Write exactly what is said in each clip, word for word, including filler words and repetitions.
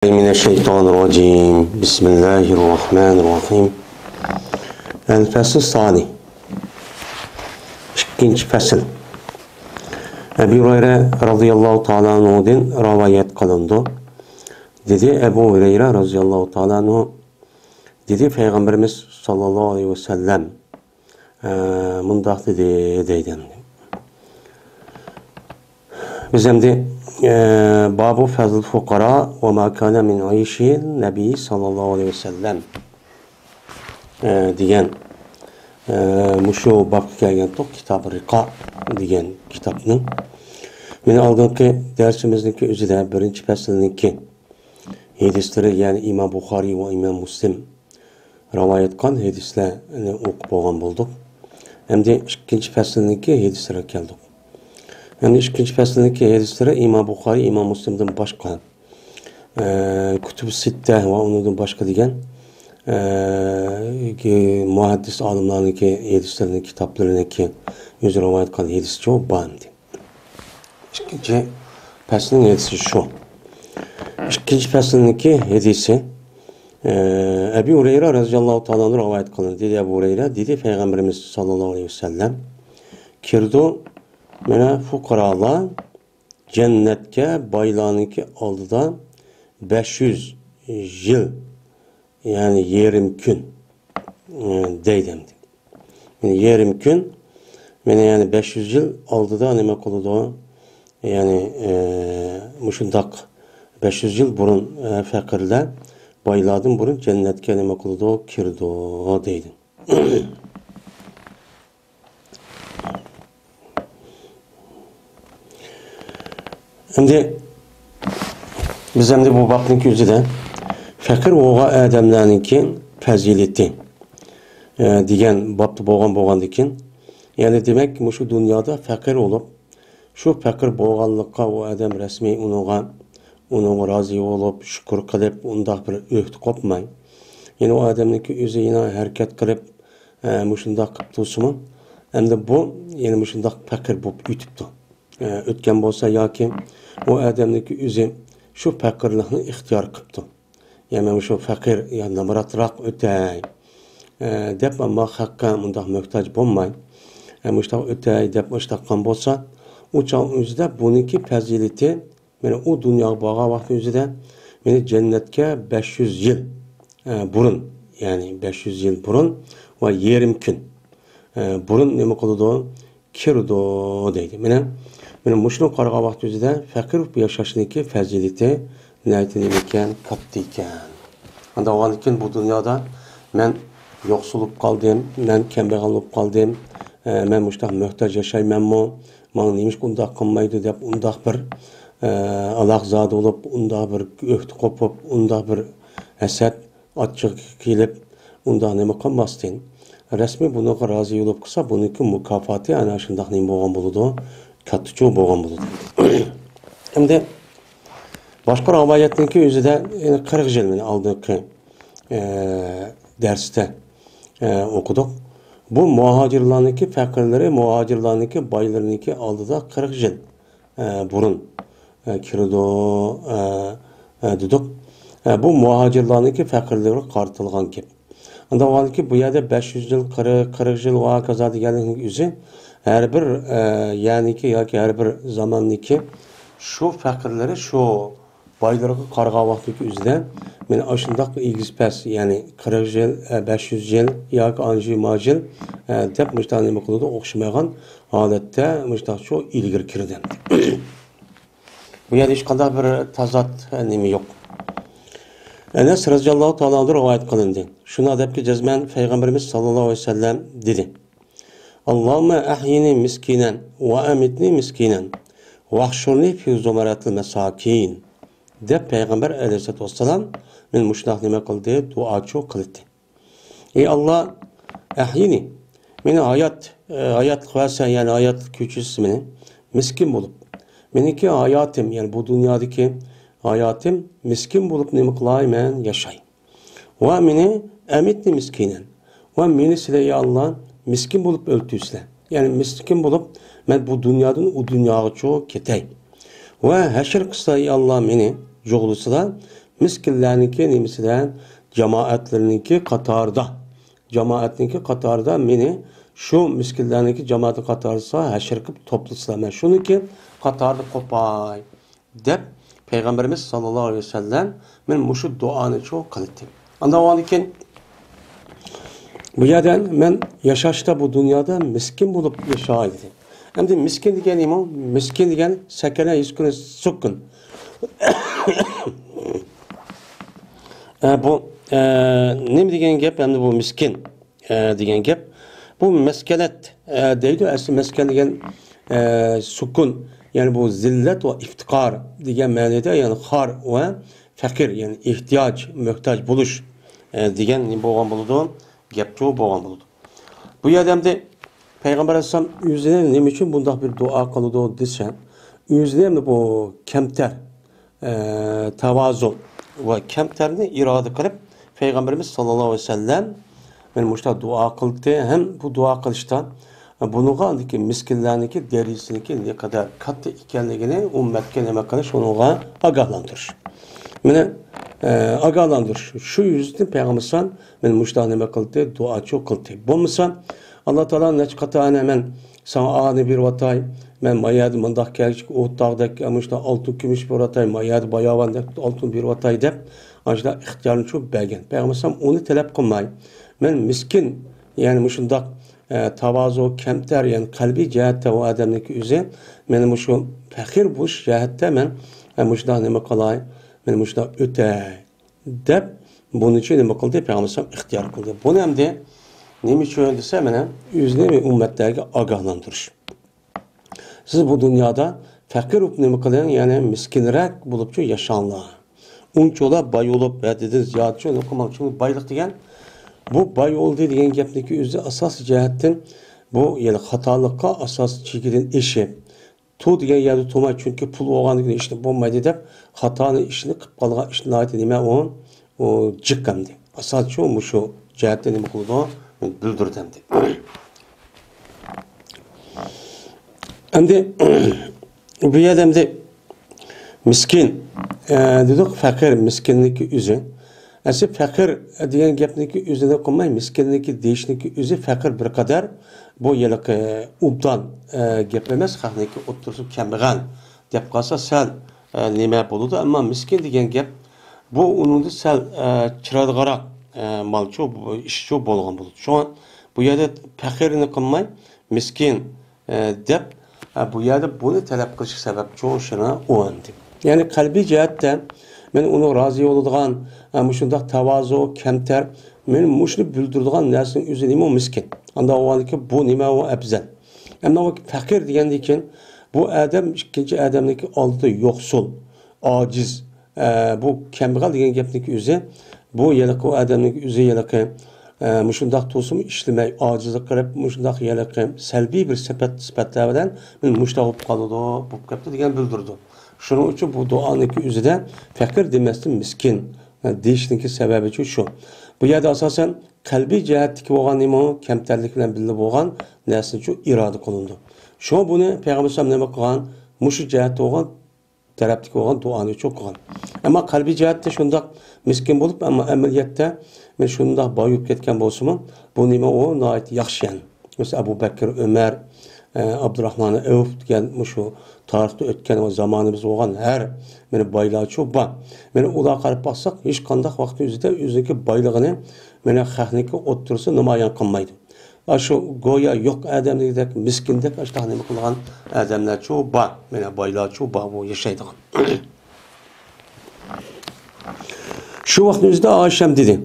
من الشيطان الرجيم. بسم الله الرحمن الرحيم. الفصل الثاني. ئىككىنچى پەسىل. ئەبۇ ھۇرەيرە رەزىياللاھۇ تائالا ئەنھۇدىن رىۋايەت قىلىنىدۇ. دېدى ئەبۇ ھۇرەيرە رەزىياللاھۇ تائالا ئەنھۇ، دېدى پەيغەمبىرىمىز ساللاللاھۇ ئەلەيھى ۋەسەللەم، ئە، مۇنداق دېدى، دەيدۇ. بىز ئەمدى، ئە، بابۇ فەزلىل فۇقارا ۋە ما كانە مىن ئەيشىن نەبىي ساللاللاھۇ ئەلەيھى ۋەسەللەم، ئە، دېگەن، ئە، مۇشۇ بابقا كەلگەنتۇق، كىتاب رىقا دېگەن كىتابنىڭ. مانا ئالدىنقى دەرسىمىزنىڭكى ئۆزىدە بىرىنچى پەسىلنىڭكى ھەدىسلىرى، يەنى ئىمام بۇخارىي ۋە ئىمام مۇسلىم رىۋايەت قىلغان ھەدىسلەرنى ئوقۇپ بولغان بولدۇق. ئەمدى ئىككىنچى پەسىلنىڭكى ھەدىسلىرىگە كەلدۇق. ئەمدى ئىككىنچى پەسىلنىڭكى ھەدىسلىرى ئىمام بۇخارىي، ئىمام مۇسلىمدىن باشقا، ئە، كۇتۇب سىتتە ۋە ئۇنىڭدىن باشقا دېگەن، ئە، مۇھەددىس ئالىملارنىڭكى ھەدىسلىرىنىڭ كىتابلىرىنىڭكى ئۆزى رىۋايەت قىلغان ھەدىسى بار ئەمدى. ئىككىنچى پەسلىنىڭ ھەدىسى شۇ. ئىككىنچى پەسلىنىڭكى ھەدىسى، ئە، ئەبۇ ھۇرەيرە رەزىياللاھۇ تائالا ئەنھۇ رىۋايەت قىلىندى. دېدى ئەبۇ ھۇرەيرە، دېدى پەيغەمبىرىمىز ساللاللاھۇ ئەلەيھى ۋەسەللەم، كىرىدۇ، مانا، فۇقارالار جەننەتكە بايلارنىڭكى ئالدىدا بەش يۈز يىل، يەنى يېرىم كۈن، ئە، دەيدۇ ئەمدى. يەنى يېرىم كۈن، مانا يەنى بەش يۈز يىل ئالدىدا نېمە قىلىدۇ؟ يەنى، ئە، مۇشۇنداق بەش يۈز يىل بۇرۇن، ئە، پەقىرلەر بايلاردىن بۇرۇن جەننەتكە نېمە قىلىدۇ؟ كىرىدۇ دەيدۇ. ئەمدى بىز ئەمدى بۇ بابنىڭكى ئۆزىدە پەقىر بولغان ئادەملەرنىڭكى پەزىلىتى، ئە، دېگەن بابتا بولغان بولغاندىكىن، يەنى دېمەك، مۇشۇ دۇنيادا پەقىر بولۇپ، شۇ پەقىر بولغانلىققا ئۇ ئادەم رەسمىي ئۇنىڭغا، ئۇنىڭغا رازى بولۇپ، شۈكۈر قىلىپ، ئۇنداق بىر ئۆكتە قوپماي، يەنى ئۇ ئادەمنىڭكى ئۆزى يەنە ھەرىكەت قىلىپ، ئە، مۇشۇنداق قىلىپ تۇرسىمۇ، ئەمدى بۇ يەنە مۇشۇنداق پەقىر بولۇپ ئۆتۈپتۇ. ئە، ئۆتكەن بولسا ياكى ئۇ ئادەمنىڭكى ئۆزى شۇ پەقىرلىقنى ئىختىيار قىپتۇ. يا مەن مۇشۇ پەقىر يا نامراتراق ئۆتەي، ئە، دەپ، ئەمما خەققە مۇنداق موھتاج بولماي، ئە، مۇشۇنداق ئۆتەي دەپ مۇشۇنداق قىلغان بولسا، ئۇ چاغ ئۆزىدە بۇنىڭكى پەزىلىتى، مانا ئۇ دۇنياغا بارغان ۋاقتى ئۆزىدە، مانا جەننەتكە بەش يۈز يىل، ئە، بۇرۇن، يەنى بەش يۈز يىل بۇرۇن ۋە يېرىم كۈن، ئە، بۇرۇن نېمە قىلىدۇ؟ كىرىدۇ دەيدۇ. مانا، مانا مۇشۇنى قارىغان ۋاقتى ئۆزىدە پەقىر بولۇپ ياشاشنىڭكى پەزىلىتى ناھايىتى نېمە ئىكەن؟ كاتتا ئىكەن. ئانداق بولغاندىكىن بۇ دۇنيادا مەن يوقسۇل بولۇپ قالدىم، مەن كەمبەغەل بولۇپ قالدىم، ئە، مەن مۇشۇنداق موھتاج ياشايمەنمۇ؟ ماڭا نېمىشقا ئۇنداق قىلمايدۇ دەپ ئۇنداق بىر، ئە، ئالاقزادە بولۇپ، ئۇنداق بىر ئۆكتە قوپۇپ، ئۇنداق بىر ھەسەت، ئاچچىقى كېلىپ، ئۇنداق نېمە قىلماستىن، رەسمىي بۇنىڭغا رازى بولۇپ قىلسا، بۇنىڭكى مۇكاپاتى ئەنە شۇنداق نېمە بولغان بولىدۇ، كاتتىچۇ بولغان بولىدۇ. ئەمدى باشقا رىۋايەتنىڭكى ئۆزىدە، يەنى قىرىق يىل، مانا ئالدىنقى، ئە، دەرستە، ئە، ئوقۇدۇق. بۇ مۇھاجىرلارنىڭكى پەقىرلىرى، مۇھاجىرلارنىڭكى بايلىرىنىڭكى ئالدىدا قىرىق يىل ئە، بۇرۇن، ئە، كىرىدۇ، ئە، ئە، دېدۇق. ئە، بۇ مۇھاجىرلارنىڭكى پەقىرلىرىگە قارىتىلغان گەپ. ئاندىن بۇ يەردە بەش يۈز يىل، قىرىق، قىرىق يىل ۋە ھاكازا دېگەننىڭ ئۆزى ھەر بىر، ئە، يەرنىڭكى ياكى ھەر بىر زاماننىڭكى شۇ پەقىرلىرى، شۇ بايلىرىغا قارىغان ۋاقتىدىكى ئۆزىدە، مانا ئاشۇنداق ئېگىز پەس، يەنى قىرىق يىل، ئە، بەش يۈز يىل ياكى ئانژى ماژىل، ئە، دەپ مۇشۇنداق نېمە قىلىدۇ، ئوخشىمىغان ھالەتتە مۇشۇنداقچۇ ئىلگىرى كىردى. بۇ يەردە ھېچقانداق بىر تازاد، ئە، نېمە يوق. ئەنەس رەزىياللاھۇ تائالا ئەنھۇ رىۋايەت قىلىندى. شۇنداق دەپكى جەزمەن پەيغەمبىرىمىز ساللاللاھۇ ئەلەيھى ۋەسەللەم دېدى: اللهم أحيني مسكينا وأمتني مسكينا واحشرني في زمرة المساكين، دەپ پەيغەمبەر ئەلەيھىسسالاتۇ ۋەسسالام مېنى مۇشۇنداق نېمە قىلدى، دۇئاچۇ قىلدى. ئەي ئاللا، ئەھيىنى، مېنى ھايات، ئە، ھاياتلىق بەرسە، يەنى ھاياتلىق كۆچۈرسە مېنى، مىسكىن بولۇپ. مېنىڭكى ھاياتىم، يەنى بۇ دۇنيادىكى ھاياتىم مىسكىن بولۇپ نېمە قىلاي مەن، ياشاي. ۋە مېنى ئەمىتنى مىسكىنەن. ۋە مېنى سىلەر، يا ئاللا، مىسكىن بولۇپ ئۆلتۈرسىلەر. يەنى مىسكىن بولۇپ مەن بۇ دۇنيادىن ئۇ دۇنياغىچۇ كېتەي. ۋە ھەشر قىلسىلا، يا ئاللا، مېنى جۇغلىسىلا، مىسكىنلەرنىڭكى نېمىسىدە، جامائەتلىرىنىڭكى قاتارىدا، جامائەتنىڭكى قاتارىدا مېنى شۇ مىسكىنلەرنىڭكى جامائەتنىڭ قاتارىدا ھەشر قىلىپ توپلىسىلا، مەن شۇنىڭكى قاتارىدا قوپاي، دەپ پەيغەمبىرىمىز ساللاللاھۇ ئەلەيھى ۋەسەللەم مەن مۇشۇ دۇئانى چۇ قىلدى. ئاندىن ئاندىن كېيىن بۇ يەردە مەن ياشاشتا بۇ دۇنيادا مىسكىن بولۇپ ياشاي دېدى. ئەمدى مىسكىن دېگەن نېمە؟ مىسكىن دېگەن سەكەنە يەسكۇنۇ سۇكۇن. ئە، بۇ، ئە، نېمە دېگەن گەپ ئەمدى بۇ مىسكىن، ئە، دېگەن گەپ؟ بۇ مەسكەنەت، ئە، دەيدۇ. ئەسلى مەسكەن دېگەن، ئە، سۇكۇن، يەنى بۇ زىللەت ۋە ئىفتىقار دېگەن مەنىدە، يەنى خار ۋە فەقىر، يەنى ئېھتىياج، مۆھتاج بولۇش، ئە، دېگەن نېمە بولغان بولىدۇ؟ گەپچۇ بولغان بولىدۇ. بۇ يەردە ئەمدى پەيغەمبەر ئەلەيھىسسالام ئۆزىنى نېمە ئۈچۈن بۇنداق بىر دۇئا قىلىدۇ دېسە، ئۆزىنى ئەمدى بۇ كەمتەر، ئە، تاۋازۇ ۋە كەمتەرنى ئىرادە قىلىپ، پەيغەمبىرىمىز ساللاللاھۇ ئەلەيھى ۋەسەللەم مانا مۇشۇنداق دۇئا قىلدى ھەم بۇ دۇئا قىلىشتا بۇنىڭغا ئاندىكى مىسكىنلەرنىڭكى دەرىجىسىنىڭكى نەقەدەر كاتتا ئىكەنلىكىنى ئۈممەتكە نېمە قىلىش، ئۇنىڭغا ئاگاھلاندۇرۇش. مانا، ئە، ئاگاھلاندۇرۇش. شۇ يۈزىسىدىن پەيغەمبەر ئەلەيھىسسالام مانا مۇشۇنداق نېمە قىلدى، دۇئاچۇ قىلدى. بولمىسا، ئاللا تائالا نەچچە قاتا ئەنە مەن ساڭا ئانى بېرىۋاتاي، مەن ما يەردە مۇنداق كەلگۈچىكى ئوت تاغدەك، مۇشۇنداق ئالتۇن كۈمۈش بېرىۋاتاي، ما يەردە باياۋاندەك ئالتۇن بېرىۋاتاي دەپ، ئاشۇنداق ئىختىيارنى چوپ بەرگەن. پەيغەمبەر ئەلەيھىسسالام ئۇنى تەلەپ قىلماي، مەن مىسكىن، يەنى مۇشۇنداق، ئە، تاۋازۇ، كەمتەر، يەنى قەلبىي جەھەتتە ئۇ ئادەمنىڭكى ئۆزى، مەن مۇشۇ پەقىر بولۇش جەھەتتە مەن، ئە، مۇشۇنداق نېمە قىلاي، مەن مۇشۇنداق ئۆتەي. دەپ، بۇنىچۇ نېمە قىلدى؟ پەيغەمبەر ئەلەيھىسسالام ئىختىيار قىلدى. بۇنى ئەمدى نېمە ئۈچۈن دېسە، مانا، ئۆزىنى ۋە ئۈممەتلەرگە ئاگاھلاندۇرۇش. سىز بۇ دۇنيادا پەقىر بولۇپ نېمە قىلىڭ، يەنى مىسكىنرەك بولۇپچۇ ياشاڭلار. ئۇنچىۋالا باي بولۇپ، ھەددىدىن زىيادىچۇ نېمە قىلماڭ. چۈنكى بايلىق دېگەن، بۇ باي بولدى دېگەن گەپنىڭكى ئۆزى ئاساسىي جەھەتتىن، بۇ يەنى خاتالىققا ئاساسىي چېكىدىن ئېشىپ، تۇ دېگەن يەردە تۇرماي، چۈنكى پۇل بولغاندىن كېيىن ئىشنى بولمايدۇ دەپ، خاتانى ئىشنى قىلىپ قالغان ئىش ناھايىتى نېمە ئۇ، ئۇ جىق ئەمدى. ئاساسىي شۇ، مۇشۇ جەھەتتە نېمە قىلىدۇ؟ بىلدۈرىدۇ ئەمدى. ئەمدى بۇ يەردە ئەمدى مىسكىن، ئە، دېدۇق، پەقىر، مىسكىننىڭكى ئۆزى. ئەسلى پەقىر دېگەن گەپنىڭكى ئۆزىنى قىلماي، مىسكىننىڭكى دېيىشنىڭكى ئۆزى پەقىر بىر قەدەر بۇ ھېلىقى ئوبدان، ئە، گەپ ئەمەس، خەقنىڭكى ئوتتۇرىسى كەمبەغەل دەپ قالسا سەل، ئە، نېمە بولىدۇ، ئەمما مىسكىن دېگەن گەپ بۇ ئۇنىڭدا سەل، ئە، چىرايلىقراق، ئە، مالچۇ، ئىشچۇ بولغان بولىدۇ. شۇڭا بۇ يەردە پەقىرنى قىلماي، مىسكىن، ئە، دەپ، ئە، بۇ يەردە بۇنى تەلەپ قىلىشقا سەۋەبچۇ شۇنا ئۇ ئەمدى. يەنى قەلبىي جەھەتتە مەن ئۇنىڭ رازى بولىدىغان، ئە، مۇشۇنداق تاۋازۇ، كەمتەر، مەن مۇشۇنى بىلدۈرىدىغان نەرسىنىڭ ئۆزى نېمە؟ ئۇ مىسكىن. ئانداق بولغاندىكىن بۇ نېمە؟ ئۇ ئەپزەل. ئەمما ئۇ پەقىر دېگەندىن كېيىن بۇ ئادەم ئىككىنچى ئادەمنىڭكى ئالدىدا يوقسۇل، ئاجىز، ئە، بۇ كەمبەغەل دېگەن گەپنىڭكى ئۆزى، بۇ ھېلىقى ئۇ ئادەمنىڭكى ئۆزى ھېلىقى، ئە، مۇشۇنداق تۇرسىمۇ ئىشلىمەي، ئاجىزلىق قىلىپ، مۇشۇنداق ھېلىقى سەلبىي بىر سۈپەت، سۈپەتلەر بىلەن مۇشۇنداق بولۇپ قالىدۇ، بولۇپ كەپتۇ دېگەن بىلدۈرىدۇ. شۇنىڭ ئۈچۈن بۇ دۇئانىڭكى ئۆزىدە پەقىر دېمەستىن مىسكىن، ئە، دېيىشنىڭكى سەۋەبىچۇ شۇ. بۇ يەردە ئاساسەن قەلبىي جەھەتتىكى بولغان نېمە؟ كەمتەرلىك بىلەن بىللە بولغان نەرسىچۇ ئىرادە قىلىنىدۇ. شۇڭا بۇنى پەيغەمبەر ئەلەيھىسسالام نېمە قىلغان؟ مۇشۇ جەھەتتە بولغان تەرەپتىكى بولغان دۇئانى چوق قىلغان. ئەمما قەلبىي جەھەتتە شۇنداق مىسكىن بولۇپ، ئەمما ئەمەلىيەتتە مەن شۇنداق باي بولۇپ كەتكەن بولسىمۇ، بۇ نېمە ئۇ ناھايىتى ياخشى يەنى. مەسىلەن، ئەبۇ بەكرى، ئۆمەر، ئە، ئابدۇراخمان ئەۋف دېگەن مۇشۇ تارىختا ئۆتكەن ۋە زامانىمىزدا بولغان ھەر مانا بايلارچۇ بار. مانا ئۇلارغا قاراپ باقساق، ھېچقانداق ۋاقىتنىڭ ئۆزىدە ئۆزىنىڭكى بايلىقىنى مانا خەقنىڭكى ئوتتۇرىسىدا نامايان قىلمايدۇ. ئاشۇ گويا يوق ئادەمدەك، مىسكىندەك ئاشۇنداق نېمە قىلغان ئادەملەرچۇ بار، مانا بايلارچۇ بار بۇ ياشايدىغان. شۇ ۋاقىتنىڭ ئۆزىدە ئائىشەم دېدى،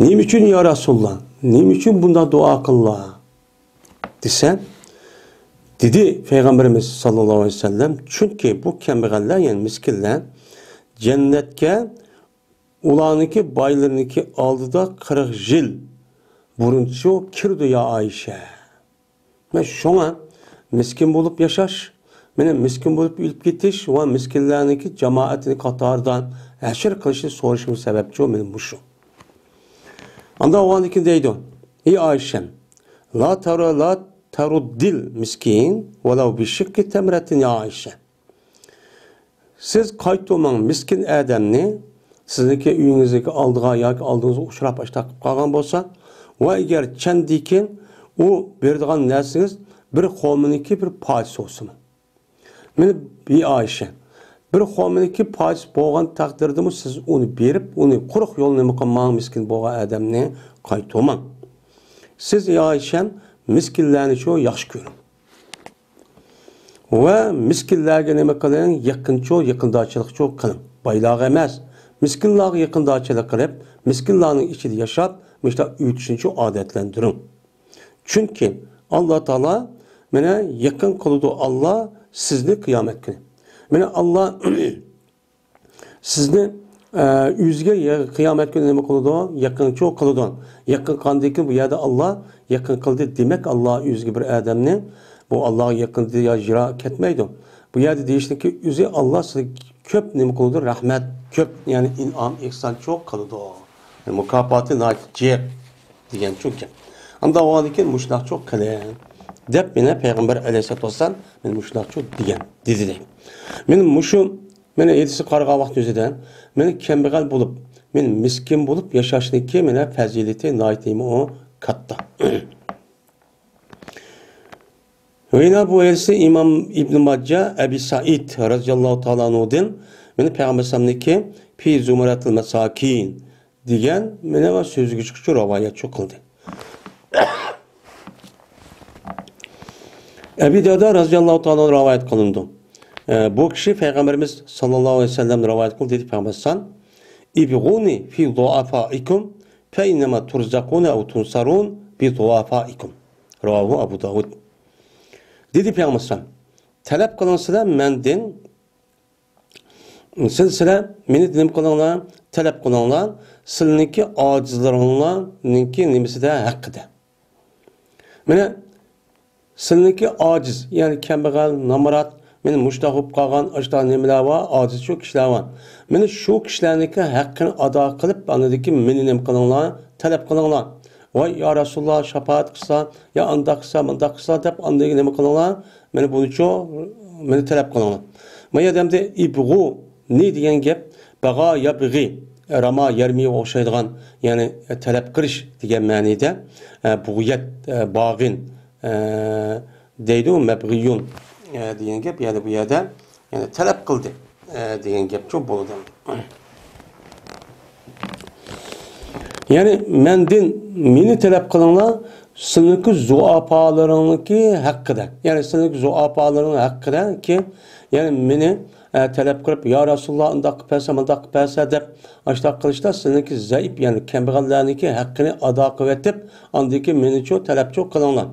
«نېمە ئۈچۈن يا رەسۇلاللا؟ نېمە ئۈچۈن بۇنداق دۇئا قىللا؟» دېسە، دېدى پەيغەمبىرىمىز ساللاللاھۇ ئەلەيھى ۋەسەللەم، «چۈنكى بۇ كەمبەغەللەر، يەنى مىسكىنلەر جەننەتكە ئۇلارنىڭكى بايلىرىنىڭكى ئالدىدا قىرىق يىل بۇرۇنچۇ كىرىدۇ يا ئائىشە. مەن شۇڭا مىسكىن بولۇپ ياشاش، مېنى مىسكىن بولۇپ ئۆلۈپ كېتىش ۋە مىسكىنلەرنىڭكى جامائەتنىڭ قاتارىدا ھەشر قىلىشنى سورىشىم سەۋەبچۇ مېنى مۇشۇ.» ئانداق بولغاندىكىن دەيدۇ، «ئى ئائىشەم، لا تەرۇ، لا تەرۇددىل مىسكىن ۋەلەۋ بىشىققى تەمرەتىن يا ئائىشە.» سىز قايتۇرماڭ مىسكىن ئادەمنى، سىزنىڭكى ئۆيىڭىزنىڭكى ئالدىغا ياكى ئالدىڭىزغا ئۇچراپ ئاشتاق قىلىپ قالغان بولسا، ۋە ئەگەر چەندىكىن ئۇ بېرىدىغان نەرسىڭىز بىر خورمىنىڭكى بىر پارچىسى بولسىمۇ. مېنى بى ئايشە، بىر خورمىنىڭكى پارچىسى بولغان تەقدىردىمۇ سىز ئۇنى بېرىپ، ئۇنى قۇرۇق يولنى نېمە قىلماڭ، مىسكىن بولغان ئادەمنى قايتۇرماڭ. سىز ئايشەم مىسكىنلەرنى شۇ ياخشى كۆرۈڭ. ۋە مىسكىنلەرگە نېمە قىلىڭ؟ يېقىنچۇ، يېقىندارچىلىقچۇ قىلىڭ. بايلارغا ئەمەس، مىسكىنلارغا يېقىندارچىلىق قىلىپ، مىسكىنلارنىڭ ئىچىدە ياشاپ، مۇشۇنداق ئۆتۈشنىچۇ ئادەتلەندۈرۈڭ. چۈنكى ئاللا تائالا مانا يېقىن قىلىدۇ، ئاللا سىزنى قىيامەت كۈنى. مانا ئاللا سىزنى، ئە، ئۆزىگە يا-، قىيامەت كۈنى نېمە قىلىدۇ؟ يېقىنچۇ قىلىدۇ. يېقىن قىلغاندىن كېيىن بۇ يەردە ئاللا يېقىن قىلدى. دېمەك، ئاللا ئۆزىگە بىر ئادەمنى، بۇ ئاللاغا يېقىندى يا يىراق كەتمەيدۇ. بۇ يەردە دېيىشلىكى ئۆزى ئاللا سىزگە كۆپ نېمە قىلىدۇ؟ رەھمەت، كۆپ، يەنى ئىنئام، ئېھسانچۇ قىلىدۇ. مۇكاپاتى ناھايىتى جىق دېگەنچۇ گەپ. ئانداق بولغاندىن كېيىن مۇشۇنداقچۇ قىلىڭ دەپ مانا پەيغەمبەر ئەلەيھىسسالاتۇ ۋەسسالام مانا مۇشۇنداقچۇ دېگەن، دېدى دەيدۇ. مانا مۇشۇ، مانا ھەدىسكە قارىغان ۋاقىت ئۆزىدە، مانا كەمبەغەل بولۇپ، مانا مىسكىن بولۇپ ياشاشنىڭكى مانا پەزىلىتى ناھايىتى نېمە ئۇ كاتتا. ۋە يەنە بۇ ھەدىسنى ئىمام ئىبن ماجە ئەبى سەئىد رەزىياللاھۇ تائالا ئەنھۇدىن مانا پەيغەمبەر ئەلەيھىسسالامنىڭكى في زمرة المساكين دېگەن مانا سۆزگە چىقىشچۇ رىۋايەتچۇ قىلدى. ئەبى دەردە رەزىياللاھۇ تائالا ئەنھۇ رىۋايەت قىلىنىدۇ. ئە، بۇ كىشى پەيغەمبىرىمىز ساللاللاھۇ ئەلەيھى ۋەسەللەمدىن رىۋايەت قىلدى، دېدى پەيغەمبەر ئەلەيھىسسالام، ابغوني في ضعفائكم فإنما ترزقون أو تنصرون بضعفائكم. رواه أبو داود. دېدى پەيغەمبەر ئەلەيھىسسالام، تەلەپ قىلىڭ سىلەر مەندىن، سىز، سىلەر مېنى نېمە قىلىڭلار؟ تەلەپ قىلىڭلار. سىلىنىڭكى ئاجىزلىرىڭلارنىڭكى نېمىسىدە؟ ھەققىدە. مانا سىلىنىڭكى ئاجىز، يەنى كەمبەغەل، نامرات، مانا مۇشۇنداق بولۇپ قالغان، ئاشۇنداق نېمىلەر بار، ئاجىزچۇ كىشىلەر بار. مانا شۇ كىشىلەرنىڭكى ھەققىنى ئادا قىلىپ، ئاندىن كېيىن مېنى نېمە قىلىڭلار؟ تەلەپ قىلىڭلار. ۋاي يا رەسۇلاللا، شاپائەت قىلسا، يا ئانداق قىلسا، مۇنداق قىلسا دەپ ئاندىن نېمە قىلىڭلار؟ مانا بۇنىچۇ، مېنى تەلەپ قىلىڭلار. ما يەردە ئەمدى ئىبغۇنى دېگەن گەپ، بەغا يەبغى، راما يەرمىگە ئوخشايدىغان، يەنى تەلەپ قىلىش دېگەن مەنىدە، ئە، بۇغيەت، ئە، باغىن، ئە، دەيدۇ، مەبغىيۇن، ئە، دېگەن گەپ، يەنى بۇ يەردە، يەنى تەلەپ قىلدى، ئە، دېگەن گەپچۇ بولىدۇ. يەنى مەندىن مېنى تەلەپ قىلىڭلار، سىلىنىڭكى زۇئاپالىرىڭنىڭكى ھەققىدە. يەنى سىلىنىڭكى زۇئاپالىرىڭ ھەققىدەكى، يەنى مېنى، ئە، تەلەپ قىلىپ، يا رەسۇلاللا، ئۇنداق قىلىپ بەرسە، مۇنداق قىلىپ بەرسە دەپ، ئاشۇنداق قىلىشتا سىلىنىڭكى زەئىپ، يەنى كەمبەغەللەرنىڭكى ھەققىنى ئادا قىلىۋېتىپ، ئاندىن كېيىن مېنىچۇ تەلەپچۇ قىلىڭلار.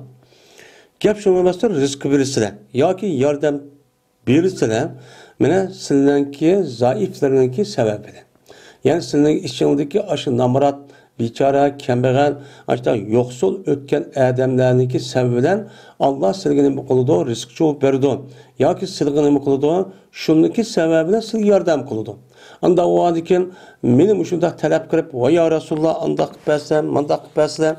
گەپ شۇنىڭغا ئەمەستۇر، رىزقى بىلىسىلەر ياكى ياردەم بېرىسىلەر، مانا سىلەرنىڭكى زەئىپلىرىنىڭكى سەۋەبىدىن. يەنى سىلەرنىڭ ئىچىڭدىكى ئاشۇ نامرات، بىچارە، كەمبەغەل، ئاشۇنداق يوقسۇل ئۆتكەن ئادەملەرنىڭكى سەۋەبى بىلەن ئاللا سىلىگە نېمە قىلىدۇ؟ رىزىقچۇ بېرىدۇ. ياكى سىلىگە نېمە قىلىدۇ؟ شۇنىڭكى سەۋەبى بىلەن سىلىگە ياردەم قىلىدۇ. ئانداق بولغاندىكىن مېنى مۇشۇنداق تەلەپ قىلىپ، ۋاي يا رەسۇلاللا، ئانداق قىلىپ بەرسەم، مانداق قىلىپ بەرسىلە،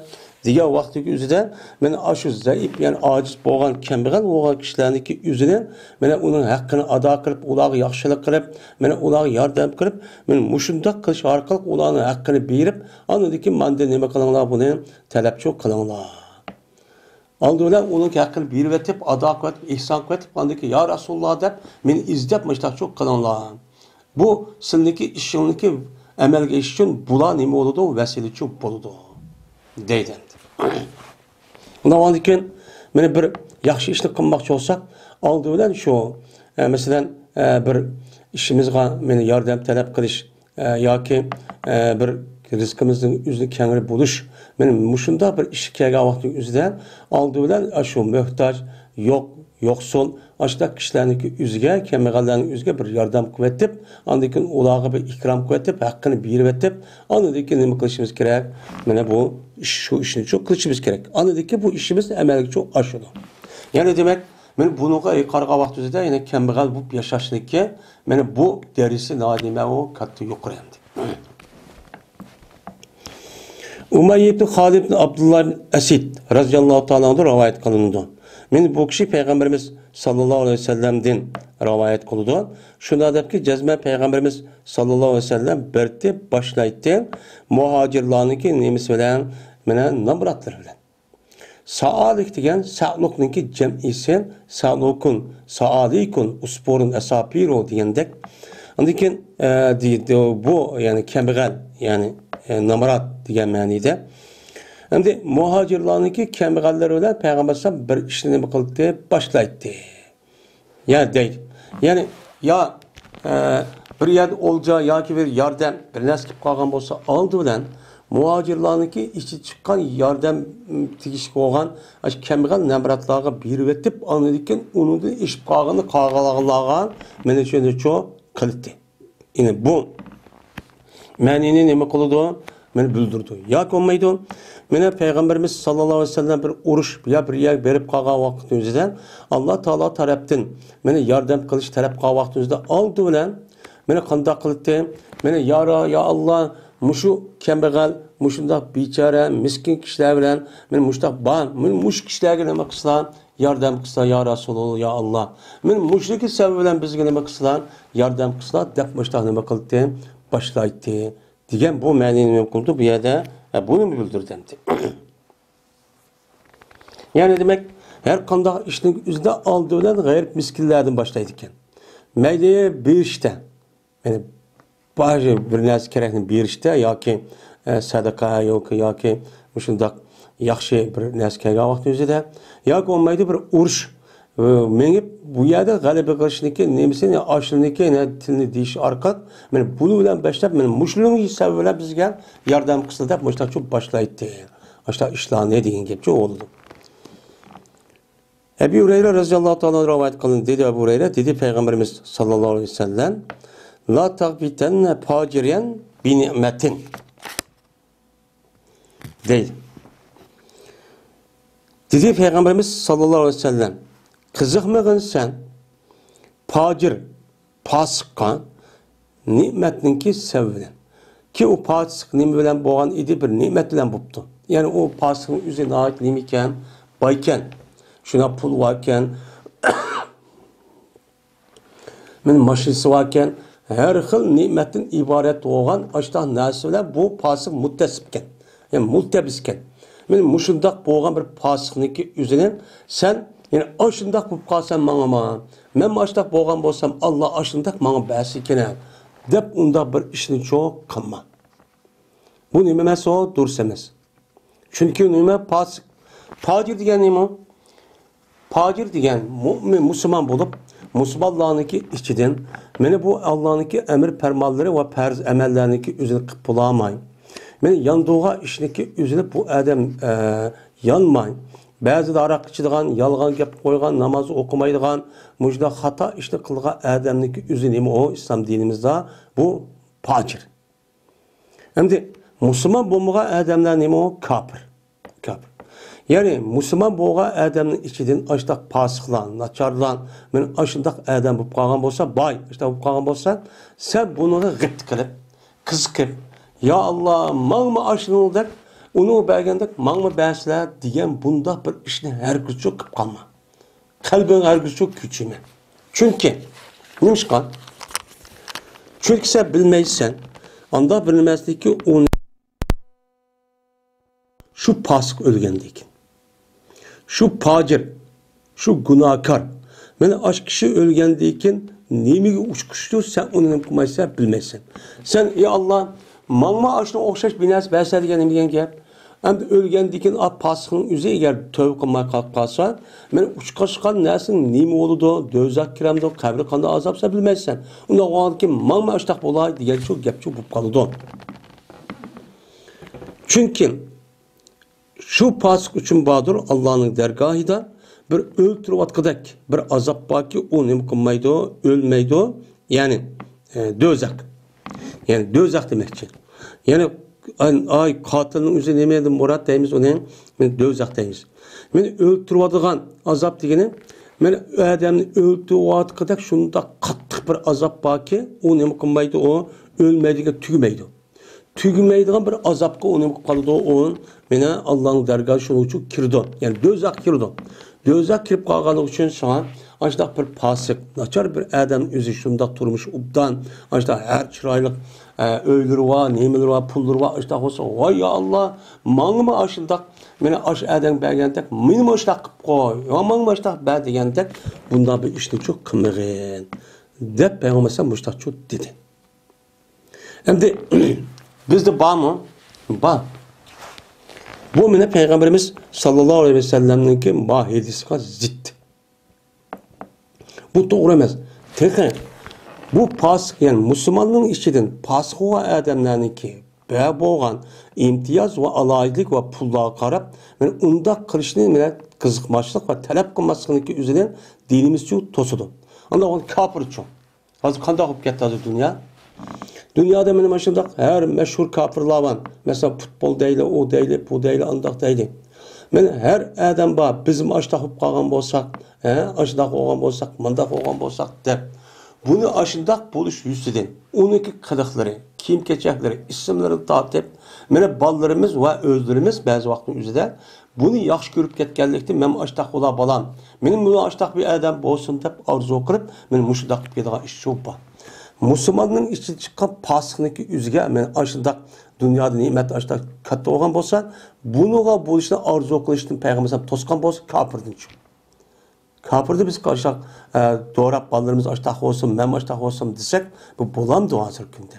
دېگەن ۋاقتىدىكى ئۆزىدە، مانا ئاشۇ زەئىپ، يەنى ئاجىز بولغان، كەمبەغەل بولغان كىشىلەرنىڭكى ئۆزىنى، مانا ئۇنىڭ ھەققىنى ئادا قىلىپ، ئۇلارغا ياخشىلىق قىلىپ، مانا ئۇلارغا ياردەم قىلىپ، مانا مۇشۇنداق قىلىش ئارقىلىق ئۇلارنىڭ ھەققىنى بېرىپ، ئاندىن كېيىن ماندىن نېمە قىلىڭلار، بۇنى تەلەپچۇ قىلىڭلار. ئالدى بىلەن ئۇنىڭ ھەققىنى بېرىۋېتىپ، ئادا قىلىۋېتىپ، ئېھسان قىلىۋېتىپ، ئاندىن كېيىن يا رەسۇلاللا دەپ مېنى ئىزدەپ مۇشۇنداقچۇ قىلىڭلار. بۇ سىلىنىڭكى ئىشىڭلىكى ئەمەلگە ئېشىش ئۈچۈن بۇلار نېمە بولىدۇ؟ ۋەسىلىچۇ بولىدۇ، دەيدۇ ئەمدى. ئۇنداق بولغاندىكىن، مانا بىر ياخشى ئىشنى قىلماقچى بولساق، ئالدى بىلەن شۇ، ئە، مەسىلەن، ئە، بىر ئىشىمىزغا مانا ياردەم تەلەپ قىلىش، ئە، ياكى، ئە، بىر رىزقىمىزنىڭ ئۆزىنى كەڭرى بولۇش، مانا مۇشۇنداق بىر ئىشقا كەلگەن ۋاقىتنىڭ ئۆزىدە ئالدى بىلەن شۇ موھتاج، يوق، يوقسۇل، ئاشۇنداق كىشىلەرنىڭكى ئۆزىگە، كەمبەغەللەرنىڭ ئۆزىگە بىر ياردەم قىلىۋېتىپ، ئاندىن كېيىن ئۇلارغا بىر ئىكرام قىلىۋېتىپ، ھەققىنى بېرىۋېتىپ، ئاندىن كېيىن نېمە قىلىشىمىز كېرەك؟ مانا بۇ ئىش، شۇ ئىشنى شۇ قىلىشىمىز كېرەك. ئاندىن كېيىن بۇ ئىشىمىز ئەمەلگىچۇ ئاشىدۇ. يەنى دېمەك، مانا بۇنىڭغا قارىغان ۋاقتىمىزدا يەنە كەمبەغەل بولۇپ ياشاشنىڭكى، مانا بۇ دەرىجىسى ناھايىتى نېمە ئۇ كاتتا يۇقىرى ئەمدى. ئۇمەييە ئىبن خالىد ئىبن ئابدۇللا ئەسىد رەزىياللاھۇ تائالا ئەنھۇدىن رىۋايەت قىلىنىدۇ. مانا بۇ كىشى پەيغەمبىرىمىز ساللاللاھۇ ئەلەيھى ۋەسەللەمدىن رىۋايەت قىلىدۇ. شۇنداق دەپكى، جەزمەن پەيغەمبىرىمىز ساللاللاھۇ ئەلەيھى ۋەسەللەم بىرتى باشلايتتى، مۇھاجىرلارنىڭكى نېمىسى بىلەن، مانا نامراتلىرى بىلەن. سائالىك دېگەن سەئلۇكنىڭكى جەمئىسى، سەئلۇكۇن، سائالىكۇن، ئۇسپۇرۇن، ئەساپىرۇ دېگەندەك. ئاندىن كېيىن، ئە، دېيىلدى، بۇ، يەنى كەمبەغەل، يەنى، ئە، نامرات دېگەن مەنىدە. ئەمدى مۇھاجىرلارنىڭكى كەمبەغەللىرى بىلەن پەيغەمبەر ئەلەيھىسسالام بىر ئىشنى نېمە قىلدى؟ باشلايتتى. يا دەيدۇ. يەنى، يا، ئە، بىر يەردە ئولجا ياكى بىر ياردەم، بىر نەرسە كېلىپ قالغان بولسا، ئالدى بىلەن مۇھاجىرلارنىڭكى ئىچى چىققان ياردەم، م، تېگىشلىك بولغان ئاشۇ كەمبەغەل نامراتلارغا بېرىۋېتىپ، ئاندىن كېيىن ئۇنىڭدىن ئېشىپ قالغىنى قالغانلارغا مانا شۇنى شۇ قىلدى. يەنى بۇ مەنىنى نېمە قىلىدۇ؟ مانا بىلدۈرىدۇ. ياكى بولمايدۇ. مانا پەيغەمبىرىمىز ساللاللاھۇ ئەلەيھى ۋەسەللەم بىر ئۇرۇش يا بىر يەرگە بېرىپ قالغان ۋاقىتنىڭ ئۆزىدە ئاللا تائالا تەرەپتىن مانا ياردەم قىلىش تەلەپ قىلغان ۋاقىتنىڭ ئۆزىدە ئالدى بىلەن مانا قانداق قىلدى؟ مانا يا را-، يا ئاللا، مۇشۇ كەمبەغەل، مۇشۇنداق بىچارە، مىسكىن كىشىلەر بىلەن مانا مۇشۇنداق بار، مانا مۇشۇ كىشىلەرگە نېمە قىلسا، ياردەم قىلسا، يا رەسۇلۇللا، يا ئاللا. مانا مۇشۇنىڭكى سەۋەبى بىلەن بىزگە نېمە قىلسىلا، ياردەم قىلسىلا، دەپ مۇشۇنداق نېمە قىلدى؟ باشلايتتى. دېگەن بۇ مەنىنى نېمە قىلدى؟ بۇ يەردە، ھە، بۇنى بىلدۈردى ئەمدى. يەنى دېمەك، ھەر قانداق ئىشنىڭ ئۆزىدە ئالدى بىلەن غەيرىي مىسكىنلەردىن باشلايدىكەن. مەيلى بېرىشتە، يەنى باجى بىر نەرسە كېرەكنى بېرىشتە ياكى، ئە، سەدىقە ياكى، ياكى مۇشۇنداق ياخشى بىر نەرسە كەلگەن ۋاقىت ئۆزىدە ياكى بولمايدۇ بىر ئۇرۇش، ئە، مېڭىپ بۇ يەردە غەلىبە قىلىشنىكى نېمىسىنى، ئاشۇنىكى تىلنى دېيىش ئارقىلىق مانا بۇنىڭ بىلەن باشلاپ، مانا مۇشۇنىڭ سەۋەبى بىلەن بىزگە ياردەم قىلسىلا دەپ مۇشۇنداق باشلايتتى. ئاشۇنداق ئىشلارنى دېگەن گەپچۇ بولىدۇ. ئەبى ھۇرەيرە رەزىياللاھۇ تائالا رىۋايەت قىلىندى. دېدى ئەبۇ ھۇرەيرە، دېدى پەيغەمبىرىمىز ساللاللاھۇ ئەلەيھى ۋەسەللەم، لا تەغبىتەننە پاجىرەن بىنىئمەتىن. دەيدۇ. دېدى پەيغەمبىرىمىز ساللاللاھۇ ئەلەيھى ۋەسەللەم، قىزىقمىغىن سەن پاجىر، پاسىققا نېمەتنىڭكى سەۋەبى بىلەن. كى ئۇ پاسىق نېمە بىلەن بولغان ئىدى؟ بىر نېمەت بىلەن بوپتۇ. يەنى ئۇ پاسىقنىڭ ئۆزى ناھايىتى نېمە ئىكەن؟ بايكەن. شۇنداق پۇل باركەن. مانا ماشىنىسى باركەن، ھەر خىل نېمەتتىن ئىبارەت بولغان ئاشۇنداق نەرسە بىلەن بۇ پاسىق مۇتتەسىپكەن، يەنى مۇلتەبىسكەن. مانا مۇشۇنداق بولغان بىر پاسىقنىڭكى ئۆزىنى سەن، يەنى ئاشۇنداق بولۇپ قالسام ماڭىما، مەنمۇ ئاشۇنداق بولغان بولسام، ئاللا ئاشۇنداق ماڭا بەرسىكىنە، دەپ ئۇنداق بىر ئىشنى چوق قىلما. بۇ نېمە ئەمەس ئۇ؟ دۇرۇس ئەمەس. چۈنكى نېمە؟ پاسىق. پاجىر دېگەن نېمە؟ پاجىر دېگەن مۇئمىن، مۇسۇلمان بولۇپ، مۇسۇلمانلارنىڭكى ئىچىدىن، مانا بۇ ئاللانىڭكى ئەمر پەرمانلىرى ۋە پەرز ئەمەللەرنىڭكى ئۆزىنى قىلىپ بولالماي، مانا ياندۇرغان ئىشنىڭكى ئۆزىنى بۇ ئادەم، ئە، يانماي، بەزىدە ھاراق ئىچىدىغان، يالغان گەپ قويغان، ناماز ئوقۇمايدىغان، مۇشۇنداق خاتا ئىشنى قىلغان ئادەمنىڭكى ئۆزى نېمە ئۇ؟ ئىسلام دىنىمىزدا بۇ پاجىر. ئەمدى مۇسۇلمان بولمىغان ئادەملەر نېمە ئۇ؟ كاپىر. كاپىر. يەنى مۇسۇلمان بولغان ئادەمنىڭ ئىچىدىن ئاشۇنداق پاسىقلار، ناچارلار، مانا ئاشۇنداق ئادەم بولۇپ قالغان بولسا، باي، ئاشۇنداق بولۇپ قالغان بولسا، سەن بۇنىڭغا غىپتە قىلىپ، قىزىقىپ، يا ئاللا، ماڭىمۇ ئاشۇنىڭدەك، ئۇنىڭغا بەرگەندەك ماڭىمۇ بەرسىلە دېگەن بۇنداق بىر ئىشنى ھەرگىزچۇ قىلىپ قالما. قەلبىڭ ھەرگىزچۇ كۆچۈرمە. چۈنكى، نېمىشقا؟ چۈنكى سەن بىلمەيسەن، ئانداق بىلمەسلىككە ئۇ شۇ پاسىق ئۆلگەندىن كېيىن، شۇ پاجىر، شۇ گۇناھكار، مانا ئاشۇ كىشى ئۆلگەندىن كېيىن نېمىگە ئۇچقۇچتۇر، سەن ئۇنى نېمە قىلمايسەن، بىلمەيسەن. سەن، ئى ئاللا، ماڭىمۇ ئاشۇنىڭغا ئوخشاش بىر نەرسە بەرسە دېگەن نېمە دېگەن گەپ؟ ئەمدى ئۆلگەندىن كېيىن ئا پاسىقنىڭ ئۆزى ئەگەر تەۋبە قىلماي قالىپ قالسا، مانا ئۇچقاچقان نەرسە نېمە بولىدۇ، دوزاخ كىرەمدۇ، قەبرە قانداق ئازاب، سەن بىلمەيسەن. ئۇنداق بولغاندىن كېيىن ماڭما ئاشتاق بولاي دېگەن شۇ گەپچۇ بولۇپ قالىدۇ. چۈنكى شۇ پاسىق ئۈچۈن باردۇر، ئاللانىڭ دەرگاھىدا بىر ئۆلتۈرۈۋاتقۇدەك بىر ئازاب باركى، ئۇ نېمە قىلمايدۇ، ئۆلمەيدۇ. يەنى، ئە، دوزاخ. يەنى دوزاخ دېمەكچى. يەنى، ئاي، قاتىلنىڭ ئۆزى نېمىدىن مۇراد دەيمىز ئۇنى؟ مانا دوزاخ دەيمىز. مانا ئۆلتۈرۈۋاتىدىغان ئازاب دېگىنى، مانا ئادەمنى ئۆلتۈرۈۋاتقۇدەك شۇنداق قاتتىق بىر ئازاب باركى، ئۇ نېمە قىلمايدۇ، ئۇ ئۆلمەيدىكەن، تۈگىمەيدۇ. تۈگىمەيدىغان بىر ئازابقا ئۇ نېمە قىلىپ قالىدۇ؟ ئۇ مانا ئاللانىڭ دەرگاھى شۇنىڭ ئۈچۈن كىرىدۇ. يەنى دوزاخقا كىرىدۇ. دوزاخقا كىرىپ قالغانلىقى ئۈچۈن شۇڭا ئاشۇنداق بىر پاسىق، ناچار بىر ئادەم ئۆزى شۇنداق تۇرمۇشى ئوبدان، ئاشۇنداق ھەر چىرايلىق، ئە، ئۆيلىرى بار، نېمىلىرى بار، پۇللىرى بار، ئاشۇنداق بولسا، ۋاي يا ئاللا، ماڭىمۇ ئاشۇنداق، مېنى ئاشۇ ئادەم بەرگەندەك، مېنىمۇ ئاشۇنداق قىلىپ قوي، يا ماڭىمۇ ئاشۇنداق بەر دېگەندەك، بۇنداق بىر ئىشنىچۇ قىلمىغىن، دەپ پەيغەمبەر ئەلەيھىسسالام مۇشۇنداقچۇ دېدى. ئەمدى بىزدە بارمۇ؟ بار. بۇ مانا پەيغەمبىرىمىز ساللاللاھۇ ئەلەيھى ۋەسەللەمنىڭكى ماھىيىتىگە زىت. بۇ توغرا ئەمەس. تېخى بۇ پاسىق، يەنى مۇسۇلماننىڭ ئىچىدىن پاسىق بولغان ئادەملەرنىڭكى بە بولغان ئىمتىياز ۋە ئالاھىدىلىك ۋە پۇللارغا قاراپ، مانا ئۇنداق قىلىشنى مانا قىزىقماسلىق ۋە تەلەپ قىلماسلىقنىڭكى ئۆزىدىن دىنىمىزچۇ توسىدۇ. ئانداق بولغان كاپىرچۇ. ھازىر قانداق بولۇپ كەتتى ھازىر دۇنيا؟ دۇنيادا مانا مانا شۇنداق ھەر مەشھۇر كاپىرلار بار. مەسىلەن، پۇتبول دەيلى، ئۇ دەيلى، بۇ دەيلى، ئانداق دەيلى. مانا ھەر ئادەم بار، بىزمۇ ئاشۇنداق بولۇپ قالغان بولساق، ھە، ئاشۇنداق بولغان بولساق، مۇنداق بولغان بولساق دەپ. بۇنى ئاشۇنداق بولۇش يۈزىسىدىن ئۇنىڭكى قىلىقلىرى، كىيىم-كېچەكلىرى، ئىسىملىرىدىن تارتىپ، مانا بالىلىرىمىز ۋە ئۆزلىرىمىز بەزى ۋاقىتنىڭ ئۆزىدە بۇنى ياخشى كۆرۈپ كەتكەنلىكتىن، مەن ئاشتاق بولا بالام، مېنىڭ بۇ ئاشتاق بىر ئادەم بولسۇن دەپ ئارزۇ قىلىپ، مەن مۇشۇنداق قىلىپ كېتىدىغان ئىش شۇ بار. مۇسۇلماننىڭ ئىچىدىن چىققان پاسىقنىڭكى ئۆزىگە مەن ئاشۇنداق دۇنيادا نېمەت ئاشتاق كاتتا بولغان بولسا، بۇنىڭغا بولۇشنى ئارزۇ قىلىشتىن پەيغەمبەر ئەلەيھىسسالام توسقان بولسا، كاپىردىن چىقىدۇ. كاپىردا بىز قارىساق، ئە، دوراپ بالىلىرىمىز ئاشتاق بولسۇن، مەن ئاشتاق بولسۇن دېسەك، بۇ بولامدۇ ھازىرقى كۈندە؟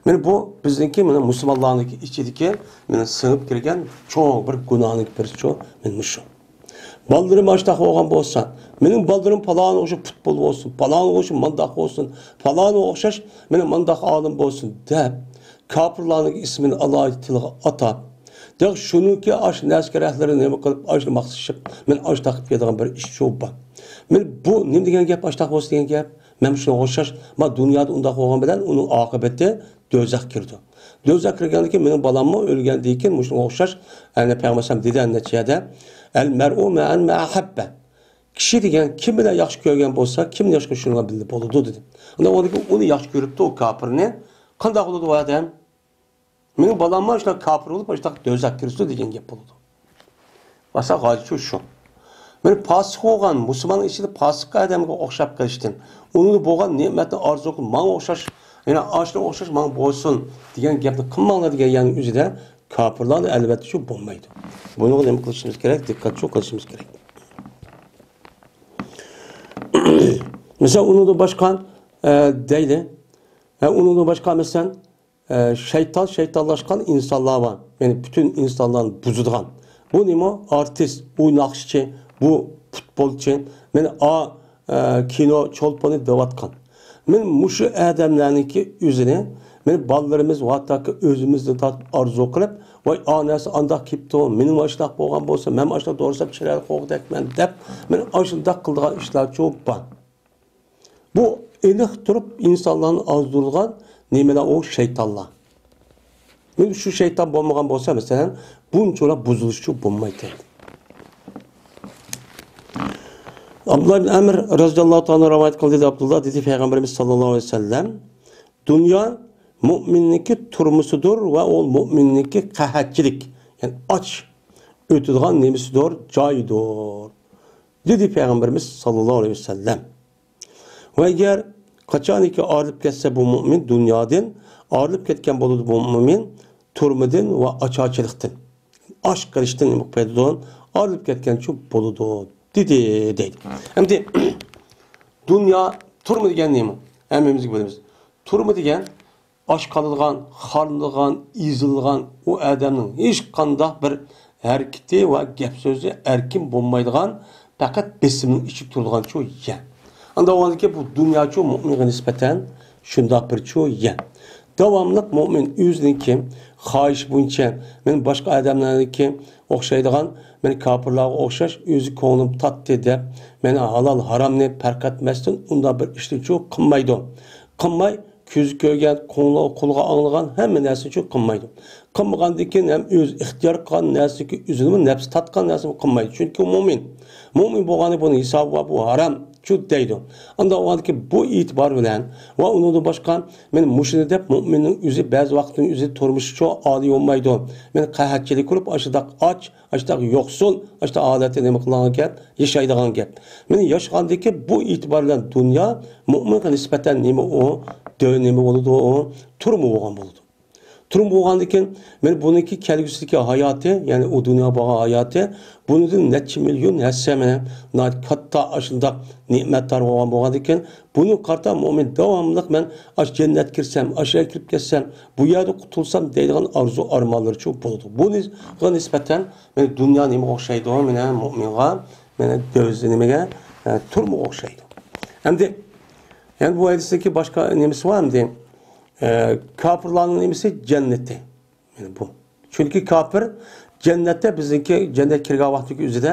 مانا بۇ بىزنىڭكى، مانا مۇسۇلمانلارنىڭكى ئىچىدىكى، مانا سىڭىپ كىرگەن چوڭ بىر گۇناھنىڭ بىرسىچۇ، مانا مۇشۇ. بالىلىرىم ئاشتاق بولغان بولسا، مېنىڭ بالىلىرىم پالانىغا ئوخشاش پۇتبول بولسۇن، پالانىغا ئوخشاش مانداق بولسۇن، پالانىغا ئوخشاش مانا مانداق ئالىم بولسۇن دەپ، كاپىرلارنىڭ ئىسمىنى ئالاھىدە تىلغا ئاتاپ، دەل شۇنىڭكى ئاشۇ نەرسىگە رەھلىرى نېمە قىلىپ، ئاشۇنى ماختىشىپ، مانا ئاشۇنداق قىلىپ كېتىدىغان بىر ئىش شۇ بار. مانا بۇ نېمە دېگەن گەپ، ئاشۇنداق بولسا دېگەن گەپ؟ مەن شۇنىڭغا ئوخشاش، ما دۇنيادا ئۇنداق بولغان بىلەن ئۇنىڭ ئاقىۋىتى دوزاخ كىرىدۇ. دوزاخ كىرگەندىن كېيىن مېنىڭ بالاممۇ ئۆلگەندىن كېيىن مۇشۇنىڭغا ئوخشاش، يەنى پەيغەمبەر ئەلەيھىسسالام دېدى نەچچە يەردە، «ئەل مەرئۇ مەئەن مەن ئەھەببە.» كىشى دېگەن كىم بىلەن ياخشى كۆرگەن بولسا، كىم ياخشى كۆرگەن بىللە بولىدۇ دېدى. ئۇنىڭ ئۇنى ياخشى كۆرۈپتۇ ئۇ كاپىرنى. قانداق بولىدۇ ئۇ ئادەم؟ مېنىڭ بالاممۇ شۇنداق كاپىر بولۇپ، شۇنداق دوزاخ كىرسۇن دېگەن گەپ بولىدۇ. باسا غايىتى شۇ. مانا پاسىق بولغان، مۇسۇلماننىڭ ئىچىدە پاسىق ئادەمگە ئوخشاپ قېلىشتىن، ئۇنىڭدا بولغان نېمەتنى ئارزۇ قىلىپ، ماڭا ئوخشاش، يەنە ئاشۇنىڭغا ئوخشاش ماڭا بولسۇن دېگەن گەپنى قىلماڭلار دېگەن يەرنىڭ ئۆزىدە كاپىرلاردا ئەلۋەتتە شۇ بولمايدۇ. بۇنىڭغا نېمە قىلىشىمىز كېرەك؟ دىققەتچۇ قىلىشىمىز كېرەك. مەسىلەن، ئۇنىڭدىن باشقا، ئە، دەيلى، ئە، ئۇنىڭدىن باشقا، مەسىلەن، ئە، شەيتان، شەيتانلاشقان ئىنسانلار بار. يەنى پۈتۈن ئىنسانلارنى بۇزىدىغان. بۇ نېمە؟ ئارتىس، ئۇ ناخشىچى، بۇ پۇتبولچى. مانا ئا، ئە، كىنو چولپىنى دەۋاتقان. مانا مۇشۇ ئادەملەرنىڭكى ئۆزىنى، مانا بالىلىرىمىز ۋە ھەتتاكى ئۆزىمىزدىن تارتىپ ئارزۇ قىلىپ، ۋاي، ئا نەرسە ئانداق كېلىپتۇ، مېنىڭ ئاشۇنداق بولغان بولسا، مەن ئاشۇنداق دورىسام چىرايلىق بولغۇدەكمەن دەپ، مانا ئاشۇنداق قىلىدىغان ئىشلارچۇ بار. بۇ ئېنىق تۇرۇپ ئىنسانلارنى ئازدۇرىدىغان نېمىلەر؟ ئۇ شەيتانلار. مانا شۇ شەيتان بولمىغان بولسا، مەسىلەن، بۇنچىلا بۇزۇلۇشچۇ بولمايتتى. ئابدۇللا ئىبن ئەمر رەزىياللاھۇ تائالا رىۋايەت قىلدى، دېدى ئابدۇللا، دېدى پەيغەمبىرىمىز ساللاللاھۇ ئەلەيھى ۋەسەللەم، دۇنيا مۇئمىننىڭكى تۈرمىسىدۇر ۋە ئۇ مۇئمىننىڭكى قەھەتچىلىك، يەنى ئاچ ئۆتىدىغان نېمىسىدۇر، جايىدۇر، دېدى پەيغەمبىرىمىز ساللاللاھۇ ئەلەيھى ۋەسەللەم. ۋە ئەگەر قاچانكى ئايرىلىپ كەتسە بۇ مۇئمىن دۇنيادىن، ئايرىلىپ كەتكەن بولىدۇ بۇ مۇئمىن تۈرمىدىن ۋە ئاچارچىلىقتىن، ئاچ قېلىشتىن نېمە قىلىدۇ؟ ئايرىلىپ كەتكەنچۇ بولىدۇ، دېدى، دەيدۇ. ئەمدى دۇنيا، تۈرمە دېگەن نېمە؟ ھەممىمىز بىلىمىز. تۈرمە دېگەن ئاچ قالىدىغان، خارلىغان، ئېزىلغان ئۇ ئادەمنىڭ ھېچقانداق بىر ھەرىكىتى ۋە گەپ سۆزى ئەركىن بولمايدىغان، پەقەت بېسىمنىڭ ئىچىدە تۇرىدىغانچۇ يەر. ئانداق بولغاندىكىن بۇ دۇنياچۇ مۇئمىنغا نىسبەتەن شۇنداق بىرچۇ يەر. داۋاملىق مۇئمىن ئۆزىنىڭكى خاھىشى بويىچە، مەن باشقا ئادەملەرنىڭكى ئوخشايدىغان، مەن كاپىرلارغا ئوخشاش ئۆزى كۆڭلۈم تارتتى دەپ، مەن ھالال ھارامنى پەرق ئەتمەستىن ئۇنداق بىر ئىشنىچۇ قىلمايدۇ. قىلماي، كۆزى كۆرگەن، قۇلىقى ئاڭلىغان ھەممە نەرسىنىچۇ قىلمايدۇ. قىلمىغاندىن كېيىن ھەم ئۆزى ئىختىيار قىلغان نەرسىنىڭكى ئۆزىنىمۇ نەپسى تارتقان نەرسىنى قىلمايدۇ. چۈنكى ئۇ مۇئمىن. مۇئمىن بولغاندا بۇنىڭ ھېسابى بار، بۇ ھارام. شۇ دەيدۇ. ئانداق بولغاندىكىن بۇ ئېتىبار بىلەن ۋە ئۇنىڭدىن باشقا، مەن مۇشۇنى دەپ، مۇئمىننىڭ ئۆزى بەزى ۋاقىتنىڭ ئۆزى تۇرمۇشى شۇ ئادىي بولمايدۇ. مەن قەھەتچىلىك قىلىپ، ئاشۇنداق ئاچ، ئاشۇنداق يوقسۇل، ئاشۇنداق ھالەتتە نېمە قىلغان گەپ، ياشايدىغان گەپ. مەن ياشىغاندىكىن بۇ ئېتىبار بىلەن دۇنيا مۇئمىنغا نىسبەتەن نېمە ئۇ، دۆ-، نېمە بولىدۇ ئۇ؟ تۇرما بولغان بولىدۇ. تۇرما بولغاندىكىن، مەن بۇنىڭكى كەلگۈسىدىكى ھاياتى، يەنى ئۇ دۇنيا بولغان ھاياتى، بۇنىڭدىن نەچچە مىليون ھەسسە مەن ناھايىتى كاتتا ئاشۇنداق نېمەتدار بولغان بولغاندىكىن، بۇنى قارىتا مۇئمىن داۋاملىق مەن ئاش جەننەتكە كىرسەم، ئاش يەرگە كىرىپ كەتسەم، بۇ يەردە قۇتۇلسام دەيدىغان ئارزۇ ئارمانلىرىچۇ بولىدۇ. بۇنىڭغا نىسبەتەن مەن دۇنيا نېمىگە ئوخشايدۇ؟ مەن مۇئمىنغا، مەن دۆز نېمىگە، ئە، تۇرمىغا ئوخشايدۇ. ئەمدى، يەنى بۇ ھەدىستىكى باشقا نېمىسى بار ئەمدى؟ ئە، كاپىرلارنىڭ نېمىسى؟ جەننىتى. يەنى بۇ. چۈنكى كاپىر جەننەتتە، بىزنىڭكى جەننەتكە كىرگەن ۋاقتىدىكى ئۆزىدە،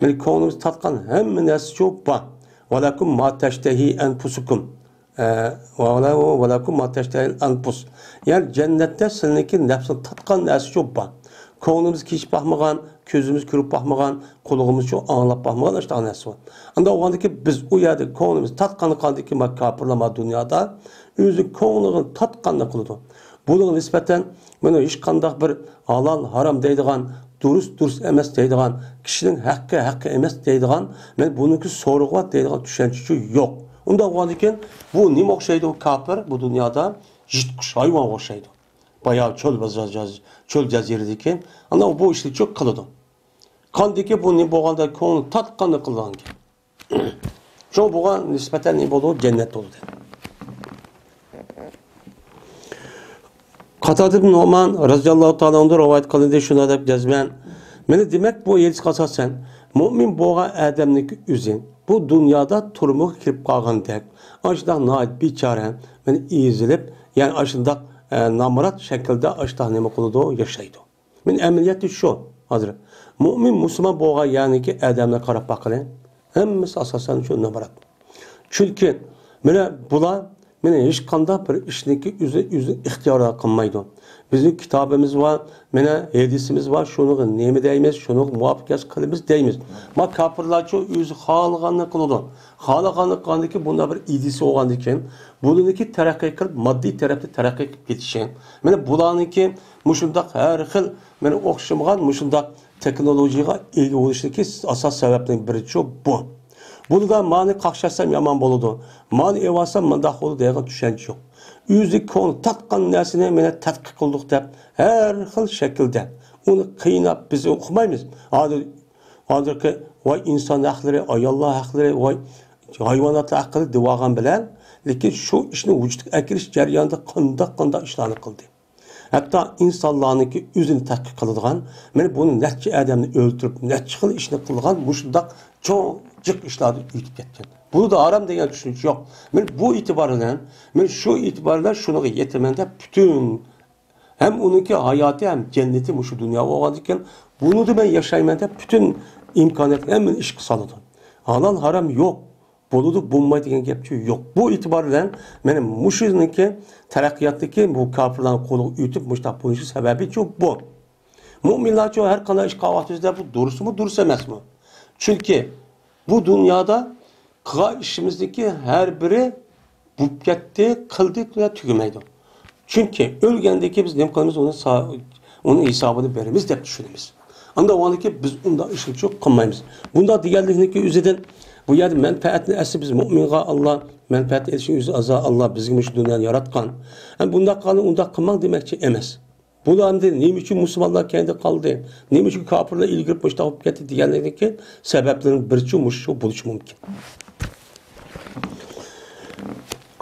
مەن كۆڭلىمىز تارتقان ھەممە نەرسىچۇ بار. ۋەلەكۇم ما تەشتەھى ئەنپۇسۇكۇم. ئە، ۋەلەكۇم ما تەشتەھى ئەنپۇس. يەنى جەننەتتە سىلىنىڭكى نەپسىڭ تارتقان نەرسىچۇ بار. كۆڭلىمىز كېچىپ باقمىغان، كۆزىمىز كۆرۈپ باقمىغان، قۇلىقىمىزچۇ ئاڭلاپ باقمىغان ئاشۇنداق نەرسە بار. ئانداق بولغاندىكىن بىز ئۇ يەردە كۆڭلىمىز تارتقانلىقىدىكى ما كاپىرلار ما دۇنيادا ئۆزى كۆڭلىگە تارتقاننى قىلىدۇ. بۇنىڭغا نىسبەتەن مانا ھېچقانداق بىر ھالال، ھارام دەيدىغان، دۇرۇس، دۇرۇس ئەمەس دەيدىغان، كىشىنىڭ ھەققى، ھەققى ئەمەس دەيدىغان، مەن بۇنىڭكى سورىقى بار دەيدىغان چۈشەنچىچۇ يوق. ئۇنداق بولغاندىكىن بۇ نېمە ئوخشايدۇ كاپىر بۇ دۇنيادا؟ يىرتقۇچ ھايۋانغا ئوخشايدۇ. بايا چۆل، چۆل جەزىرىدىكى، ئانا بۇ ئىشنىچۇ قىلىدۇ. قاندىكى بۇ نېمە بولغاندا كۆڭلى تارتقاننى قىلىدىغان گەپ. شۇڭا بۇغا نىسبەتەن نېمە بولىدۇ؟ جەننەت بولىدۇ. قاتادە ئىبن نۇئمان رەزىياللاھۇ تائالا ئەنھۇ رىۋايەت قىلىندى، شۇنداق دەپ جەزمەن. مانا دېمەك، بۇ ھەدىسكە ئاساسەن، مۇئمىن بولغان ئادەمنىڭكى ئۆزى بۇ دۇنيادا تۈرمىگە كىرىپ قالغاندەك، ئاشۇنداق ناھايىتى بىچارە، مانا ئېزىلىپ، يەنى ئاشۇنداق، ئە، نامرات شەكىلدە ئاشۇنداق نېمە قىلىدۇ؟ ياشايدۇ. مانا ئەمەلىيەتتە شۇ. ھازىر مۇئمىن مۇسۇلمان بولغان يەرنىكى ئادەملەرگە قاراپ باققىلى. ھەممىسى ئاساسەن شۇ نامرات. چۈنكى مانا بۇلار مانا ھېچقانداق بىر ئىشنىڭكى ئۆزى، ئۆزى ئىختىيارى قىلمايدۇ. بىزنىڭ كىتابىمىز بار، مانا ھەدىسىمىز بار، شۇنىڭغا نېمە دەيمىز، شۇنىڭغا مۇۋاپىق ئىش قىلىمىز دەيمىز. ما كاپىرلارچۇ ئۆزى خالىغاننى قىلىدۇ. خالىغاننى قىلغاندىكىن بۇنداق بىر ئىدىيىسى بولغاندىكىن، بۇنىڭكى تەرەققىي قىلىپ، ماددىي تەرەپتە تەرەققىي قىلىپ كېتىشى. مانا بۇلارنىڭكى مۇشۇنداق ھەر خىل مانا ئوخشىمىغان مۇشۇنداق تېخنولوگىيەگە ئىگە بولۇشىدىكى ئاساس سەۋەبنىڭ بىرىچۇ بۇ. بۇنىدا مانى قاقشاتسام يامان بولىدۇ، مانى ئېۋالسام مۇنداق بولىدۇ دەيدىغان چۈشەنچە يوق. ئۆزى كۆڭلى تارتقان نەرسىنى مانا تەتقىق قىلدۇق دەپ، ھەر خىل شەكىلدە ئۇنى قىيناپ بىز ئوقۇمايمىز. ھازىر، ھازىرقى ۋاي ئىنسان ھەقلىرى، ئاياللار ھەقلىرى، ۋاي ھايۋاناتلار ھەقلىرى دېۋالغان بىلەن، لېكىن شۇ ئىشنى ۋۇجۇدقا ئەكىرىش جەريانىدا قانداق، قانداق ئىشلارنى قىلدى. ھەتتا ئىنسانلارنىڭكى ئۆزىنى تەتقىق قىلىدىغان، مانا بۇنى نەچچە ئادەمنى ئۆلتۈرۈپ، نەچچە خىل ئىشنى قىلغان مۇشۇنداق چوڭ جىق ئىشلاردا ئۆتۈپ كەتكەن. بۇنىدا ھارام دېگەن چۈشەنچە يوق. مانا بۇ ئېتىبار بىلەن، مانا شۇ ئېتىبار بىلەن شۇنىڭغا يېتىمەن دەپ پۈتۈن ھەم ئۇنىڭكى ھاياتى ھەم جەننىتى مۇشۇ دۇنيا بولغاندىكىن، بۇنىدا مەن ياشايمەن دەپ پۈتۈن ئىمكانىيەتنى ھەممىنى ئىشقا سالىدۇ. ھالال ھارام يوق. بولىدۇ، بولمايدۇ دېگەن گەپچۇ يوق. بۇ ئېتىبار بىلەن مانا مۇشۇنىڭكى تەرەققىياتتىكى بۇ كاپىرلارنىڭ قولىغا ئۆتۈپ مۇشۇنداق بولۇشى سەۋەبىچۇ بۇ. مۇئمىنلارچۇ ھەر قانداق ئىش قىلغان ۋاقتىمىزدا بۇ دۇرۇسمۇ، دۇرۇس ئەمەسمۇ؟ چۈنكى بۇ دۇنيادا قىلغان ئىشىمىزنىڭكى ھەر بىرى بولۇپ كەتتى، قىلدى، تۈگىمەيدۇ. چۈنكى ئۆلگەندىن كېيىن بىز نېمە قىلىمىز؟ ئۇنى سا-، ئۇنىڭ ھېسابىنى بېرىمىز دەپ چۈشىنىمىز. ئانداق بولغاندىكىن بىز ئۇنداق ئىشنى چوق قىلمايمىز. بۇنداق دېگەنلىكنىڭكى ئۆزىدىن بۇ يەردە مەنپەئەتنى ئەسلى بىز مۇئمىنغا ئاللا مەنپەئەت ئېلىشنىڭ ئۆزى ئازا، ئاللا بىزگە مۇشۇ دۇنيانى ياراتقان. ھەم بۇنداق قىلغان، ئۇنداق قىلماڭ دېمەكچى ئەمەس. بۇلار ئەمدى نېمە ئۈچۈن مۇسۇلمانلار كەينىدە قالدى؟ نېمە ئۈچۈن كاپىرلار ئىلگىرى مۇشۇنداق بولۇپ كەتتى دېگەنلىكتىكى سەۋەبلىرىنىڭ بىرىچۇ مۇشۇ بولۇشى مۇمكىن.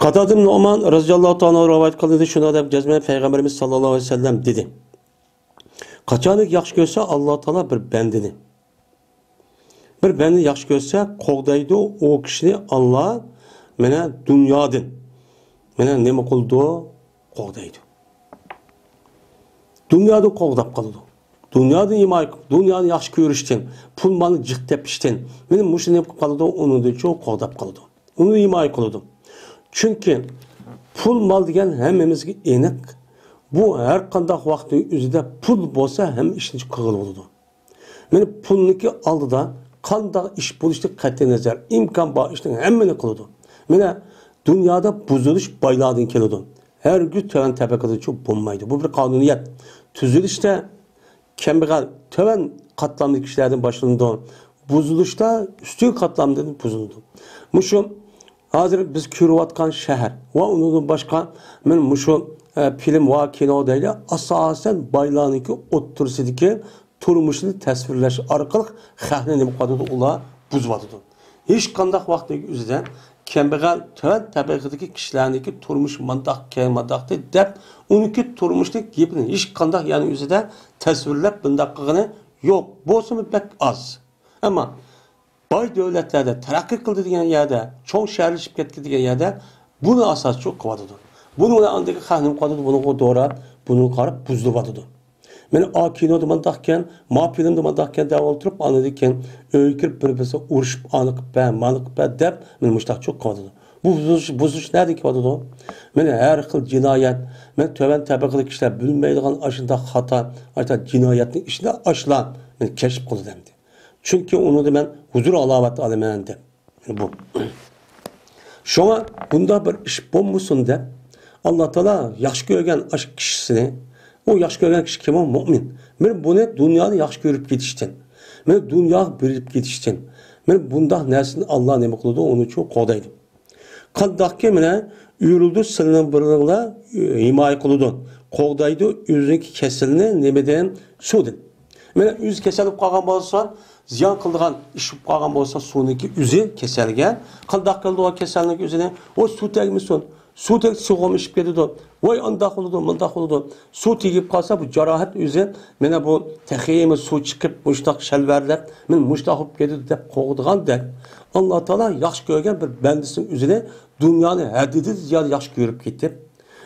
قاتادە ئىبن نۇئمان رەزىياللاھۇ تائالا رىۋايەت قىلىندى، شۇنداق دەپ جەزمەن پەيغەمبىرىمىز ساللاللاھۇ ئەلەيھى ۋەسەللەم دېدى. قاچانكى ياخشى كۆرسە ئاللا تائالا بىر بەندىنى، بىر بەندىنى ياخشى كۆرسە قوغدايدۇ، ئۇ كىشىنى ئاللا مانا دۇنيادىن، مانا نېمە قىلىدۇ؟ قوغدايدۇ. دۇنيادىن قوغداپ قالىدۇ. دۇنيادىن ھىمايە قىلىپ، دۇنيانى ياخشى كۆرۈشتىن، پۇل مالنى جىق تېپىشتىن، مانا مۇشۇ نېمە قىلىپ قالىدۇ؟ ئۇنىڭدىنچۇ قوغداپ قالىدۇ. ئۇنى ھىمايە قىلىدۇ. چۈنكى پۇل مال دېگەن ھەممىمىزگە ئېنىق. بۇ ھەر قانداق ۋاقىتنىڭ ئۆزىدە پۇل بولسا ھەممە ئىشنى قىلغىلى بولىدۇ. مانا پۇلنىڭكى ئالدىدا قانداق ئىش بولۇشىدىن قەتئىينەزەر، ئىمكان بار ئىشنىڭ ھەممىنى قىلىدۇ. مانا، دۇنيادا بۇزۇلۇش بايلاردىن كېلىدۇ. ھەرگىز تۆۋەن تەبەقىدىچۇ بولمايدۇ. بۇ بىر قانۇنىيەت. تۈزۈلۈشتە كەمبەغەل تۆۋەن قاتلامدىكى كىشىلەردىن باشلىنىدۇ. بۇزۇلۇشتا ئۈستۈن قاتلامدىن بۇزۇلىدۇ. مۇشۇ ھازىر بىز كۆرۈۋاتقان شەھەر ۋە ئۇنىڭدىن باشقا، مانا مۇشۇ، ئە، فىلىم ۋە كىنو دەيلى، ئاساسەن بايلارنىڭكى ئوتتۇرىسىدىكى تۇرمۇشىنى تەسۋىرلەش ئارقىلىق خەقنى نېمە قىلىۋاتىدۇ؟ ئۇلار بۇزۇۋاتىدۇ. ھېچقانداق ۋاقىتنىڭ ئۆزىدە كەمبەغەل تۆۋەن تەبەقىدىكى كىشىلەرنىڭكى تۇرمۇشى مانداقكەن، مانداقتى دەپ، ئۇنىڭكى تۇرمۇشىنىڭ گېپىنى ھېچقانداق يەرنىڭ ئۆزىدە تەسۋىرلەپ بۇنداق قىلغىنى يوق. بولسىمۇ بەك ئاز. ئەمما باي دۆلەتلەردە، تەرەققىي قىلدى دېگەن يەردە، چوڭ شەھەرلىشىپ كەتتى دېگەن يەردە بۇنى ئاساسچۇ قىلىۋاتىدۇ. بۇنىڭ بىلەن ئاندىكى خەق نېمە قىلىۋاتىدۇ؟ بۇنىڭغا دوراپ، بۇنىڭغا قاراپ بۇزۇلۇۋاتىدۇ. مانا ئا كىنودا مانداقكەن، ما فىلىمدا مانداقكەن دەپ ئولتۇرۇپ، ئاندىن كېيىن ئۆيگە كىرىپ بىر-بىرسىگە ئۇرۇشۇپ، ئانى قىلىپ بەر، مانى قىلىپ بەر دەپ، مانا مۇشۇنداقچۇ قىلىۋاتىدۇ. بۇ بۇزۇلۇش، بۇزۇلۇش نەدىن كېلىۋاتىدۇ؟ مانا ھەر خىل جىنايەت، مانا تۆۋەن تەبەقىلىك كىشىلەر بىلمەيدىغان ئاشۇنداق خاتا، ئاشۇنداق جىنايەتنىڭ ئىچىدە ئاشۇلار مانا كەشىپ قىلىدۇ ئەمدى. چۈنكى ئۇنىڭدا مەن ھۇزۇر ھالاۋەت ئالىمەن دەپ. بۇ. شۇڭا بۇنداق بىر ئىش بولمىسۇن دەپ، ئاللا تائالا ياخشى كۆرگەن ئاشۇ كىشىسىنى، ئۇ ياخشى كۆرگەن كىشى كىم ئۇ؟ مۆمىن. مانا بۇنى دۇنيانى ياخشى كۆرۈپ كېتىشتىن، مانا دۇنياغا بېرىلىپ كېتىشتىن، مانا بۇنداق نەرسىنى ئاللا نېمە قىلىدۇ؟ ئۇنى چۇ قوغدايدۇ. قانداقكى مانا ئۆرۈلدى سىلىنىڭ بىرىڭلار ھىمايە قىلىدۇ، قوغدايدۇ ئۆزىنىڭكى كېسىلىنى نېمىدىن؟ سۇدىن. مانا ئۆزى كېسەل بولۇپ قالغان بولسا، زىيان قىلىدىغان ئىش بولۇپ قالغان بولسا، سۇنىڭكى ئۆزى كېسەلگە. قانداق قىلىدۇ ئۇ كېسەلنىڭكى ئۆزىنى؟ ئۇ سۇ تەگمىسۇن. سۇ تەگسە سۇغىمۇ ئىشىپ كېتىدۇ. ۋاي ئانداق بولىدۇ، مۇنداق بولىدۇ. سۇ تېگىپ قالسا بۇ جاراھەت ئۆزى، مانا بۇ تېخىمۇ سۇ چىقىپ مۇشتاق شەلۋەرلەپ، مانا مۇشتاق بولۇپ كېتىدۇ دەپ قوغدىغاندەك، ئاللا تائالا ياخشى كۆرگەن بىر بەندىسىنىڭ ئۆزىنى دۇنيانى ھەددىدىن زىيادە ياخشى كۆرۈپ كېتىپ،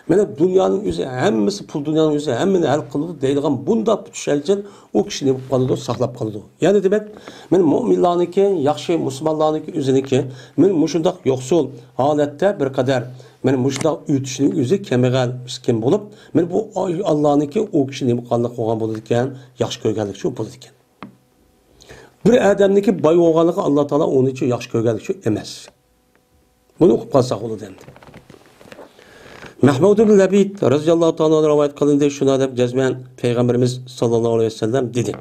مانا دۇنيانىڭ ئۆزى ھەممىسى، پۇل دۇنيانىڭ ئۆزى ھەممىنى ھەل قىلىدۇ دەيدىغان بۇنداق چۈشەنچىدىن ئۇ كىشى نېمە بولۇپ قالىدۇ؟ ساقلاپ قالىدۇ. يەنى دېمەك، مانا مۆمىنلارنىڭكى، ياخشى مۇسۇلمانلارنىڭكى ئۆزىنىڭكى، مانا مۇشۇنداق يوقسۇل ھالەتتە بىر قەدەر، مانا مۇشۇنداق ئۆتۈشنىڭ ئۆزى كەمبەغەل، مىسكىن بولۇپ، مانا بۇ ئاللانىڭكى ئۇ كىشى نېمە قىلغانلىق بولغان بولىدىكەن؟ ياخشى كۆرگەنلىك شۇ بولىدىكەن. بىر ئادەمنىڭكى باي بولغانلىقى ئاللا تائالا ئۇنى شۇ ياخشى كۆرگەنلىك شۇ ئەمەس. بۇنى ئۇقۇپ قالساق بولىدۇ ئەمدى. مەھمۇد ئىبن لەبىد رەزىياللاھۇ تائالا ئانھۇ رىۋايەت قىلىندى، شۇنداق دەپ جەزمەن پەيغەمبىرىمىز ساللاللاھۇ ئەلەيھى ۋەسەللەم دېدى: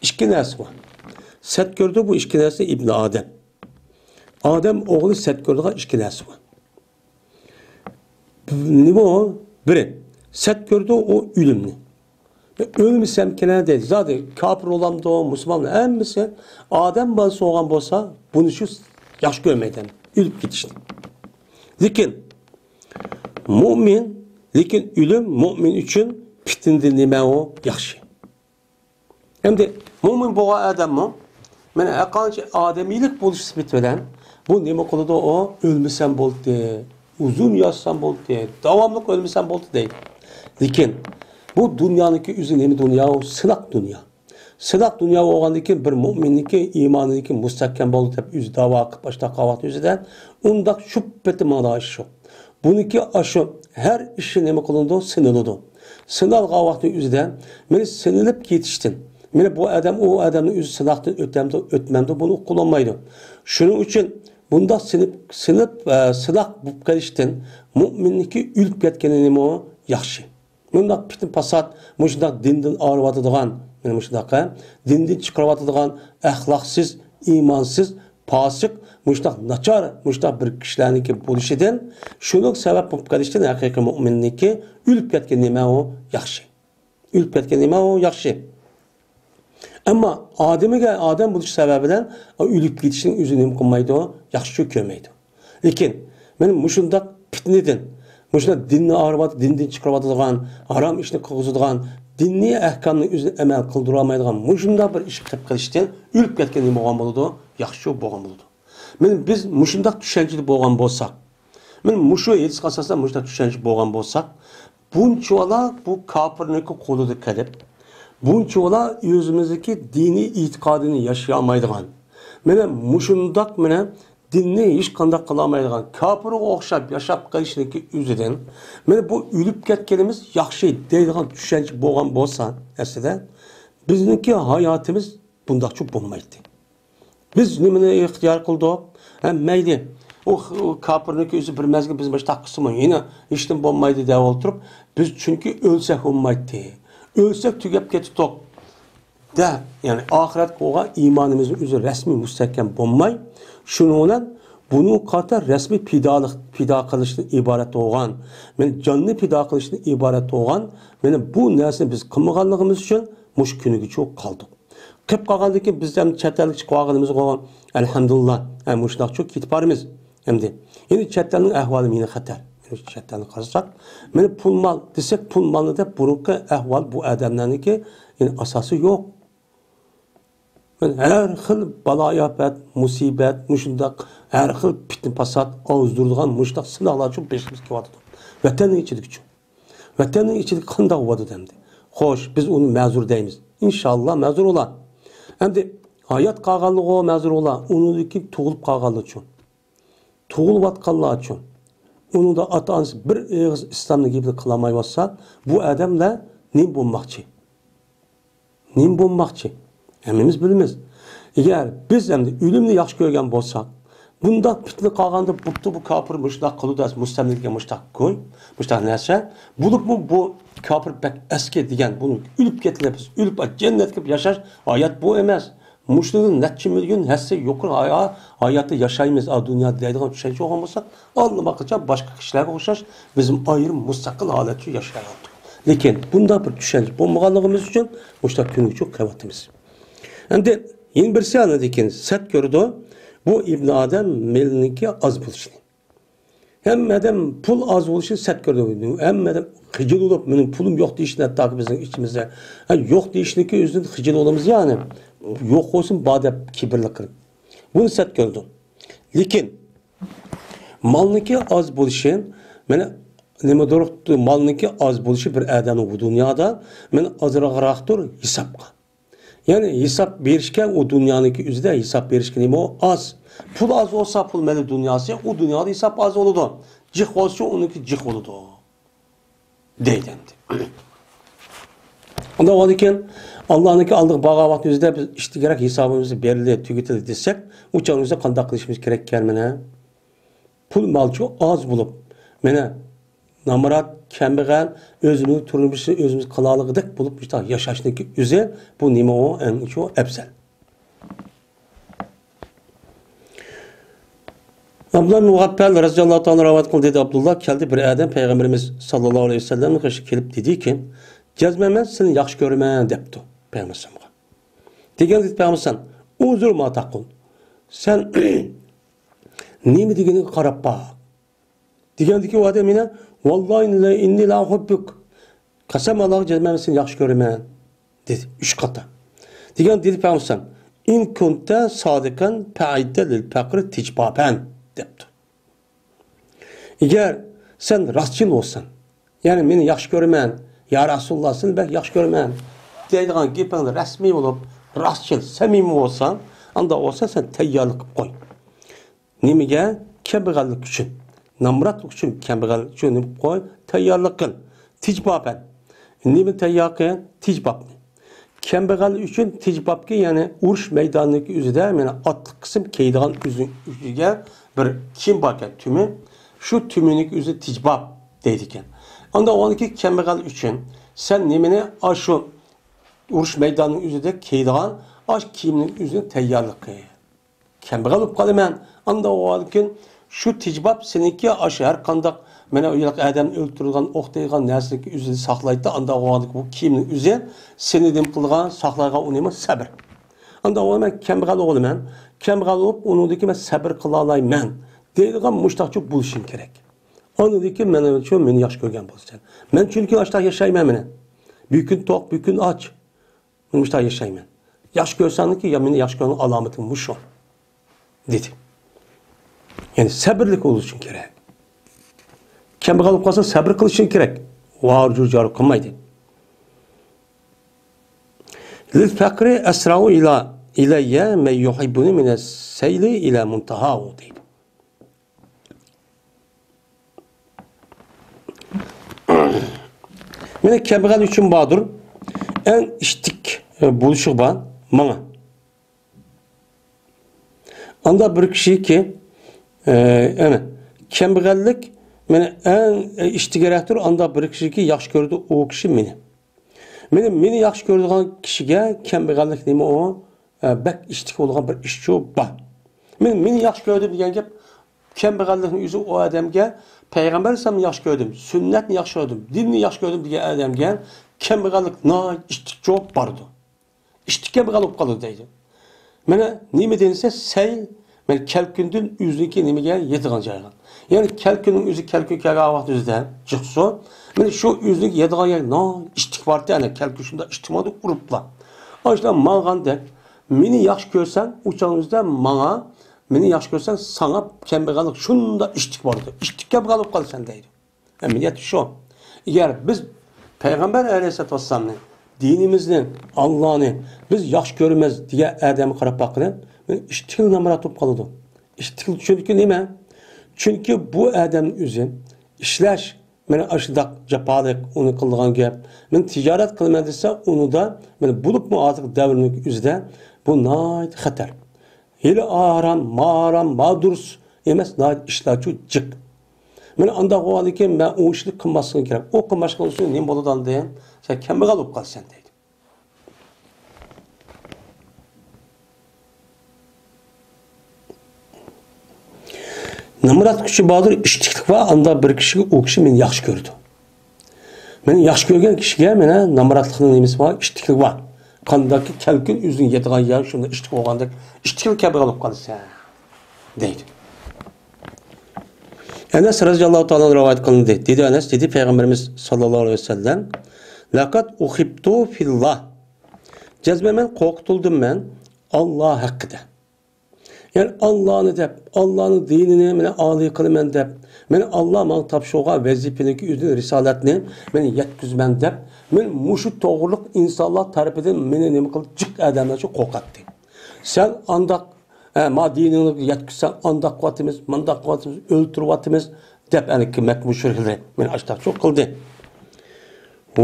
ئىككى نەرسە بار. سەت كۆرىدۇ بۇ ئىككى نەرسە ئىبنى ئادەم. ئادەم ئوغلى سەت كۆرىدىغان ئىككى نەرسە بار. نېمە ئۇ؟ بىرى، سەت كۆرىدۇ ئۇ ئۆلۈمنى. ئۆلمىسەمكىنە دەيدۇ. زادى كاپىر بولامدۇ، مۇسۇلمان، ھەممىسى ئادەم بالىسى بولغان بولسا، بۇنى شۇ ياخشى كۆرمەيدۇ، ئۆلۈپ كېتىشنى. لېكىن مۆمىن، لېكىن ئۆلۈم مۆمىن ئۈچۈن پىتنىدىن نېمە ئۇ؟ ياخشى. ئەمدى مۆمىن بولغان ئادەممۇ، مانا، ھەرقانچە ئادەمىيلىك بولۇش سۈپىتى بىلەن، بۇ نېمە قىلىدۇ ئۇ؟ ئۆلمىسەم بولدى، ئۇزۇن ياشىسام بولدى، داۋاملىق ئۆلمىسەم بولدى دەيدۇ. لېكىن بۇ دۇنيانىڭكى ئۆزى نېمە دۇنيا؟ ئۇ سىناق دۇنيا. سىناق دۇنيا بولغاندىن كېيىن بىر مۆمىننىڭكى ئىمانىنىڭكى مۇستەھكەم بولدى دەپ ئۆزى داۋا قىلىپ باشلاپ قالغان ۋاقتى ئۆزىدە ئۇنداق شۈبھىتى ماڭىدىغان ئىش يوق. بۇنىڭكى ئاشۇ ھەر ئىشى نېمە قىلىنىدۇ؟ سىنىلىدۇ. سىنالغان ۋاقىتنىڭ ئۆزىدە مانا سىنىلىپ كېتىشتىن، مانا بۇ ئادەم ئۇ ئادەمنىڭ ئۆزى سىناقتىن ئۆتەمدۇ، ئۆتمەمدۇ، بۇنى ئۇققىلى بولمايدۇ. شۇنىڭ ئۈچۈن بۇنداق سىنىپ، سىنىپ، ئە، سىناق بولۇپ قېلىشتىن مۆمىننىڭكى ئۆلۈپ كەتكىنى نېمە ياخشى. مۇنداق پىتنە پاسات، مۇشۇنداق دىندىن ئايرىۋاتىدىغان، مانا مۇشۇنداق، ھە، دىندىن چىقىرىۋاتىدىغان ئەخلاقسىز، ئىمانسىز، پاسىق، مۇشۇنداق ناچار، مۇشۇنداق بىر كىشىلەرنىڭكى بولۇشىدىن، شۇنىڭ سەۋەب بولۇپ قېلىشتىن ھەقىقىي مۆمىننىڭكى ئۆلۈپ كەتكەن نېمە ئۇ؟ ياخشى. ئۆلۈپ كەتكەن نېمە ئۇ؟ ياخشى. ئەمما ئادىمىگە ئادەم بولۇش سەۋەبىدىن ئۆلۈپ كېتىشنىڭ ئۆزى نېمە قىلمايدۇ؟ ياخشى كۆرمەيدۇ. لېكىن مانا مۇشۇنداق پىتنىدىن، مۇشۇنداق دىننى ئايرىۋات-، دىندىن چىقىرىۋاتىدىغان، ھارام ئىشنى قىلغۇزىدىغان، دىنىي ئەھكامنى ئۆزىنى ئەمەل قىلدۇرالمايدىغان مۇشۇنداق بىر ئىش قىلىپ قېلىشتىن ئۆلۈپ كەتكەن نېمە بولغان بولىدۇ؟ ياخشى بولغان بولىدۇ. مانا بىز مۇشۇنداق چۈشەنچىدە بولغان بولساق، مانا مۇشۇ ھەدىسكە ئاساسەن مۇشۇنداق چۈشەنچە بولغان بولساق، بۇنچىۋالا بۇ كاپىرنىڭكى قولىدا قېلىپ، بۇنچىۋالا ئۆزىمىزدىكى دىنىي ئېتىقادىنى ياشىيالمايدىغان، مانا مۇشۇنداق مانا دىننى ھېچقانداق قىلالمايدىغان، كاپىرغا ئوخشاپ ياشاپ قېلىشنىڭكى ئۆزىدىن، مانا بۇ ئۆلۈپ كەتكىنىمىز ياخشى دەيدىغان چۈشەنچە بولغان بولسا، ئەسلىدە بىزنىڭكى ھاياتىمىز بۇنداقچە بولمايتتى. بىز نېمىنى ئىختىيار قىلدۇق؟ ھە، مەيلى. ئۇ، ئۇ كاپىرنىڭكى ئۆزى بىر مەزگىل بىز مۇشۇنداق قىلسىمۇ، يەنە ھېچنېمە بولمايدۇ دەۋ ئولتۇرۇپ، بىز چۈنكى ئۆلسەك بولمايتتى. ئۆلسەك تۈگەپ كېتىتتۇق. دە، يەنى ئاخىرەتكە بولغان ئىمانىمىزنىڭ ئۆزى رەسمىي مۇستەھكەم بولماي، شۇنىڭ بىلەن بۇنىڭغا قارىتا رەسمىي پىدالىق، پىدا قىلىشتىن ئىبارەت بولغان، مەن جاننى پىدا قىلىشتىن ئىبارەت بولغان، مانا بۇ نەرسىنى بىز قىلمىغانلىقىمىز ئۈچۈن مۇشۇ كۈنگىچە قالدۇق. قىلىپ قالغاندىن كېيىن بىز ھەم چەت ئەلگە چىقىپ قالغىنىمىزغا، ئەلھەمدۇلىللا، ھە، مۇشۇنداقچۇ كېتىپ بارىمىز. ئەمدى، يەنى چەت ئەلنىڭ ئەھۋالى يەنە خەتەر. يەنە چەت ئەلنى قارىساق، مانا پۇل مال دېسەك، پۇل مالنى دەپ بۇرۇنقى ئەھۋال بۇ ئادەملەرنىڭكى يەنە ئاساسى يوق. مانا ھەر خىل بالايىئاپەت، مۇسىبەت، مۇشۇنداق ھەر خىل پىتنە پاسات ئازدۇرىدىغان مۇشۇنداق سىناقلارچۇ بېشىمىزغا كېلىۋاتىدۇ. ۋەتەننىڭ ئىچىدىكىچۇ. ۋەتەننىڭ ئىچىدە قانداق بولىدۇ ئەمدى؟ خوش، بىز ئۇنى مەزۇر دەيمىز. ئىنشاللا مەزۇر بولا. ئەمدى ھايات قالغانلىغۇ مەزۇر بولا، ئۇنىڭدىكى تۇغۇلۇپ قالغانلارچۇ؟ تۇغۇلۇۋاتقانلارچۇ؟ ئۇنىڭدا ئاتا-ئانىسى بىر ئېغىز ئىسلامنىڭ گېپىنى قىلالمايۋاتسا، بۇ ئادەملەر نېمە بولماقچى؟ نېمە بولماقچى؟ ھەممىمىز بىلىمىز. ئەگەر بىز ئەمدى ئۆلۈمنى ياخشى كۆرگەن بولساق، بۇنداق پىتنە قالغاندا بوپتۇ، بۇ كاپىر مۇشۇنداق قىلىدۇ دەپ، مۇستەملىكە مۇشۇنداق گۇي، مۇشۇنداق نەرسە. بولۇپمۇ بۇ كاپىر بەك ئەسكى دېگەن، بۇنى ئۆلۈپ كېتىلە، بىز ئۆلۈپ جەننەتكە ياشاش ھايات بۇ ئەمەس. مۇشۇنىڭدىن نەچچە مىليون ھەسسە يۇقىرى ھايا-، ھاياتتا ياشايمىز، ئا، دۇنيادا دەيدىغان چۈشەنچە بولغان بولسا، ئاللىماقاچان باشقا كىشىلەرگە ئوخشاش بىزمۇ ئايرىم مۇستەقىل ھالەتتە ياشايۋاتىدۇ. لېكىن بۇنداق بىر چۈشەنچە بولمىغانلىقىمىز ئۈچۈن مۇشۇنداق كۈنگىچە قېلىۋاتىمىز. ئەمدى يەنە بىرسى ئاندىن كېيىن سەت كۆرىدۇ، بۇ ئىبن ئادەم مېلىنىڭكى ئاز بولۇشىنى. ھەممە ئادەم پۇل ئاز بولۇشىنى سەت كۆرىدۇ. ھەممە ئادەم خىجىل بولۇپ، مېنىڭ پۇلۇم يوق دېيىشىنى ھەتتاكى بىزنىڭ ئىچىمىزدە. ھە، يوق دېيىشنىڭكى ئۆزىدىن خىجىل بولىمىز يەنى. يوق بولسۇن بار دەپ كىبىرلىك قىلىپ. بۇنى سەت كۆرىدۇ. لېكىن مالنىڭكى ئاز بولۇشى، مانا نېمە دۇر، مالنىڭكى ئاز بولۇشى بىر ئادەمنىڭ بۇ دۇنيادا، مانا ئازراقراقتۇر ھېسابقا. يەنى ھېساب بېرىشكە ئۇ دۇنيانىڭكى ئۆزىدە ھېساب بېرىشكە نېمە ئاز. پۇل ئاز بولسا، پۇل مەلۇ دۇنياسى، ئۇ دۇنيادا ھېساب ئاز بولىدۇ. جىق بولسا، ئۇنىڭكى جىق بولىدۇ. دەيدۇ ئەمدى. ئۇنداق بولغاندىكىن، ئاللانىڭكى ئالدىغا بارغان ۋاقىت ئۆزىدە بىز ئىشتە كېرەك ھېسابىمىز بېرىلدى، تۈگىتىلدى دېسەك، ئۇ چاغنىڭ ئۆزىدە قانداق قىلىشىمىز كېرەك ئىكەن مانا؟ پۇل مالچۇ ئاز بولۇپ، مانا نامرات، كەمبەغەل، ئۆزىمىزنىڭ تۇرمۇشىنى ئۆزىمىز قىلالىغۇدەك بولۇپ، مۇشۇنداق ياشاشنىڭكى ئۆزى، بۇ نېمە ئۇ؟ ئەڭ شۇ ئەپزەل. ئابدۇللا ئىبن مۇغەپپەل رەزىياللاھۇ تائالا رىۋايەت قىلدى، دېدى ئابدۇللا، كەلدى بىر ئادەم پەيغەمبىرىمىز ساللاللاھۇ ئەلەيھى ۋەسەللەمنىڭ قېشىغا كېلىپ دېدىكى، جەزمەن مەن سېنى ياخشى كۆرىمەن دەپتۇ پەيغەمبەر ئەلەيھىسسالامغا. دېگەن دېدى پەيغەمبەر ئەلەيھىسسالام، ئۇنزۇر ما تەقۇل، سەن نېمە دېگىنىگە قاراپ باق. دېگەندىكى ئۇ ئادەم يەنە، ۋاللاھى ئىننى لا ئۇھىببۇك، قەسەم ئاللاغا جەزمەن سېنى ياخشى كۆرىمەن، دېدى ئۈچ قاتا. دېگەن دېدى پەيغەمبەر، ئىن كۇنتە سادىقەن پەئەددە لىل پەقرى تىجبابەن، دەپتۇ. ئەگەر سەن راستچىل بولساڭ، يەنى مېنى ياخشى كۆرىمەن، يا رەسۇلۇللا سېنى بەك ياخشى كۆرىمەن دەيدىغان گېپىڭدە رەسمىي بولۇپ، راستچىل، سەمىمىي بولساڭ، ئانداق بولسا سەن تەييارلىق قىلىپ قوي. نېمىگە؟ كەمبەغەللىك ئۈچۈن. نامراتلىق ئۈچۈن، كەمبەغەل ئۈچۈن نېمە قىلىپ قوي؟ تەييارلىق قىل. تىجبابەن. نېمە تەييار قىل؟ تىجبابنى. كەمبەغەل ئۈچۈن تىجبابكى، يەنى ئۇرۇش مەيدانىدىكى ئۆزىدە، مانا ئاتلىق قىسىم كىيىدىغان ئۆزىنىڭ ئۈستىگە بىر كىيىم باركەن، تۈمە. شۇ تۈمىنىڭكى ئۆزى تىجباب دەيدىكەن. ئانداق بولغاندىكىن كەمبەغەل ئۈچۈن سەن نېمىنى، ئاشۇ ئۇرۇش مەيدانىنىڭ ئۆزىدە كىيىدىغان ئاش كىيىمنىڭ ئۆزىنىڭ تەييارلىقى. كەمبەغەل بولۇپ قالىمەن. ئانداق بولغاندىكىن شۇ تىجباب سېنىڭكى ئاشۇ ھەر قانداق مانا ئۇ ياق ئادەمنى ئۆلتۈرىدىغان، ئوق دەيدىغان نەرسىنىڭكى ئۆزىنى ساقلايدۇ. ئانداق بولغاندىكىن بۇ كىيىمنىڭ ئۆزى سېنى نېمە قىلىدىغان، ساقلايدىغان ئۇ نېمە؟ سەبر. ئانداق بولغان مەن كەمبەغەل ئوغلىمەن. كەمبەغەل بولۇپ ئۇنىڭدىكى مەن سەبر قىلالايمەن دەيدىغان مۇشتاقچە بولۇشۇم كېرەك. ئاندىن كېيىن مانا شۇ مېنى ياخشى كۆرگەن بولىسەن. مەن چۈنكى ئاشتاق ياشايمەن مانا. بۈگۈن توق، بۈگۈن ئاچ. مۇشۇنداق ياشايمەن. ياخشى كۆرسەڭكى، يا مېنى ياخشى كۆرگەن ئالامىتىڭ مۇشۇ، دېدى. يەنى سەبىرلىك بولۇشۇڭ كېرەك. كەمبەغەل بولۇپ قالسا سەبىر قىلىشىڭ كېرەك. ۋارجۇ جارۇ قىلمايدۇ. لىل فەقرى ئەسرەئۇ ئىلە، ئىلەييە مەن يۇھىببۇنى مىنەس سەيلى ئىلە مۇنتەھاھۇ دەيدۇ. مانا كەمبەغەل ئۈچۈن باردۇر، ئەڭ ئىشتىك، ئە، بولۇشى بار ماڭا. ئاندا بىر كىشىكى، ئە، ئەنە، كەمبەغەللىك مېنى ئەڭ، ئە، ئىشتىگىرەكتۇر، ئاندا بىر كىشىكى ياخشى كۆرىدۇ، ئۇ كىشى مېنى. مېنى، مېنى ياخشى كۆرىدىغان كىشىگە كەمبەغەللىك نېمە ئۇ؟ ئە، بەك ئىشتىكى بولغان بىر ئىشچۇ بار. مېنى، مېنى ياخشى كۆردى دېگەن گەپ، كەمبەغەللىكنىڭ ئۆزى ئۇ ئادەمگە پەيغەمبەر ئەلەيھىسسالامنى ياخشى كۆردۈم، سۈننەتنى ياخشى كۆردۈم، دىننى ياخشى كۆردۈم دېگەن ئادەمگە كەمبەغەللىك ناھايىتى ئىشتىك جاۋاب بارىدۇ. ئىشتىك كەمبەغەل بولۇپ قالىدۇ دەيدۇ. مانا نېمە دېسە، سەيل، مانا كەلكۈندىن ئۆزىنىڭكى نېمىگە يەتىدىغان جايغا. يەنى كەلكۈننىڭ ئۆزى كەلكۈن كەلگەن ۋاقىت ئۆزىدە جىقسۇ. مانا شۇ ئۆزىنىڭكى يەتىدىغان يەر ناھايىتى ئىشتىك بارتى، ئەنە كەلكۈن شۇنداق ئىشتىك ماڭىدۇ ئۇرۇپلا. ئاشۇنداق ماڭغاندەك، مېنى ياخشى كۆرسەڭ، ئۇ چاغنىڭ ئۆزىدە ماڭا، مېنى ياخشى كۆرسەڭ، ساڭا كەمبەغەللىك شۇنداق ئىشتىك بارىدۇ. ئىشتىك كەمبەغەل بولۇپ قالىسەن دەيدۇ. ئەمەلىيەت شۇ. ئەگەر بىز پەيغەمبەر ئەلەيھىسسالاتۇ ۋەسسالامنى، دىنىمىزنى، ئاللانى بىز ياخشى كۆرىمىز دېگەن ئادەمگە قاراپ باققىلى، مېنى ئىشتىكىلا نامرات بولۇپ قالىدۇ. ئىشتىكىلا چۈنكى نېمە؟ چۈنكى بۇ ئادەمنىڭ ئۆزى ئىشلەش، مانا ئاشۇنداق جاپالىق، ئۇنى قىلىدىغان گەپ. مەن تىجارەت قىلىمەن دېسە، ئۇنىدا، مانا بولۇپمۇ ھازىرقى دەۋرنىڭ ئۆزىدە بۇ ناھايىتى خەتەر. ھېلى ئارام، مارام، مادۇرس ئەمەس، ناھايىتى ئىشلارچۇ جىق. مانا ئانداق بولغاندىن كېيىن مەن ئۇ ئىشنى قىلماسلىقىم كېرەك. ئۇ قىلماسلىقىڭ ئۈچۈن نېمە بولىدۇ ئاندىن؟ سەن كەمبەغەل بولۇپ قالىسەن دەيدۇ. نامرات كىشى باردۇر، ئىشتىكلىك بار، ئاندا بىر كىشىگە ئۇ كىشى مېنى ياخشى كۆرىدۇ. مېنى ياخشى كۆرگەن كىشىگە مانا نامراتلىقنىڭ نېمىسى بار، ئىشتىكلىك بار. قانداقكى كەلكۈن ئۆزىنىڭ يەتىدىغان يەر شۇنداق ئىشتىك بولغاندەك، ئىشتىكلىك كەمبەغەل بولۇپ قالىسەن دەيدۇ. ئەنەس رەزىياللاھۇ تائالا ئانھۇ رىۋايەت قىلىندى. دېدى ئەنەس، دېدى پەيغەمبىرىمىز ساللاللاھۇ ئەلەيھى ۋەسەللەم، لەقەد ئۇخىبتۇ فىللاھ. جەزمەن مەن قورقۇتۇلدۇم مەن ئاللا ھەققىدە. يەنى ئاللانى دەپ، ئاللانىڭ دىنىنى مەن ئالىي قىلىمەن دەپ، مەن ئاللا ماڭا تاپشۇرغان ۋەزىپىنىڭكى ئۆزىنى، رىسالەتنى مەن يەتكۈزىمەن دەپ، مەن مۇشۇ توغرىلىق ئىنسانلار تەرىپىدىن مېنى نېمە قىلدى؟ جىق ئادەملەرچە قورقاتتى. سەن ئانداق، ھە، ما دىنىڭنى يەتكۈزسەڭ، ئانداق قىلىۋاتىمىز، مانداق قىلىۋاتىمىز، ئۆلتۈرۈۋاتىمىز دەپ، ھەلىكى مەككە مۇشرىكلىرى مېنى ئاشتاقچۇ قىلدى.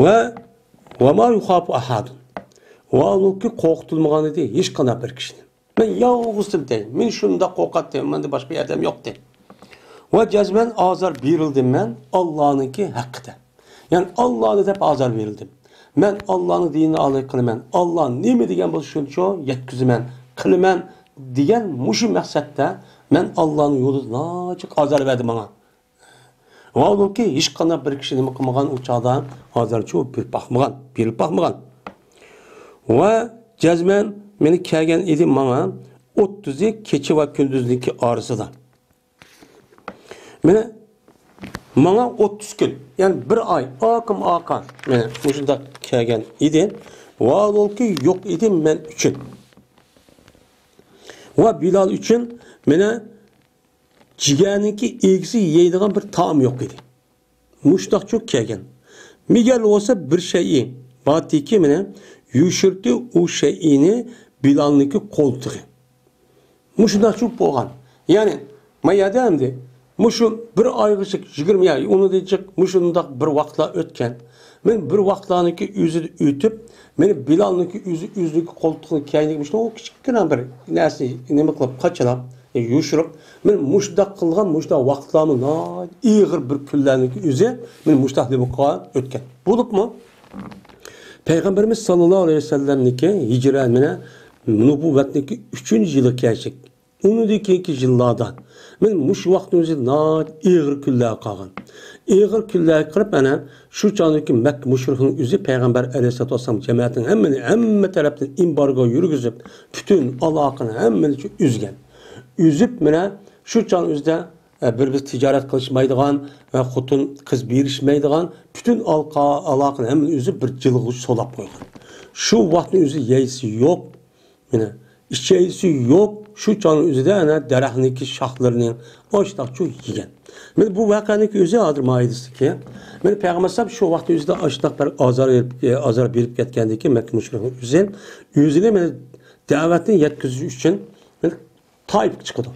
ۋە، ۋە ما يۇخافۇ ئەھەدۇن. ۋە ھالبۇكى قورقۇتۇلمىغان ئىدى ھېچقانداق بىر كىشىنى. مەن يالغۇزدۇم دەي، مەن شۇنداق قورقاتتىم، مەندە باشقا ئادەم يوقتى. ۋە جەزمەن ئازار بېرىلدىم مەن ئاللانىڭكى ھەققىدە. يەنى ئاللانى دەپ ئازار بېرىلدىم. مەن ئاللانىڭ دىنىنى ئالىي قىلىمەن. ئاللا نېمە دېگەن بولسا شۇنچە يەتكۈزىمەن، قىلىمەن دېگەن مۇشۇ مەقسەتتە مەن ئاللانىڭ يولىدا ناچىق ئازار بەردى ماڭا. ھالبۇكى، ھېچقانداق بىر كىشى نېمە قىلمىغان، ئۇ چاغدا ھازىرچۇ بېرىپ باقمىغان، بېرىپ باقمىغان. ۋە جەزمەن مېنى كەلگەن ئىدى ماڭا ئوتتۇزى كېچە ۋە كۈندۈزنىڭكى ئارىسىدا. مېنى، ماڭا ئوتتۇز كۈن، يەنى بىر ئاي، ئاقىم ئاقا، مېنى مۇشۇنداق كەلگەن ئىدى. ۋە ھالبۇكى يوق ئىدى مەن ئۈچۈن. ۋە بىلال ئۈچۈن مېنى جىگەرنىڭكى ئىگىسى يەيدىغان بىر تائام يوق ئىدى. مۇشۇنداقچۇ كەلگەن. مىگەر بولسا بىر شەيئى بارتىكى مېنى يوشۇرتتى ئۇ شەيئىنى بىلالنىڭكى قولتۇقى. مۇشۇنداقچۇ بولغان. يەنى، ما يەردە ئەمدى مۇشۇ بىر ئايغىچە يىگىرمە يا، ئۇنىڭدىن جىق مۇشۇنداق بىر ۋاقىتلار ئۆتكەن. مەن بىر ۋاقىتلارنىڭكى ئۆزىدە ئۆتۈپ، مېنى بىلالنىڭكى ئۆزى، ئۆزىنىڭكى قولتۇقىنىڭ كەينىگە مۇشۇنداق كىچىككىنە بىر نەرسە نېمە قىلىپ، قاچىلاپ، يوشۇرۇپ، مېنى مۇشۇنداق قىلغان، مۇشۇنداق ۋاقىتلارمۇ ناھايىتى ئېغىر بىر كۈنلەرنىڭكى ئۆزى مېنى مۇشۇنداق نېمە قىلغان ئۆتكەن. بولۇپمۇ پەيغەمبىرىمىز ساللاللاھۇ ئەلەيھى ۋەسەللەمنىڭكى ھىجرە، مانا، نۇبۇۋۋەتنىڭكى ئۈچىنچى يىلى كەلچەك. ئۇنىڭدىن كېيىنكى يىللاردا مەن مۇشۇ ۋاقىتنىڭ ئۆزى ناھايىتى ئېغىر كۈنلەرگە قالغان. ئېغىر كۈنلەرگە قېلىپ، ئەنە شۇ چاغدىكى مەككە مۇشرىكىنىڭ ئۆزى پەيغەمبەر ئەلەيھىسسالاتۇ ۋەسسالام جەمەتىنىڭ ھەممىنى، ھەممە تەرەپتىن ئېمبارگو يۈرگۈزۈپ، پۈتۈن ئالاقىنى ھەممىنى ئۈزگەن. ئۈزۈپ، مانا شۇ چاغنىڭ ئۆزىدە، ئە، بىر-بىرسى تىجارەت قىلىشمايدىغان ۋە خوتۇن قىز بېرىشمەيدىغان پۈتۈن ئالقا-، ئالاقىنى ھەممىنى ئۈزۈپ، بىر جىلغىچە سولاپ قويغان. شۇ ۋاقىتنىڭ ئۆزى يەيسى يوق، مانا، ئىچەيسى يوق، شۇ چاغنىڭ ئۆزىدە ئەنە دەرەخنىڭكى شاخلىرىنى ئاشتاقچۇ يېگەن. مانا بۇ ۋەقەنىڭكى ئۆزى ھازىر ماھىيىتىدىكى. مانا پەيغەمبەر ئەلەيھىسسالام شۇ ۋاقىتنىڭ ئۆزىدە ئاشتاق بىر ئازار بېرىپ، ئازار بېرىپ كەتكەندىكىن مەككە مۇشرىكىنىڭ ئۆزى، ئۆزىنى مانا دەۋەتنى يەتكۈزۈش ئۈچۈن مانا تائىپقا چىقىدۇ.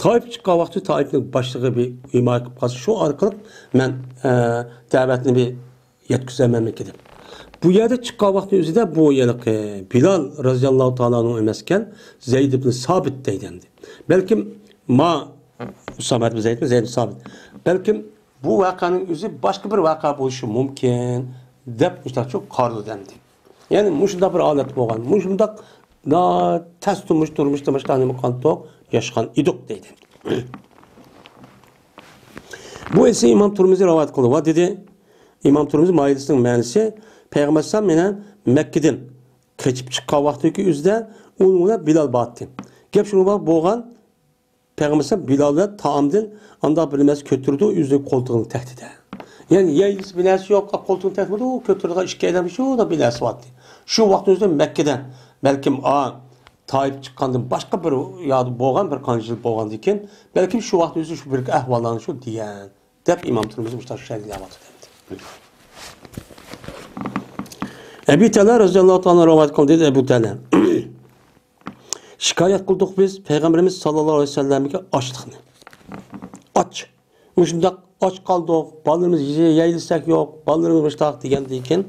تائىپقا چىققان ۋاقتى تائىپنىڭ باشلىقى بىر ھىمايە قىلىپ قالسا، شۇ ئارقىلىق مەن، ئە، دەۋەتنى بىر يەتكۈزەلمەملىكى دەپ. بۇ يەردە چىققان ۋاقتى ئۆزىدە بۇ ھېلىقى بىلال رەزىياللاھۇ تائالا ئەنھۇ ئەمەسكەن، زەيد ئىبن سابىت دەيدۇ ئەمدى. بەلكىم ما ئۇسامە بىن زەيدمۇ، زەيد بىن سابىت. بەلكىم بۇ ۋەقەنىڭ ئۆزى باشقا بىر ۋەقە بولۇشى مۇمكىن، دەپ مۇشۇنداقچۇ قارىلىدى ئەمدى. يەنى مۇشۇنداق بىر ھالەت بولغان، مۇشۇنداق نا-، تەس تۇرمۇش، تۇرمۇشتا مۇشۇنداق نېمە قىلغانتۇق، ياشىغان ئىدۇق دەيدۇ. بۇ ئېسى ئىمام تۇرمۇزى رىۋايەت قىلدى. ۋە دېدى، ئىمام تۇرمۇزى مايىلىسىنىڭ مەنىسى، پەيغەمبەر ئەلەيھىسسالام مېنى مەككىدىن قېچىپ چىققان ۋاقتىدىكى ئۆزىدە ئۇنىڭ بىلەن بىلال بارتى. گەپ شۇنىڭغا بولغان، پەيغەمبەر ئەلەيھىسسالام بىلال بىلەن تائامدىن ئانداق بىر نەرسە كۆتۈرىدۇ، ئۆزىنىڭ قولتۇقىنىڭ تەكتىدە. يەنى يەيدىسى بىر نەرسە يوق، قولتۇقىنىڭ تەكتىدە كۆتۈرىدىغان ئىككى ئادەم شۇنداق بىر نەرسە بارتى. شۇ ۋاقىتنىڭ ئۆزىدە مەككىدە بەلكىم ئا، تائىپ چىققاندىن باشقا بىر يەردە بولغان بىر قانچە يىل بولغاندىكىن، بەلكىم شۇ ۋاقىتنىڭ ئۆزىدە شۇ بىر ئەھۋاللارنى شۇ دېگەن، دەپ ئىمام تۇرمۇزى مۇشۇنداق شەرھلەۋاتىدۇ. ئەبۇ تەلھە رەزىياللاھۇ تائالا رىۋايەت قىلدى، دېدى ئەبۇ تەلھە. شىكايەت قىلدۇق بىز، پەيغەمبىرىمىز ساللاللاھۇ ئەلەيھى ۋەسەللەمگە ئاچلىقنى. ئاچ. مۇشۇنداق ئاچ قالدۇق، بالىلىرىمىز يەيلىسەك يوق، بالىلىرىمىز مۇشۇنداق دېگەندىن كېيىن،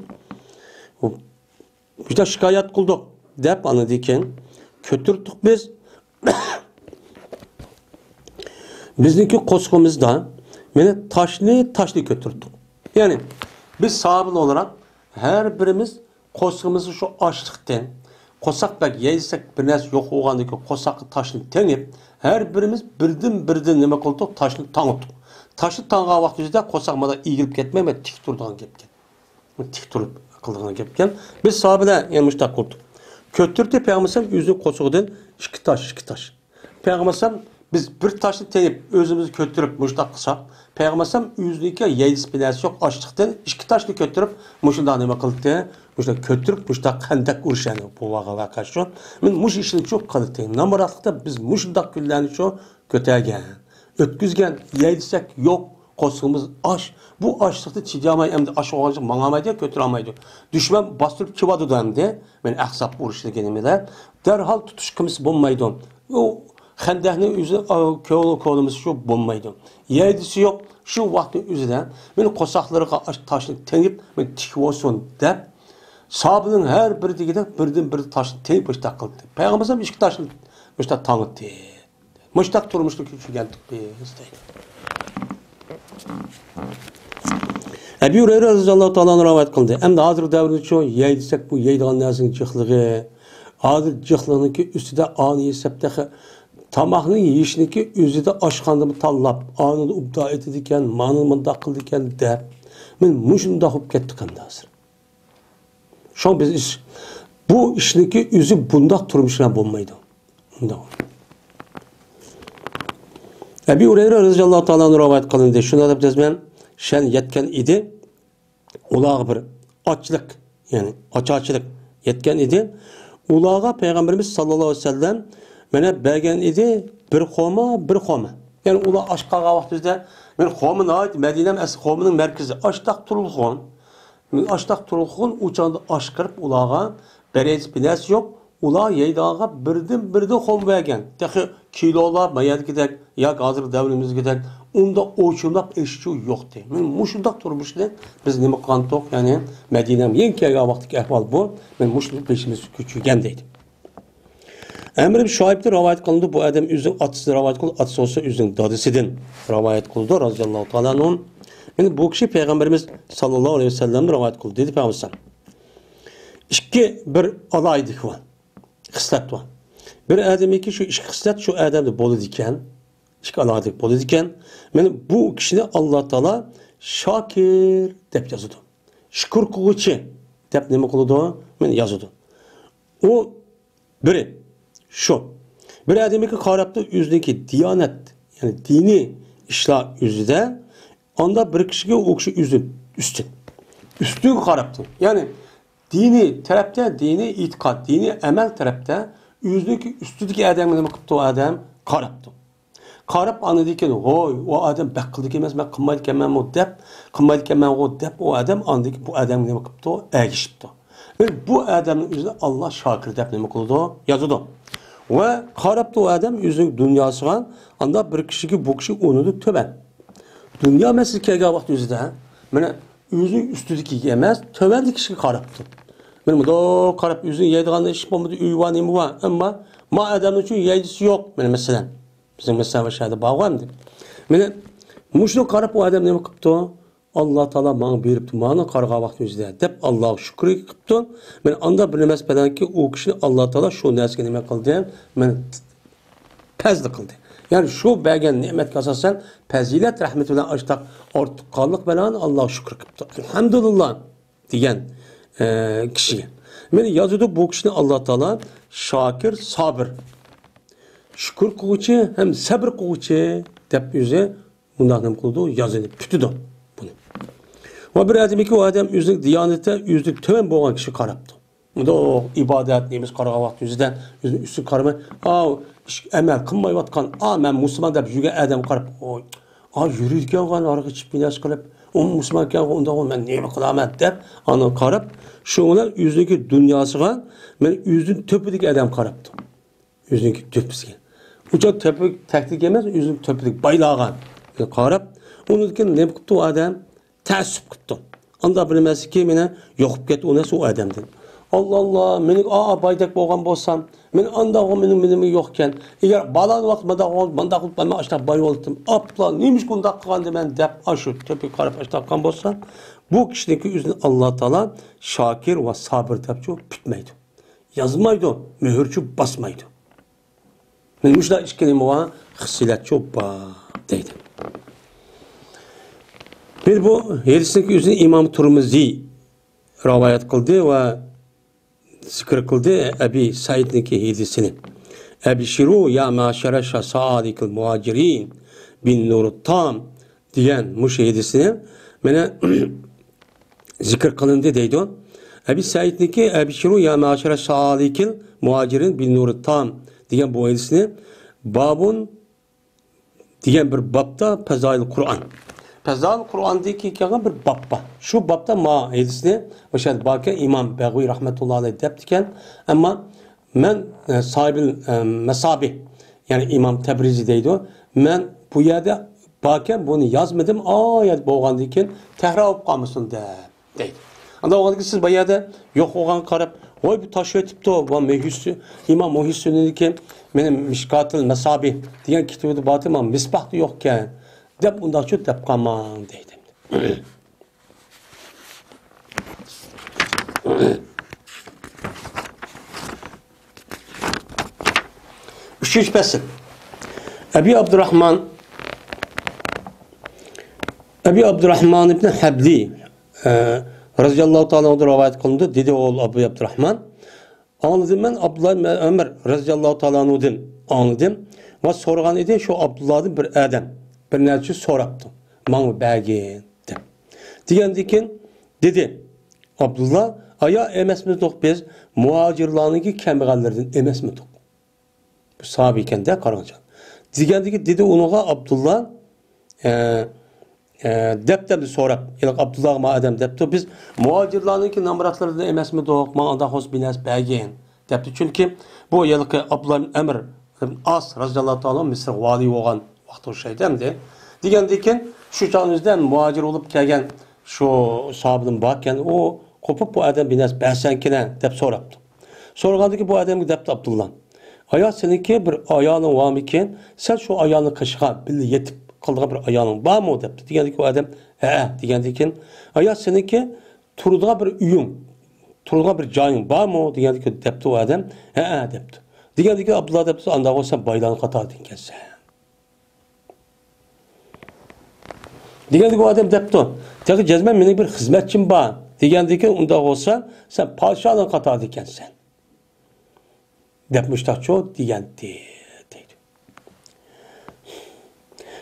مۇشۇنداق شىكايەت قىلدۇق، دەپ ئاندىن كېيىن كۆتۈرتتۇق بىز. بىزنىڭكى قورسىقىمىزدا مانا تاشنى، تاشنى كۆتۈرتتۇق. يەنى بىز ساھابىلەر ئولاراق ھەر بىرىمىز قورسىقىمىزدا شۇ ئاچلىقتىن، قورساق بەك يەيسەك بىر نەرسە يوق بولغاندىكىن قورساققا تاشنى تېڭىپ، ھەر بىرىمىز بىردىن بىردىن نېمە قىلدۇق؟ تاشنى تاڭىتتۇق. تاشنى تاڭغان ۋاقتىمىزدا قورساق مانا ئېگىلىپ كەتمەي، مانا تىك تۇرىدىغان گەپكەن. تىك تۇرۇپ قىلىدىغان گەپكەن. بىز ساھابىلەر يەنە مۇشۇنداق قىلدۇق. كۆتۈردى پەيغەمبەر ئۆزىنىڭ قورسىقىدىن ئىككى تاش، ئىككى تاش. پەيغەمبەر ئەلەيھىسسالام، بىز بىر تاشنى تېڭىپ، ئۆزىمىزنى كۆتۈرۈپ مۇشۇنداق قىلساق، پەيغەمبەر ئەلەيھىسسالام ئۆزىنىڭكى يەيدىسى بىر نەرسە يوق، ئاچلىقتىن ئىككى تاشنى كۆتۈرۈپ، مۇشۇنداق نېمە قىلدى؟ مۇشۇنداق كۆتۈرۈپ، مۇشۇنداق خەندەق ئۇرۇش، يەنى بۇ ۋاقىئە شۇ. مەن مۇشۇ ئىشنى شۇ قىلدى. نامراتلىقتا بىز مۇشۇنداق كۈنلەرنى شۇ كۆتەرگەن، ئۆتكۈزگەن، يەيدىسەك يوق، قورسىقىمىز ئاچ. بۇ ئاچلىقتا چىدىيالماي، ئەمدى ئاچ بولغانچە ماڭالمايدۇ، كۆتۈرەلمەيدۇ. دۈشمەن باستۇرۇپ كېلىۋاتىدۇ ئەمدى. مەن ئەھزاب ئۇرۇشىدىكى نېمىدە دەرھال تۇتۇش قىلمىسا بولمايدۇ. ئۇ خەندەكنى ئۆزى، ئا، كۆل-، كولىمىز شۇ بولمايدۇ. يەيدىسى يوق، شۇ ۋاقىتنىڭ ئۆزىدە مېنىڭ قورساقلىرىغا ئاش-، تاشنى تېڭىپ، مېنى تىك بولسۇن دەپ، ساھابىنىڭ ھەر بىرى دېگۈدەك بىردىن بىر تاشنى تېڭىپ مۇشۇنداق قىلدى. پەيغەمبەر ئەلەيھىسسالام ئىككى تاشنى مۇشۇنداق تاڭىتتى. مۇشۇنداق تۇرمۇشنى كۆچۈرگەنتۇق بىز دەيدۇ. ئەبۇ ھۇرەيرە رەزىياللاھۇ تائالا ئەنھۇ رىۋايەت قىلدى. ئەمدى ھازىر دەۋرىدىچۇ يەي دېسەك، بۇ يەيدىغان نەرسىنىڭ جىقلىقى. ھازىر جىقلىقنىڭكى ئۈستىدە ئانى يېسەپ تېخى تاماقنى يېيىشنىڭكى ئۆزىدە ئاشخانىدىمۇ تاللاپ، ئانىدا ئۇبدا ئېتىدىكەن، مانىدا مۇنداق قىلىدىكەن دەپ. مەن مۇشۇنداق بولۇپ كەتتۇق ئەمدى ھازىر. شۇڭا بىز ئىش، بۇ ئىشنىڭكى ئۆزى بۇنداق تۇرمۇش بىلەن بولمايدۇ. ئۇنداق. ئەبى ھۇرەيرە رەزىياللاھۇ تائالا ئەنھۇ رىۋايەت قىلىندى. شۇنداق دەپ جەزمەن شەن يەتكەن ئىدى. ئۇلارغا بىر ئاچلىق، يەنى ئاچارچىلىق يەتكەن ئىدى. ئۇلارغا پەيغەمبىرىمىز ساللاللاھۇ ئەلەيھى ۋەسەللەم مانا بەرگەن ئىدى، بىر خورما، بىر خورما. يەنى ئۇلار ئاچ قالغان ۋاقتىمىزدا، مەن خورما ناھايىتى، مەدىنەم ئەسلى خورمىنىڭ مەركىزى، ئاشتاق تۇرۇلغان. ئاشتاق تۇرۇلغان ئۇ چاغدا ئاشقىرىپ ئۇلارغا بەرەيسى بىر نەرسە يوق. ئۇلار يەيدىغانغا بىردىن بىردىن خورما بەرگەن. تېخى كىلولاپ ما يەردىكىدەك ياكى ھازىرقى دەۋرىمىزدىكىدەك ئۇنداق ئوچۇملاپ ئېشىچۇ يوقتى. مەن مۇشۇنداق تۇرمۇشنى بىز نېمە قىلغانتۇق، يەنى مەدىنەم يېڭى كەلگەن ۋاقىتتىكى ئەھۋال بۇ. مەن مۇشۇنى بېشىمىز كۆچۈرگەن دەيدۇ. ئەمر ئىبن شۇئەيبتىن رىۋايەت قىلىنىدۇ. بۇ ئادەم ئۆزىنىڭ ئاتىسىدىن رىۋايەت قىلىدۇ. ئاتىسى بولسا ئۆزىنىڭ دادىسىدىن رىۋايەت قىلىدۇ، رازىياللاھۇ تائالا ئەنھۇ. يەنى بۇ كىشى پەيغەمبىرىمىز ساللاللاھۇ ئەلەيھى ۋەسەللەمدىن رىۋايەت قىلدى، دېدى پەيغەمبەر ئەلەيھىسسالام. ئىككى بىر ئالاھىدىلىكى بار، خىسلەت بار. بىر ئادەمنىڭكى شۇ ئىككى خىسلەت شۇ ئادەمدە بولىدىكەن، ئىككى ئالاھىدىلىك بولىدىكەن. مانا بۇ كىشىنى ئاللا تائالا شاكىر دەپ يازىدۇ. شۈكۈر قىلغۇچى دەپ نېمە قىلىدۇ؟ مانا يازىدۇ. ئۇ بىرى شۇ. بىر ئادەمگە قاراپتۇ ئۆزىنىڭكى دىيانەت، يەنى دىنىي ئىشلار ئۆزىدە، ئاندا بىر كىشىگە ئۇ كىشى ئۆزى ئۈستۈن. ئۈستۈنگە قاراپتۇ. يەنى دىنىي تەرەپتە، دىنىي ئېتىقاد، دىنىي ئەمەل تەرەپتە ئۆزىنىڭكى ئۈستىدىكى ئادەمگە نېمە قىپتۇ ئادەم؟ قاراپتۇ. قاراپ ئاندىن كېيىن، ھوي، ئۇ ئادەم بەك قىلىدىكەن ئەمەس، مەن قىلمايدىكەنمەنمۇ دەپ، قىلمايدىكەنمەنغۇ دەپ، ئۇ ئادەم ئاندىن كېيىن بۇ ئادەمگە نېمە قىپتۇ؟ ئەگىشىپتۇ. مەن بۇ ئادەمنىڭ ئۆزىنى ئاللا شاكىر دەپ نېمە قىلىدۇ؟ يازىدۇ. ۋە قاراپتۇ ئۇ ئادەم ئۆزىنىڭ دۇنياسىغا، ئاندا بىر كىشىگە بۇ كىشى ئۇنىڭدىن تۆۋەن. دۇنيا مەسىلىسى كەلگەن ۋاقىت ئۆزىدە، مانا ئۆزى ئۈستىدىكىگە ئەمەس، تۆۋەندىكى كىشىگە قاراپتۇ. مانا مۇنداق قاراپ، ئۆزىنىڭ يەيدىغان ئىش بولمىدى، ئۆيى بار، نېمە بار، ئەمما ما ئادەمنىڭ ئۈچۈن يەيدىسى يوق. مانا مەسىلەن، بىزنىڭ مەسىلەن شەھەردە بارغۇ ئەمدى. مانا مۇشۇنى قاراپ ئۇ ئادەم نېمە قىپتۇ؟ ئاللا تالا ماڭا بېرىپتۇ، مانا قارىغان ۋاقتى ئۆزىدە، دەپ ئاللاغا شۈكرى قىپتۇ. مانا ئاندا بىر نېمە بىلەنكى، ئۇ كىشىنى ئاللا تالا شۇ نەرسىگە نېمە قىلدى؟ مانا پەزلى قىلدى. يەنى شۇ بەرگەن نېمەتكە ئاساسەن پەزىلەت رەھمىتى بىلەن ئاشتاق ئارتۇققانلىق بىلەن ئاللاغا شۈكرى قىپتۇ. ئەلھەمدۇلىللا دېگەن، ئە، كىشىگە. مانا يازىدۇ، بۇ كىشىنى ئاللا تالا شاكىر، سابىر، شۈكۈر قىلغۇچى ھەم سەبىر قىلغۇچى دەپ ئۆزى مۇنداق نېمە قىلىدۇ، يازىدۇ، پۈتىدۇ بۇنى. ۋە بىر ئادەمكى، ئۇ ئادەم ئۆزىنىڭ دىيانىتى ئۆزىدىن تۆۋەن بولغان كىشىگە قاراپتۇ. مۇنداق ئىبادەت، نېمىز قارىغان ۋاقتى ئۆزىدە ئۆزىنىڭ ئۈستىگە قارىماي، ئاۋۇ ئىش، ئەمەل قىلمايۋاتقان، ئا، مەن مۇسۇلمان دەپ يۈرگەن ئادەمگە قاراپ، ئوي، ئا، يۈرىدىكەنغۇ، ھاراق ئىچىپ، بىر نەرسە قىلىپ، ئۇ مۇسۇلمانكەنغۇ، ئۇنداقغۇ، مەن نېمە قىلارمەن دەپ، ئانا قاراپ، شۇ بىلەن ئۆزىنىڭكى دۇنياسىغا، مەن ئۆزىدىن تۆپىدىكى ئادەم قاراپتۇ. ئۆزىنىڭكى تۆپىسىگە. ئۇ چاغ تۆپە تەكلىك ئەمەس، ئۆزىنىڭ تۆپىدىكى بايلارغا قاراپ، ئۇنىڭدىن كېيىن نېمە قىپتۇ ئۇ ئادەم؟ تەئەسسۇپ قىپتۇ. ئانداق بىر نېمەسكى مېنى يوقۇپ كەتتى ئۇ نەرسە ئۇ ئادەمدىن. ئاللا، ئاللا، مېنىڭ ئا، ئا، بايدەك بولغان بولسام، مېنىڭ ئانداقغۇ مېنىڭ، مېنىڭ يوقكەن. ئەگەر بالان ۋاقىت مانداق بول-، مانداق قىلىپ مەن ئاشتاق باي بولاتتىم. ئاپلا، نېمىشقا ئۇنداق قىلغاندىمەن دەپ، ئاشۇ تۆپىگە قاراپ ئاشتاق قىلغان بولسا، بۇ كىشىنىڭكى ئۆزىنى ئاللا تائالا شاكىر ۋە سابىر دەپچۇ پۈتمەيدۇ. يازمايدۇ، مۆھۈرچۇ باسمايدۇ. مانا مۇشۇنداق ئىككى نېمە بار، خىسلەتچۇ بار دەيدۇ. بىر بۇ ھەدىسنىڭ ئۆزىنى ئىمام تۇرمۇزى رىۋايەت قىلدى ۋە زىكىر قىلدى ئەبى سەئىدنىڭكى ھەدىسىنى. «ئەبشىرۇ يا مەشەرە سائىلىكىل مۇھاجىرىن بىن نۇرۇت تام» دېگەن مۇشۇ ھەدىسنى مانا زىكىر قىلىندى دەيدۇ. ئەبى سەئىدنىڭكى «ئەبشىرۇ يا مەشەرە سائىلىكىل مۇھاجىرىن بىن نۇرۇت تام» دېگەن بۇ ھەدىسنى بابۇن دېگەن بىر بابتا پەزائىل قۇرئان. پەزائىل قۇرئاندىكى كەلگەن بىر باب بار. شۇ بابتا ما ھەدىسنى ئوشۇ يەردە باركەن، ئىمام بەغۋى رەھمەتۇللا ئەلەيھ دەپتىكەن. ئەمما مەن، ئە، ساھىبىل، ئە، مەسابىھ، يەنى ئىمام تەبرىزى دەيدۇ. مەن بۇ يەردە باركەن، بۇنى يازمىدىم. ئا يەردە بولغاندىن كېيىن تەھرىر بولۇپ قالمىسۇن دەپ. دەيدۇ. ئانداق بولغاندىكىن سىز بۇ يەردە يوق بولغانغا قاراپ، ۋاي، بۇ تاش يېتىپتۇ، بۇ مۇھىسسى-، ئىمام مۇھىسسىننىڭكى مېنىڭ مىشكاتىل مەسابىھ دېگەن كىتابىدا بارتى، مانا مىسباھتا يوقكەن، دەپ ئۇنداقچۇ دەپ قالماڭ دەيدۇ. ئۈچىنچى پەسىل. ئەبى ئابدۇراھمان، ئەبى ئابدۇراھمان ئىبنى ھەبلى، ئە، رەزىياللاھۇ تائالا ئەنھۇدىن رىۋايەت قىلىندى. دېدى ئوغلى ئەبۇ ئابدۇراھمان، ئاڭلىدىم مەن ئابدۇللا ئىبن ئۆمەر رەزىياللاھۇ تائالا ئەنھۇدىن ئاڭلىدىم ۋە سورىغان ئىدى شۇ ئابدۇللادىن بىر ئادەم، بىر نەرسە سوراپتۇ، ماڭا بەرگىن دەپ. دېگەندىكىن دېدى ئابدۇللا، ئايا ئەمەسمىدۇق بىز مۇھاجىرلارنىڭكى كەمبەغەللىرىدىن ئەمەسمىدۇق؟ بۇ ساھابە ئىكەن-دە، قاراڭچۇ. دېگەندىكىن دېدى ئۇنىڭغا ئابدۇللا، ئە، ئە، دەپتەمدە سوراپ، ھېلىقى ئابدۇللاغا ما ئادەم دەپتۇ، بىز مۇھاجىرلارنىڭكى نامراتلىرىدىن ئەمەسمىدۇق، ماڭا ئانداق بولسا بىر نەرسە بەرگىن، دەپتۇ. چۈنكى بۇ ھېلىقى ئابدۇللا ئىبن ئەمر ئىبن ئاس رەزىياللاھۇ تائالا مىسىرغا ۋالىي بولغان ۋاقتى ئوخشايدۇ ئەمدى. دېگەندىكىن شۇ چاغنىڭ ئۆزىدە مۇھاجىر بولۇپ كەلگەن شۇ ساھابىدىن باركەن، ئۇ قوپۇپ بۇ ئادەم بىر نەرسە بەرسەمكىنە دەپ سوراپتۇ. سورىغاندىكىن بۇ ئادەمگە دەپتۇ ئابدۇللا، ئايا، سېنىڭكى بىر ئايالىڭ بارمىكىن؟ سەن شۇ ئايالنىڭ قېشىغا بىللە يېتىپ قالىدىغان بىر ئايالىڭ بارمۇ؟ دەپتۇ. دېگەندىكىن ئۇ ئادەم، ھەئە، دېگەندىكىن، ئايا، سېنىڭكى تۇرىدىغان بىر ئۆيۈڭ، تۇرىدىغان بىر جايىڭ بارمۇ؟ دېگەندىكىن دەپتۇ ئۇ ئادەم، ھەئە، دەپتۇ. دېگەندىكىن ئابدۇللا دەپتۇ، ئانداق بولسا بايلارنىڭ قاتارىدىن ئىكەنسەن. دېگەندىكىن ئۇ ئادەم دەپتۇ، تېخى جەزمەن مېنىڭ بىر خىزمەتچىم بار. دېگەندىكىن ئۇنداق بولسا سەن پادىشاھنىڭ قاتارىدا ئىكەنسەن. دەپ مۇشتاقچۇ دېگەنتى، دەيدۇ.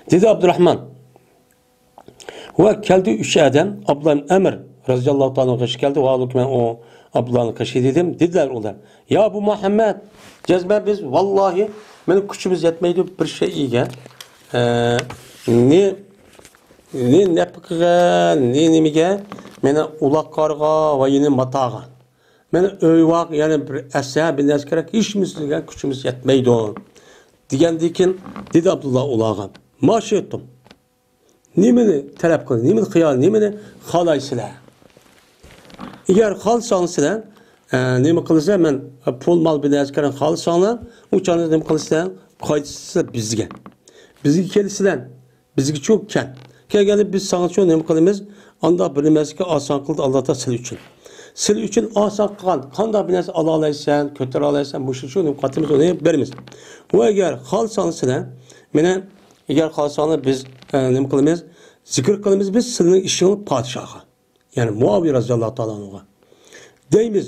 دېدى ئابدۇراھمان. ۋە كەلدى ئۈچ ئادەم، ئابدۇللا ئىبن ئەمر رەزىياللاھۇ تائالا ئەنھۇ قېشىغا كەلدى. ۋاھالۇكى مەن ئۇ ئابدۇللانىڭ قېشىغا دېدىم. دېدىلەر ئۇلار، يا ئەبۇ مۇھەممەد، جەزمەن بىز، ۋاللاھى، مېنىڭ كۈچىمىز يەتمەيدۇ بىر شەيئىگە. ئە، نى، نى نەپقىگە، نى نېمىگە، مېنىڭ ئۇلاققارغا ۋە يەنە ماتاغا. مېنىڭ ئۆي ۋاق، يەنە بىر ئەسە، بىر نەرسە كېرەك، ھېچنېمىسىگە كۈچىمىز يەتمەيدۇ. دېگەندىكىن دېدى ئابدۇللا ئۇلارغا، ما شىئتۇم. نېمىنى تەلەپ قىلىسىز؟ نېمىنى خىيال، نېمىنى خالايسىلەر؟ ئەگەر خالىساڭلار سىلەر، ئە، نېمە قىلىسىلەر؟ مەن پۇل، مال، بىر نەرسە كېرەك خالىساڭلار، ئۇ چاغدا نېمە قىلىسىلەر؟ قايتىسىلەر بىزگە. بىزگە كېلىسىلەر. بىزگىچۇ كەل. كەلگەندە بىز ساڭىچۇ نېمە قىلىمىز؟ ئانداق بىر نېمە ئىكەن، ئاسان قىلدى ئاللا تائالا سىلى ئۈچۈن. سىلى ئۈچۈن ئاسان قىلغان، قانداق بىر نەرسە ئالالايسەن، كۆتۈرەلەيسەن، مۇشۇ شۇ نېمە قاتىمىز ئۇنى بېرىمىز. ۋە ئەگەر خالىساڭلار سىلەر، مېنى، ئەگەر خالىساڭلار بىز، ئە، نېمە قىلىمىز؟ زىكىر قىلىمىز بىز سىلىنىڭ ئىشىڭلار پادىشاھقا. يەنى مۇئاۋىيە رەزىياللاھۇ تائالا ئەنھۇغا دەيمىز.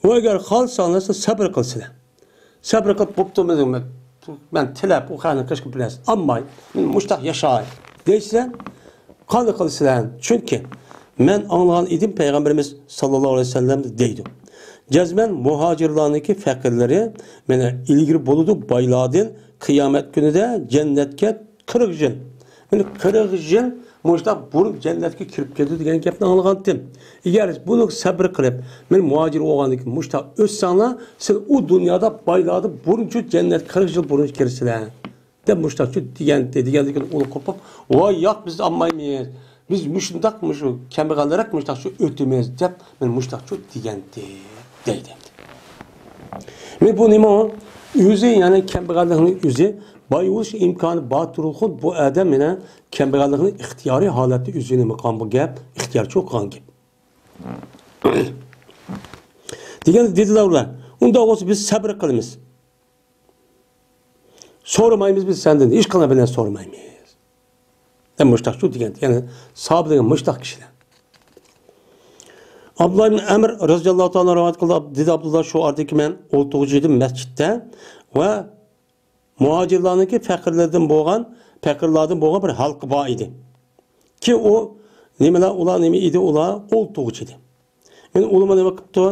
ۋە ئەگەر خالىساڭلار سىلەر سەبرى قىلسىلەر. سەبرى قىلىپ بوپتۇ، مەن، مەن تىلەپ، ئۇ خەقنىڭ قېشىغا بىر نەرسە ئالماي، مەن مۇشتاق ياشاي دەيسىلەر، قانداق قىلىسىلەر؟ چۈنكى مەن ئاڭلىغان ئىدىم پەيغەمبىرىمىز ساللاللاھۇ ئەلەيھى ۋەسەللەم دەيدۇ. جەزمەن مۇھاجىرلارنىڭكى پەقىرلىرى مانا ئىلگىرى بولىدۇ بايلاردىن، قىيامەت كۈنىدە جەننەتكە قىرىق يىل. مانا قىرىق يىل مۇشتاق بۇرۇن جەننەتكە كىرىپ كەلدى دېگەن گەپنى ئاڭلىغانتىم. ئەگەر بۇنى سەبرى قىلىپ، مانا مۇھاجىر بولغاندىن كېيىن مۇشتاق ئۆتسەڭلار، سىلەر ئۇ دۇنيادا بايلاردىن بۇرۇنچۇ جەننەتكە قىرىق يىل بۇرۇن كىرىسىلەر دەپ مۇشتاقچۇ دېگەنتى. دېگەندىن كېيىن ئۇلار قوپۇپ، ۋاي ياق، بىز ئالمايمىز. بىز مۇشۇنداق، مۇشۇ كەمبەغەلرەك مۇشتاقچۇ ئۆتىمىز دەپ مانا مۇشتاقچۇ دېگەنتى دەيدۇ. مانا بۇ نېمە ئۇ؟ ئۆزى، يەنى كەمبەغەللىكنىڭ ئۆزى، باي بولۇش ئىمكانى بار تۇرۇلغۇن بۇ ئادەم يەنە كەمبەغەللىكنى ئىختىيارىي ھالەتتە ئۆزى نېمە قىلغان بۇ گەپ؟ ئىختىيارچۇ قىلغان گەپ. دېگەن دېدىلەر ئۇلار. ئۇنداق بولسا بىز سەبرى قىلىمىز. سورىمايمىز بىز سەندىن، ھېچقانداق بىر نەرسە سورىمايمىز. دەپ مۇشتاقچۇ دېگەن، يەنى ساھابە دېگەن مۇشتاق كىشىلەر. ئابدۇللا ئىبن ئەمر رەزىياللاھۇ تائالا رىۋايەت قىلدى، دېدى ئابدۇللا، شۇ ئاردىكى مەن ئولتۇرغۇچى ئىدىم مەسچىتتە ۋە مۇھاجىرلارنىڭكى پەقىرلىرىدىن بولغان، پەقىرلاردىن بولغان بىر ھالقا بار ئىدى. كېيىن ئۇ نېمىلەر، ئۇلار نېمە ئىدى، ئۇلار ئولتۇرغۇچى ئىدى. مانا ئۇلىمۇ نېمە قىپتۇ؟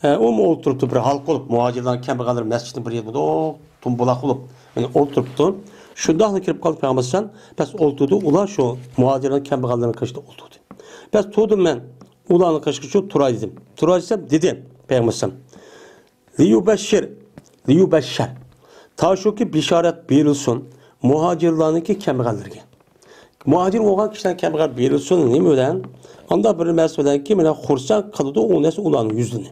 ئە، ئۇمۇ ئولتۇرۇپتۇ، بىر ھالقا بولۇپ، مۇھاجىرلارنىڭ كەمبەغەللىرى مەسچىتنىڭ بىر يېرىدە دوق، دومبۇلاق بولۇپ، مانا ئولتۇرۇپتۇ. شۇنداقلا كىرىپ قالدى پەيغەمبەر ئەلەيھىسسالام. بەس ئولتۇردى، ئۇلار شۇ مۇھاجىرلارنىڭ كەمبەغەللىرىنىڭ قېشىدا ئولتۇردى. بەس تۇردۇم مەن، ئۇلارنىڭ قېشىغا شۇ تۇراي دېدىم. تۇراي دېسەم، دېدى پەيغەمبەر ئەلەيھىسسالام. لىيۇبەششىر، لىيۇبەششەر. تاشۇكى بېشارەت بېرىلسۇن مۇھاجىرلارنىڭكى كەمبەغەللىرىگە. مۇھاجىر بولغان كىشىلەر كەمبەغەل بېرىلسۇن نېمە بىلەن؟ ئانداق بىر نەرسە بىلەنكى، مانا خۇرسەن قىلىدۇ ئۇ نەرسە ئۇلارنىڭ يۈزلىرىنى.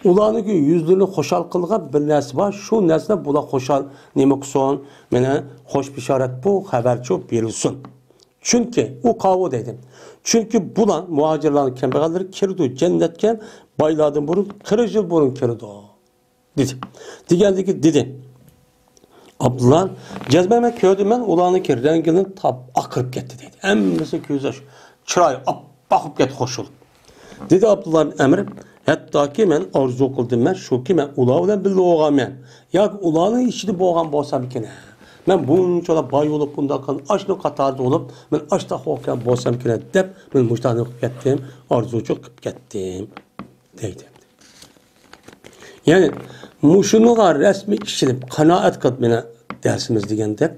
ئۇلارنىڭكى يۈزلىرىنى خۇشال قىلغان بىر نەرسە بار، شۇ نەرسە بىلەن بۇلار خۇشال نېمە قىلسۇن؟ مانا خوش بېشارەت بۇ، خەۋەرچۇ بېرىلسۇن. چۈنكى، ئۇ قاۋۇ دەيدۇ. چۈنكى بۇلار، مۇھاجىرلارنىڭ كەمبەغەللىرى كىرىدۇ جەننەتكە، بايلاردىن بۇرۇن، قىرىق يىل بۇرۇن كىرىدۇ، دېدى. دېگەندىكى دېدى. ئابدۇللا، جەزمەن مەن كۆردۈم، مەن ئۇلارنىڭكى رەڭگىنى تاپ ئاقىرىپ كەتتى دەيدۇ. ھەممىسى كۆز ياش، چىرايى ئاپئاق بولۇپ كەتتى خوش بولۇپ. دېدى ئابدۇللا ئىبن ئەمر، ھەتتاكى مەن ئارزۇ قىلدىم، مەن شۇكى، مەن ئۇلار بىلەن بىللە بولغانمەن. ياكى ئۇلارنىڭ ئىچىدە بولغان بولسامكىن. مەن بۇنچىلا باي بولۇپ، بۇنداق قىلىپ، ئاشۇنىڭ قاتارىدا بولۇپ، مەن ئاشۇنداق بولغان بولسامكىن دەپ، مەن مۇشۇنداق قىلىپ كەتتىم، ئارزۇچۇ قىلىپ كەتتىم، دەيدۇ. يەنى مۇشۇنىڭغا رەسمىي ئىشىنىپ، قانائەت قىلىپ، مانا دەرسىمىز دېگەندەك،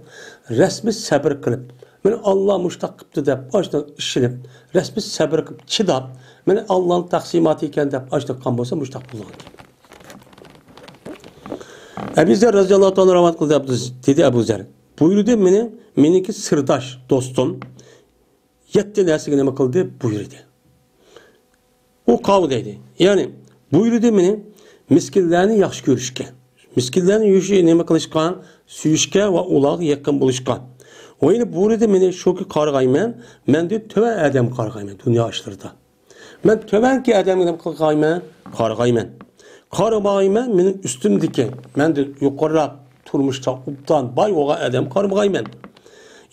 رەسمىي سەبرى قىلىپ، مانا ئاللا مۇشۇنداق قىپتۇ دەپ، ئاشۇنداق ئىشىنىپ، رەسمىي سەبرى قىلىپ، چىداپ، مانا ئاللانىڭ تەقسىماتى ئىكەن دەپ، ئاشۇنداق قىلغان بولسا، مۇشۇنداق بولغان گەپ. ئەبۇ زەر رەزىياللاھۇ تائالا رىۋايەت قىلدى، دېدى ئەبۇ زەر. بۇيرۇدى مېنى، مېنىڭكى سىرداش دوستۇم يەتتە نەرسىگە نېمە قىلدى؟ بۇيرۇدى. ئۇ قاۋۇ دەيدۇ. يەنى بۇيرۇدى مېنى مىسكىنلەرنى ياخشى كۆرۈشكە، مىسكىنلەرنى يۈشى نېمە قىلىشقا، سۆيۈشكە ۋە ئۇلارغا يېقىن بولۇشقا. ۋە يەنە بۇيرۇدى مېنى شۇكى قارغايمەن، مەندىن تۆۋەن ئادەمگە قارغايمەن دۇنيا ئىشلىرىدا. مەن تۆۋەنكى ئادەمگە نېمە قىلغايمەن؟ قارىغايمەن. قارىمايمەن، مېنىڭ ئۈستۈمدىكى، مەندىن يۇقىرىراق، تۇرمۇشتا ئوبدان باي بولغان ئادەمگە قارىمىغايمەن.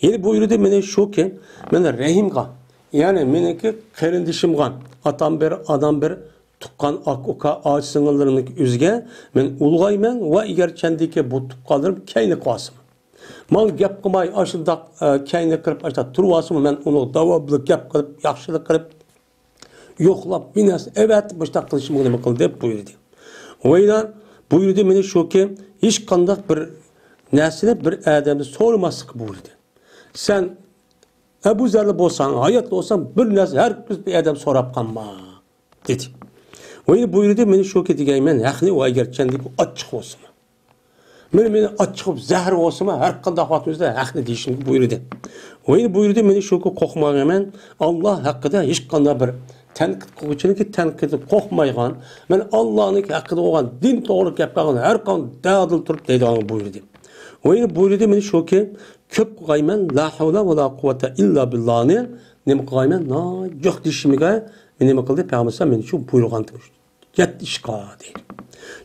يەنە بۇيرۇدى مېنى شۇكى، مەن رەھىمغا، يەنى مېنىڭكى قېرىندىشىمغا، ئاتام بىر، ئانام بىر، تۇغقان ئاكا، ئۇكا، ئاچا سىڭىللىرىمنىڭكى ئۆزىگە مەن ئۇلغايمەن ۋە ئەگەر چەندىكى بۇ تۇغقانلىرىم كەينى قالسىمۇ، ماڭا گەپ قىلماي، ئاشۇنداق، ئە، كەينى قىلىپ، ئاشۇنداق تۇرۇۋالسىمۇ، مەن ئۇنىڭغا داۋاملىق گەپ قىلىپ، ياخشىلىق قىلىپ، يوقلاپ، بىر نەرسە ئەۋەتىپ، مۇشۇنداق قىلىشىمغا نېمە قىلدى دەپ بۇيرۇدى. ۋەيلا بۇيرۇدى مېنى شۇكى، ھېچقانداق بىر نەرسىنى بىر ئادەمدىن سورىماسلىققا بۇيرۇدى. سەن ئەبۇ زەرلا بولساڭ، ھاياتلا بولساڭ، بىر نەرسە ھەرگىز بىر ئادەم سوراپ قالما. دېدى. ۋە يەنە بۇيرۇدى، مېنى شۇكى دېگەيمەن، ھەقنى ۋە ئەگەر چەندىكى ئاچچىق بولسىمۇ. مېنى، مېنى ئاچچىق بولۇپ زەھەر بولسىمۇ، ھەر قانداق ۋاقىتىمىزدا ھەقنى دېيىشىمگە بۇيرۇدى. ۋە يەنە بۇيرۇدى، مېنى شۇكى قورقمايمەن، ئاللا ھەققىدە ھېچقانداق بىر تەنقىد قىلغۇچىنىڭكى تەنقىدى قورقمايدىغان، مەن ئاللانىڭكى ھەققىدە بولغان دىن توغرا گەپ قىلغان ھەر قانداق دادىل تۇرۇپ دەيدىغانغا بۇيرۇدى. ۋە يەنە بۇيرۇدى مېنى شۇكى، كۆپ قىلغايمەن لا ھەۋلە ۋە لا قۇۋۋەتە ئىللا بىللانى، نېمە قىلغايمەن، ناجىق دېيىشىمگە نېمە قىلدى پەيغەمبەر ئەلەيھىسسالام، مېنى شۇ بۇيرۇغانتى. يەتتە ئىشقا دەيدۇ.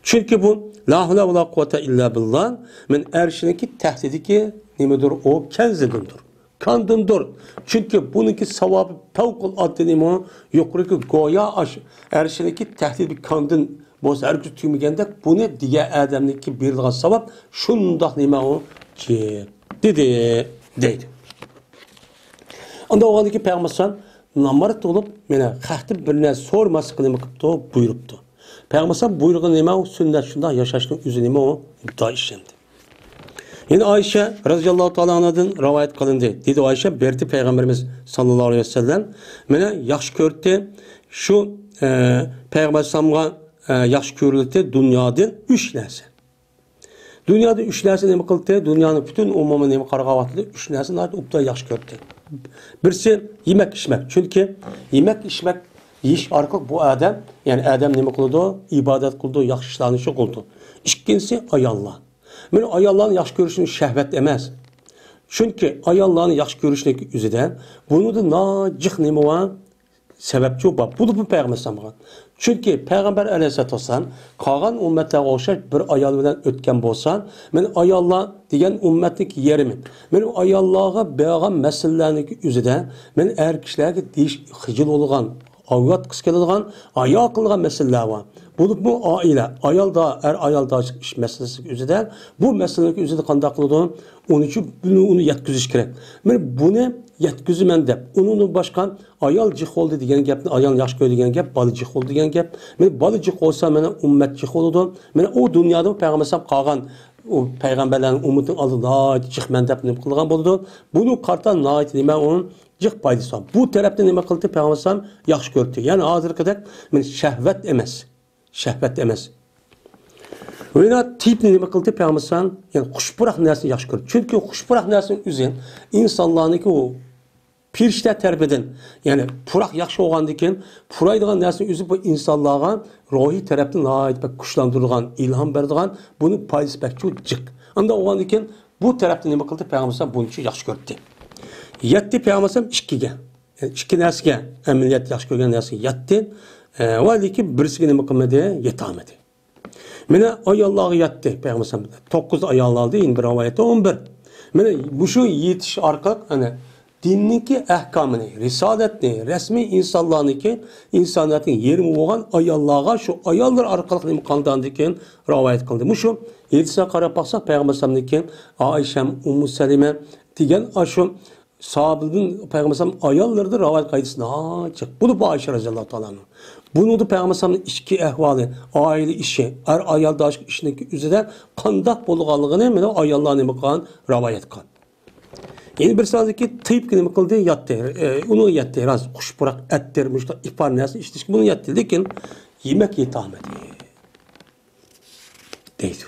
چۈنكى بۇ لا ھەۋلە ۋە لا قۇۋۋەتە ئىللا بىللا مېنىڭ ئەرشىنىڭكى تەھتىدىكى نېمىدۇر، ئۇ كەنزىدىندۇر، كاندىندۇر. چۈنكى بۇنىڭكى ساۋابى پەۋقۇلئاددە نېمە، يۇقىرىقى گويا ئاش-، ئەرشىنىڭكى تەھتىدىكى كاندىن بولسا ھەرگىز تۈگىمىگەندەك، بۇنى دېگەن ئادەمنىڭكى بېرىدىغان ساۋاب شۇنداق نېمە ئۇ جىق دېدى، دەيدۇ. ئاندا ئوغاندىكى پەيغەمبەر ئەلەيھىسسالام نامرات بولۇپ، مانا خەقتىن بىر نەرسە سورىماسلىقنى نېمە قىپتۇ، بۇيرۇپتۇ. پەيغەمبەر ئەلەيھىسسالام بۇيرۇغىنى نېمە، ئۇ سۈننەت شۇنداق ياشاشنىڭ ئۆزى نېمە، ئۇ مۇددىئا ئىش ئەمدى. يەنە ئائىشە رەزىياللاھۇ تائالا ئانھادىن رىۋايەت قىلىندى. دېدى ئائىشە، بىر قېتىم پەيغەمبىرىمىز ساللاللاھۇ ئەلەيھى ۋەسەللەم مېنى ياخشى كۆردى. شۇ، ئە، پەيغەمبەر ئەلەيھىسسالامغا، ئە، ياخشى كۆرۈلدى دۇنيادىن ئۈچ نەرسە. دۇنيادا ئۈچ نەرسە نېمە قىلدى؟ دۇنيانىڭ پۈتۈن ئومۇمىي نېمە قارىغان ۋاقتىدا ئۈچ نەرسە ناھايىتى ئوبدان ياخشى كۆردى. بىرسى يېمەك ئىچمەك. چۈنكى يېمەك ئىچمەك يېيىش ئارقىلىق بۇ ئادەم، يەنى ئادەم نېمە قىلىدۇ؟ ئىبادەت قىلىدۇ، ياخشى ئىشلارنى شۇ قىلىدۇ. ئىككىنچىسى ئاياللار. مانا ئاياللارنى ياخشى كۆرۈشنىڭ شەھۋەت ئەمەس. چۈنكى ئاياللارنى ياخشى كۆرۈشنىڭ ئۆزىدە بۇنىڭدا ناجىق نېمە بار؟ سەۋەبچۇ بار. بۇ، بۇ پەيغەمبەر ئەلەيھىسسالامغا. چۈنكى پەيغەمبەر ئەلەيھىسسالاتۇ ۋەسسالام قالغان ئۈممەتلەرگە ئوخشاش بىر ئايال بىلەن ئۆتكەن بولسا، مانا ئاياللار دېگەن ئۈممەتنىڭ يېرىمى. مانا ئاياللارغا بەرگەن مەسىلىلەرنىڭ ئۆزىدە مانا ئەر كىشىلەرگە دېيىش خىجىل بولغان، ئاۋاتقۇسى كېلىدىغان، ھايا قىلىدىغان مەسىلىلەر بار. بولۇپمۇ ئائىلە، ئايالدا، ئەر ئايالدا ئىش مەسىلىسى ئۆزىدە، بۇ مەسىلىنىڭ ئۆزىدە قانداق قىلىدۇ؟ ئۇنى شۇ، بۇنى، ئۇنى يەتكۈزۈش كېرەك. مانا بۇنى يەتكۈزىمەن دەپ، ئۇنىڭدىن باشقا ئايال جىق بولدى دېگەن گەپنى، ئايال ياخشى كۆردى دېگەن گەپ، بالا جىق بولدى دېگەن گەپ. مانا بالا جىق بولسا، مانا ئۈممەت جىق بولىدۇ. مانا ئۇ دۇنيادا پەيغەمبەر ئەلەيھىسسالام قالغان ئۇ پەيغەمبەرلەرنىڭ ئۈممىتىنىڭ ئالدىدا ناھايىتى جىق مەن دەپ نېمە قىلغان بولىدۇ. بۇنى قارىتا ناھايىتى نېمە ئۇ جىق پايدىسى بار. بۇ تەرەپنى نېمە قىلدى پەيغەمبەر ئەلەيھىسسالام ياخشى كۆردى. يەنى ھازىرقىدەك مانا شەھۋەت ئەمەس. شەھۋەت ئەمەس. ۋە يەنە تىيىپنى نېمە قىلدى پەيغەمبەر ئەلەيھىسسالام؟ يەنى خۇش پۇراق نەرسىنى ياخشى كۆردى. چۈنكى خۇش پۇراق نەرسىنىڭ ئۆزى ئىنسانلارنىڭكى ئۇ پىرىشتە تەرىپىدىن، يەنى پۇراق ياخشى بولغاندىن كېيىن، پۇرايدىغان نەرسىنىڭ ئۆزى بۇ ئىنسانلارغا روھىي تەرەپتىن ناھايىتى بەك كۈچلەندۈرىدىغان، ئىلھام بېرىدىغان، بۇنىڭ پايدىسى بەك چوڭ جىق. ئانداق بولغاندىن كېيىن بۇ تەرەپتىن نېمە قىلدى؟ پەيغەمبەر ئەلەيھىسسالام بۇنچە ياخشى كۆردى. يەتتى پەيغەمبەر ئەلەيھىسسالام ئىككىگە. يەنى ئىككى نەرسىگە ئەمەلىيەت ياخشى كۆرگەن نەرسىگە يەتتى. ئە، ۋە لېكىن بىرسىگە نېمە قىلمىدى؟ يېتەلمىدى. مانا ئاياللارغا يەتتى پەيغەمبەر ئەلەيھىسسالام. توققۇز ئايال ئالدى، يەنە بىر رىۋايەتتە ئون بىر. مانا مۇشۇ يېتىش ئارقىلىق، ئەنە، دىننىڭكى ئەھكامىنى، رىسالەتنى، رەسمىي ئىنسانلارنىڭكى، ئىنسانىيەتنىڭ يېرىمى بولغان ئاياللارغا شۇ ئاياللار ئارقىلىق نېمە قىلغاندىن كېيىن رىۋايەت قىلدى. مۇشۇ ھەدىسىگە قاراپ باقساق، پەيغەمبەر ئەلەيھىسسالامنىڭكى ئائىشەم، ئۇممۇ سەلىمە دېگەن ئاشۇ ساھابىدىن پەيغەمبەر ئەلەيھىسسالام ئاياللىرىدىن رىۋايەت قىلىدىغان جىق بولۇپ، ئائىشە رەزىياللاھۇ تائالا ئەنھا. بۇنىڭدا پەيغەمبەر ئەلەيھىسسالامنىڭ ئىچكى ئەھۋالى، ئائىلە ئىشى، ئەر ئايالدا ئىشنىڭ ئۆزىدە قانداق بولغانلىقىنى مانا ئاياللار نېمە قىلغان، رىۋايەت قىلغان. يەنە بىر سانىدىكى تىيىپكە نېمە قىلدى؟ يەتتى. ئە، ئۇنى يەتتى. راست، خۇش پۇراق، ئەتىر، مۇشۇنداق ئىپار نەرسە ئىشلەشكە بۇنى يەتتى. لېكىن يېمەك يېتەلمىدى. دەيدۇ.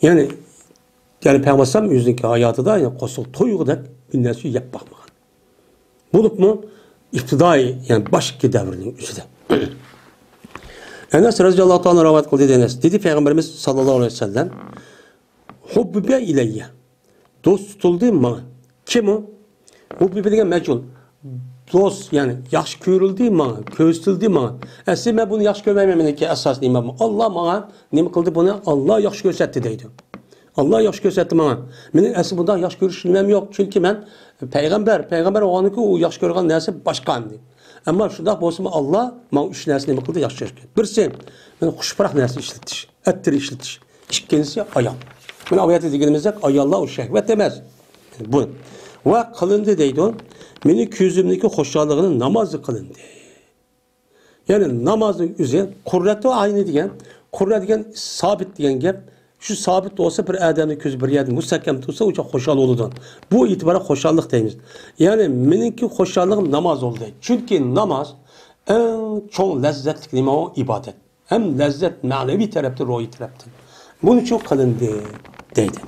يەنى، يەنى پەيغەمبەر ئەلەيھىسسالام ئۆزىنىڭكى ھاياتىدا، يەنى قورسىقى تويغۇدەك بىر نەرسە يەپ باقمىغان. بولۇپمۇ ئىپتىدائىي، يەنى باشتىكى دەۋرنىڭ ئۆزىدە. ئەنەس رەزىياللاھۇ تائالا رىۋايەت قىلدى، دەيمىز. دېدى پەيغەمبىرىمىز ساللاللاھۇ ئەلەيھى ۋەسەللەم، «ھۇببىبە ئىلەييە.» دوست تۇتۇلدى ماڭا. كىم ئۇ؟ ھۇببىبە دېگەن مەجھۇل. دوست، يەنى ياخشى كۆرۈلدى ماڭا، كۆرسىتىلدى ماڭا. ئەسلى مەن بۇنى ياخشى كۆرمەيمەن، مېنىڭكى ئاساسىي نېمەم ئاللا ماڭا نېمە قىلدى بۇنى؟ ئاللا ياخشى كۆرسەتتى دەيدۇ. ئاللا ياخشى كۆرسەتتى ماڭا. مېنىڭ ئەسلى بۇنداق ياخشى كۆرۈش نېمەم يوق. چۈنكى مەن پەيغەمبەر، پەيغەمبەر بولغاندىكىن ئۇ ياخشى كۆرىدىغان نەرسە باشقا ئەمدى. ئەمما شۇنداق بولسىمۇ ئاللا ماڭا ئۈچ نەرسە نېمە قىلدى؟ ياخشى كۆرسەتتى. بىرسى، مېنى خۇش پۇراق نەرسە ئىشلىتىش. ئەتىر ئىشلىتىش. ئىككىنچىسى ئايال. مانا ئايەتتە دېگىنىمىزدەك ئاياللار ئۇ شەھۋەت ئەمەس. بۇ. ۋە قىلىندى دەيدۇ. مېنى كۆزۈمدىكى خۇشاللىقىنى نامازدا قىلىندى. يەنى نامازنىڭ ئۆزى قۇررەتۇ ئاينى دېگەن، قۇررە دېگەن سابىت دېگەن گەپ. شۇ سابىت بولسا بىر ئادەمنىڭ كۆزى بىر يەردە مۇستەھكەم تۇرسا ئۇ خۇشال بولىدۇ. بۇ ئېتىبارەن خۇشاللىق دەيمىز. يەنى مېنىڭكى خۇشاللىقىم ناماز بولدى. چۈنكى ناماز ئەڭ چوڭ لەززەتلىك نېمە ئۇ؟ ئىبادەت. ھەم لەززەت مەنىۋى تەرەپتىن، روھىي تەرەپتىن. بۇنىڭ ئۈچۈن قىلىندى، دەيدۇ.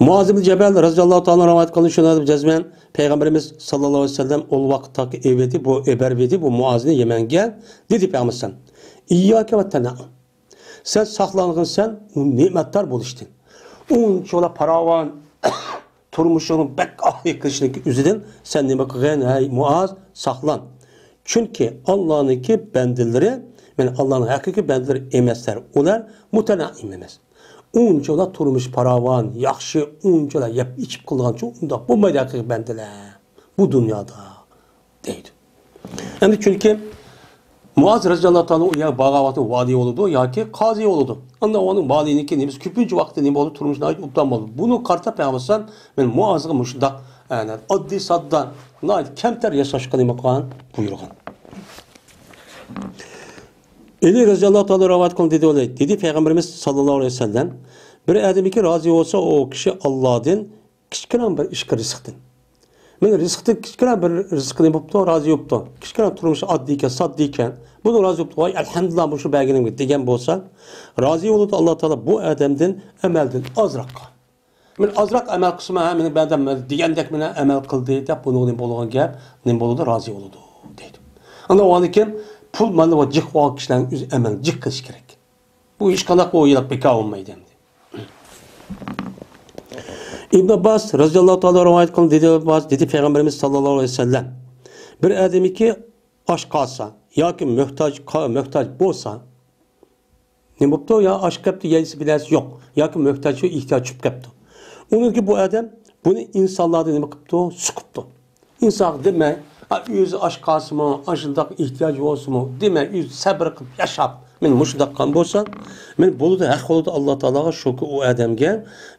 مۇئاز ئىبن جەبەل رەزىياللاھۇ تائالا رىۋايەت قىلىنىشىنى جەزمەن پەيغەمبىرىمىز ساللاللاھۇ ئەلەيھى ۋەسەللەم ئۇ ۋاقىتتاكى ئېۋىدى، بۇ ئېبەرۋىدى، بۇ مۇئازنى يەمەنگە، دېدى پەيغەمبىر ئەلەيھىسسالام، «ئىيياكە ۋە تەنەئۇم.» سەن ساقلانغىنسەن ئۇ نېمەتدار بولۇشتىن. ئۇنچىۋالا پاراۋان تۇرمۇشۇڭنى بەك ئاھلى قىلىشنىڭ ئۆزىدىن سەن نېمە قىلغىن، ھەي مۇئاز، ساقلان. چۈنكى ئاللانىڭكى بەندىلىرى، يەنى ئاللانىڭ ھەقىقىي بەندىلىرى ئەمەسلەر. ئۇلار مۇتەنەئىم ئەمەس. ئۇنچىۋالا تۇرمۇش پاراۋان، ياخشى، ئۇنچىۋالا يەپ ئىچىپ قىلىدىغانچۇ، ئۇنداق بولمايدۇ ھەقىقىي بەندىلەر بۇ دۇنيادا، دەيدۇ. ئەمدى چۈنكى مۇئاز رەزىياللاھۇ تائالا ئۇ يەر بارغان ۋاقتى ۋالىي بولىدۇ ياكى قازى بولىدۇ. ئاندىن ئۇنىڭ ۋالىينىڭكى نېمىسى كۆپىنچە ۋاقتى نېمە بولىدۇ؟ تۇرمۇشى ناھايىتى ئوبدان بولىدۇ. بۇنى قارىتا پەيغەمبەر ئەلەيھىسسالام، مەن مۇئازغا مۇشۇنداق، ئەنە، ئاددىي ساددا، ناھايىتى كەمتەر ياشاشقا نېمە قىلغان؟ بۇيرۇغان. ئەلى رەزىياللاھۇ تائالا رىۋايەت قىلدى، دېدى، دېدى پەيغەمبىرىمىز ساللاللاھۇ ئەلەيھى ۋەسەللەم، بىر ئادەمكى رازى بولسا، ئۇ كىشى ئاللادىن كىچىككىنە بىر ئىشقا رىزىقتىن. مېنىڭ رىزىقتىن كىچىككىنە بىر رىزىقنى بوپتۇ، رازى بوپتۇ. كىچىككىنە تۇرمۇشى ئاددىيكەن، ساددىيكەن. بۇنىڭ رازى بوپتۇ، ۋاي، ئەلھەمدۇلىللا، مۇشۇ بەرگىنىمگە دېگەن بولسا، رازى بولىدۇ ئاللا تائالا بۇ ئادەمدىن ئەمەلدىن ئازراققا. مەن ئازراق ئەمەل قىلسىمۇ، ھە، مېنىڭ بەندەم دېگەندەك مېنىڭ ئەمەل قىلدى دەپ بۇنىڭغا نېمە بولغان گەپ، نېمە بولىدۇ، رازى بولىدۇ، دەيدۇ. ئاندىن ئۇنىڭدىن كېيىن پۇل مانا بۇ جىق بولغان كىشىلەرنىڭ ئۆزى ئەمەل جىق قىلىش كېرەك. بۇ ھېچقانداق بۇ يىللىق بىكار بولمايدۇ ئەمدى. ئىبن ئابباس رەزىياللاھۇ تائالا رىۋايەت قىلدى، دېدى، ئابباس، دېدى پەيغەمبىرىمىز ساللاللاھۇ ئەلەيھى ۋەسەللەم، بىر ئادەمكى ئاچ قالسا ياكى موھتاج، موھتاج بولسا، نېمە بوپتۇ؟ يا ئاچ قېپتۇ، يەيسى بىلەسى يوق، ياكى موھتاج شۇ ئېھتىياج چۈشۈپ كەپتۇ. ئۇنىڭكى بۇ ئادەم بۇنى ئىنسانلاردىن نېمە قىپتۇ؟ سۇقۇپتۇ. ئىنسانغا دېمەي، ئا، ئۆزى ئاچ قالسىمۇ، ئاشۇنداق ئېھتىياجى بولسىمۇ، دېمەي، ئۆزى سەبرى قىلىپ ياشاپ، مېنى مۇشۇنداق قىلغان بولسا، مېنى بولىدۇ، ھەق بولىدۇ ئاللا تائالاغا، شۇكى ئۇ ئادەمگە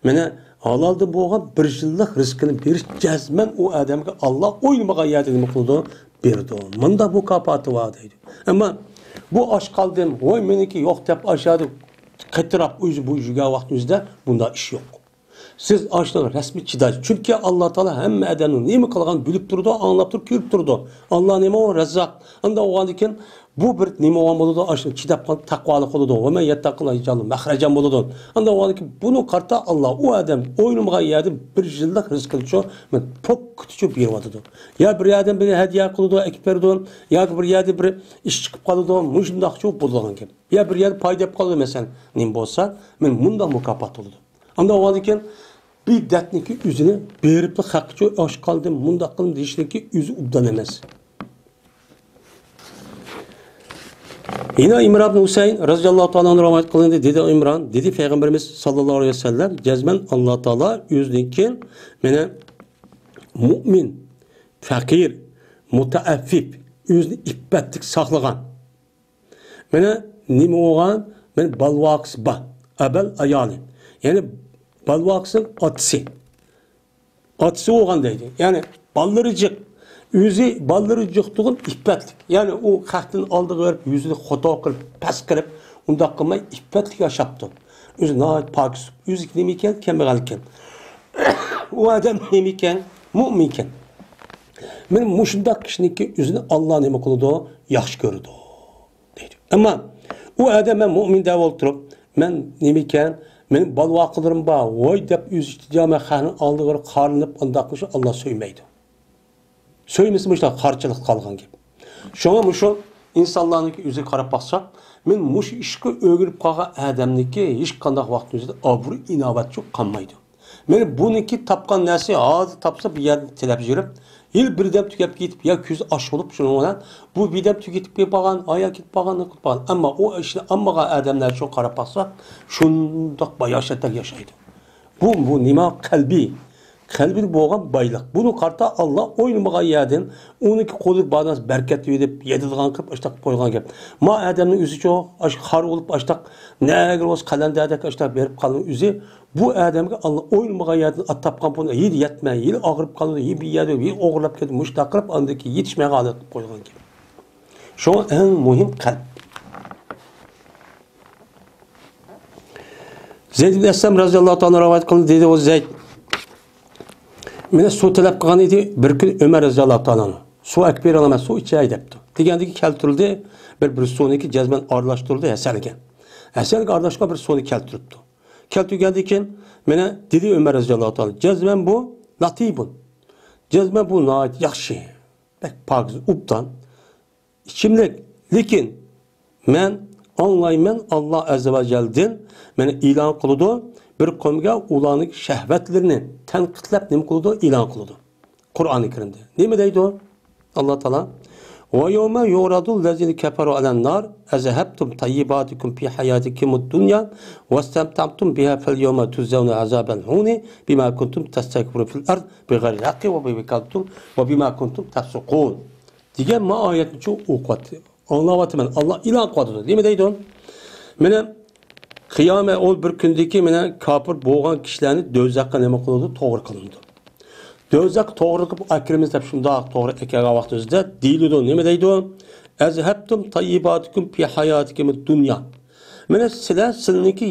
مېنى ھالالدىن بولغان بىر يىللىق رىزقىنى بېرىش، جەزمەن ئۇ ئادەمگە ئاللا ئويلىمىغان يەردە نېمە قىلىدۇ؟ بېرىدۇ. مۇنداق مۇكاپاتى بار دەيدۇ. ئەمما بۇ ئاچ قالدىم، ۋاي، مېنىڭكى يوق دەپ ئاشۇ يەردە قېتىراپ ئۆزى بۇ يۈرگەن ۋاقتىمىزدا بۇنداق ئىش يوق. سىز ئاشۇنىڭ رەسمىي چىداش. چۈنكى ئاللا تائالا ھەممە ئادەمنىڭ نېمە قىلغانىنى بىلىپ تۇرىدۇ، ئاڭلاپ تۇرۇپ، كۆرۈپ تۇرىدۇ. ئاللا نېمە ئۇ؟ رەززاق. ئانداق بولغاندىن كېيىن بۇ بىر نېمە بولغان بولىدۇ؟ ئاشۇنى چىداپ قالغان تەقۋالىق بولىدۇ. ۋە مەن يەتتەقىللا يەجئەل لەھۇ مەخرەجەن بولىدۇ. ئانداق بولغاندىن كېيىن بۇنى قارىتا ئاللا ئۇ ئادەم ئويلىمىغان يەردىن بىر يىللىق رىزقىنىچۇ، مەن پوككىتىچۇ بېرىۋاتىدۇ. يا بىر يەردىن بىر ھەدىيە قىلىدۇ، ئەكىپ بېرىدۇ، ياكى بىر يەردە بىر ئىش چىقىپ قالىدۇ، مۇشۇنداقچۇ بولىدىغان گەپ. يا بىر يەردە پايدا ئېلىپ قالىدۇ، مەسىلەن، نېمە بولسا، مەن مۇنداق مۇكاپات بولىدۇ. ئانداق بولغاندىكىن بىدئەتنىكى ئۆزىنى بېرىپلا خەققىچۇ ئاش قالدىم، مۇنداق قىلدىم دېيىشنىكى ئۆزى ئوبدان ئەمەس. يەنە ئىمران ئىبن ھۈسەيىن رەزىياللاھۇ تائالا ئەنھۇ رىۋايەت قىلىندى، دېدى ئىمران، دېدى پەيغەمبىرىمىز ساللاللاھۇ ئەلەيھى ۋەسەللەم، جەزمەن ئاللا تائالا ئۆزىدىن كېيىن مېنى مۇئمىن، پەقىر، مۇتەئەففىپ، ئۆزىنى ئىپپەتلىك ساقلىغان، مانا نېمە بولغان؟ مانا بالىۋاقىسى بار. ئەبەل ئايالى. يەنى بالىۋاقىسىنىڭ ئاتىسى. ئاتىسى بولغان دەيدۇ. يەنى بالىلىرى جىق. ئۆزى بالىلىرى جىق تۇغۇن ئىپپەتلىك. يەنى ئۇ خەقتىن ئالدىغا بېرىپ، يۈزىنى خوتۇن قىلىپ، پەس قىلىپ، ئۇنداق قىلماي ئىپپەتلىك ياشاپتۇ. ئۆزى ناھايىتى پاكىز. ئۆزى نېمە ئىكەن؟ كەمبەغەل ئىكەن. ئۇ ئادەم نېمە ئىكەن؟ مۇئمىن ئىكەن. مانا مۇشۇنداق كىشىنىڭكى ئۆزىنى ئاللا نېمە قىلىدۇ؟ ياخشى كۆرىدۇ. دەيدۇ. ئەمما ئۇ ئادەم مەن مۇئمىن دەپ ئولتۇرۇپ، مەن نېمىكەن، مېنىڭ بالىۋاقىلىرىم بار، ۋاي دەپ ئۆزى ئىچىدە مەن خەقنىڭ ئالدىغا بېرىپ قارىلىنىپ ئانداق قىلسا ئاللا سۆيمەيدۇ. سۆيمىسە مۇشۇنداق قارشىلىق قالغان گەپ. شۇڭا مۇشۇ ئىنسانلارنىڭكى ئۆزىگە قاراپ باقساق، مەن مۇشۇ ئىشقا ئۆگىنىپ قالغان ئادەمنىڭكى ھېچقانداق ۋاقىتنىڭ ئۆزىدە ئابرۇي ئىناۋەتچۇ قالمايدۇ. مانا بۇنىڭكى تاپقان نەرسە ھازىر تاپسا بىر يەردىن تىلەپ يۈرۈپ، يىل بىردەم تۈگەپ كېتىپ يا كۆزى ئاچ بولۇپ شۇنىڭ بىلەن بۇ بىردەم تۈگىتىپ كېتىپ قالغان، ئايا كېتىپ قالغان، قىلىپ قالغان. ئەمما ئۇ ئىشنى ئالمىغان ئادەملەر شۇ قاراپ باقسا شۇنداق باياشاتتەك ياشايدۇ. بۇ، بۇ نېمە؟ قەلبى. قەلبىدە بولغان بايلىق. بۇنى قارىتا ئاللا ئويلىمىغان يەردىن ئۇنىڭكى قولىدا بار نەرسە بەرىكەت دەپ يەيدىغان قىلىپ ئاشتاق قويغان گەپ. ما ئادەمنىڭ ئۆزىچۇ ئاش خار بولۇپ ئاشتاق نەگە بولسا قەلەندەردەك ئاشتاق بېرىپ قالغان ئۆزى بۇ ئادەمگە ئاللا ئويلىمىغان يەردىن ئاتاپ قالغان پۇلنى ھېلى يەتمەي، ھېلى ئاغرىپ قالىدۇ، ھېلى بىر يەردە ھېلى ئوغرىلاپ كېتىپ مۇشۇنداق قىلىپ ئاندىن كېيىن يېتىشمەيدىغان ھالەتكە قويغان گەپ. شۇڭا ئەڭ مۇھىم قەلب. زەيد ئىبن ئەسلەم رەزىياللاھۇ تائالا رىۋايەت قىلدى، دېدى ئۇ زەيد. مېنى سۇ تەلەپ قىلغان ئىدى بىر كۈنى ئۆمەر رەزىياللاھۇ تائالا ئەنھۇ. سۇ ئەكىپ بېرىڭلار، مەن سۇ ئىچەي دەپتۇ. دېگەندىكى كەلتۈرۈلدى، بىر، بىر سۇنىڭكى جەزمەن ئارىلاشتۇرۇلدى ھەسەلگە. ھەسەلگە ئارىلاشقان بىر سۇنى كەلتۈرۈپتۇ. كەلتۈرگەندىن كېيىن مېنى دېدى ئۆمەر رەزىياللاھۇ تائالا، جەزمەن بۇ لاتىبۇن. جەزمەن بۇ ناھايىتى ياخشى. بەك پاكىز، ئوبدان. ئىچىملىك. لېكىن مەن ئاڭلايمەن، ئاللا ئەززە ۋە جەلدىن مېنى ئېلان قىلىدۇ، بىر قومغا ئۇلارنىڭ شەھۋەتلىرىنى تەنقىدلەپ نېمە قىلىدۇ؟ ئېلان قىلىدۇ. قۇرئانى كەرىمدە نېمە دەيدۇ؟ ئاللا تائالا، وَيَوْمَ يُعْرَضُ الَّذِينَ كَفَرُوا عَلَى النَّارِ أَذْهَبْتُمْ طَيِّبَاتِكُمْ فِي حَيَاتِكُمُ الدُّنْيَا وَاسْتَمْتَعْتُمْ بِهَا فَالْيَوْمَ تُجْزَوْنَ عَذَابَ الْهُونِ بِمَا كُنْتُمْ تَسْتَكْبِرُونَ فِي الْأَرْضِ بِغَيْرِ الْحَقِّ وَبِمَا كُنْتُمْ، وَبِمَا كُنْتُمْ تَفْسُقُونَ دېگەن ما ئايەتنى شۇ ئوقۇۋاتتى. ئاڭلاۋاتىمەن. ئاللا ئېلان قىلىۋاتىدۇ. نېمە دەيدۇ؟ مانا قىيامەت ئۇ بىر كۈندىكى مانا كاپىر بولغان كىشىلەرنى دوزاخقا نېمە قىلىدۇ؟ توغرا قىلىنىدۇ. دوزاخقا توغرا قىلىپ ئەكىرىمىز دەپ شۇنداق توغرا ئەكەلگەن ۋاقتىمىزدا دېيىلىدۇ. نېمە دەيدۇ؟ أَذْهَبْتُمْ طَيِّبَاتِكُمْ فِي حَيَاتِكُمُ الدُّنْيَا. مانا سىلەر سىلىنىڭكى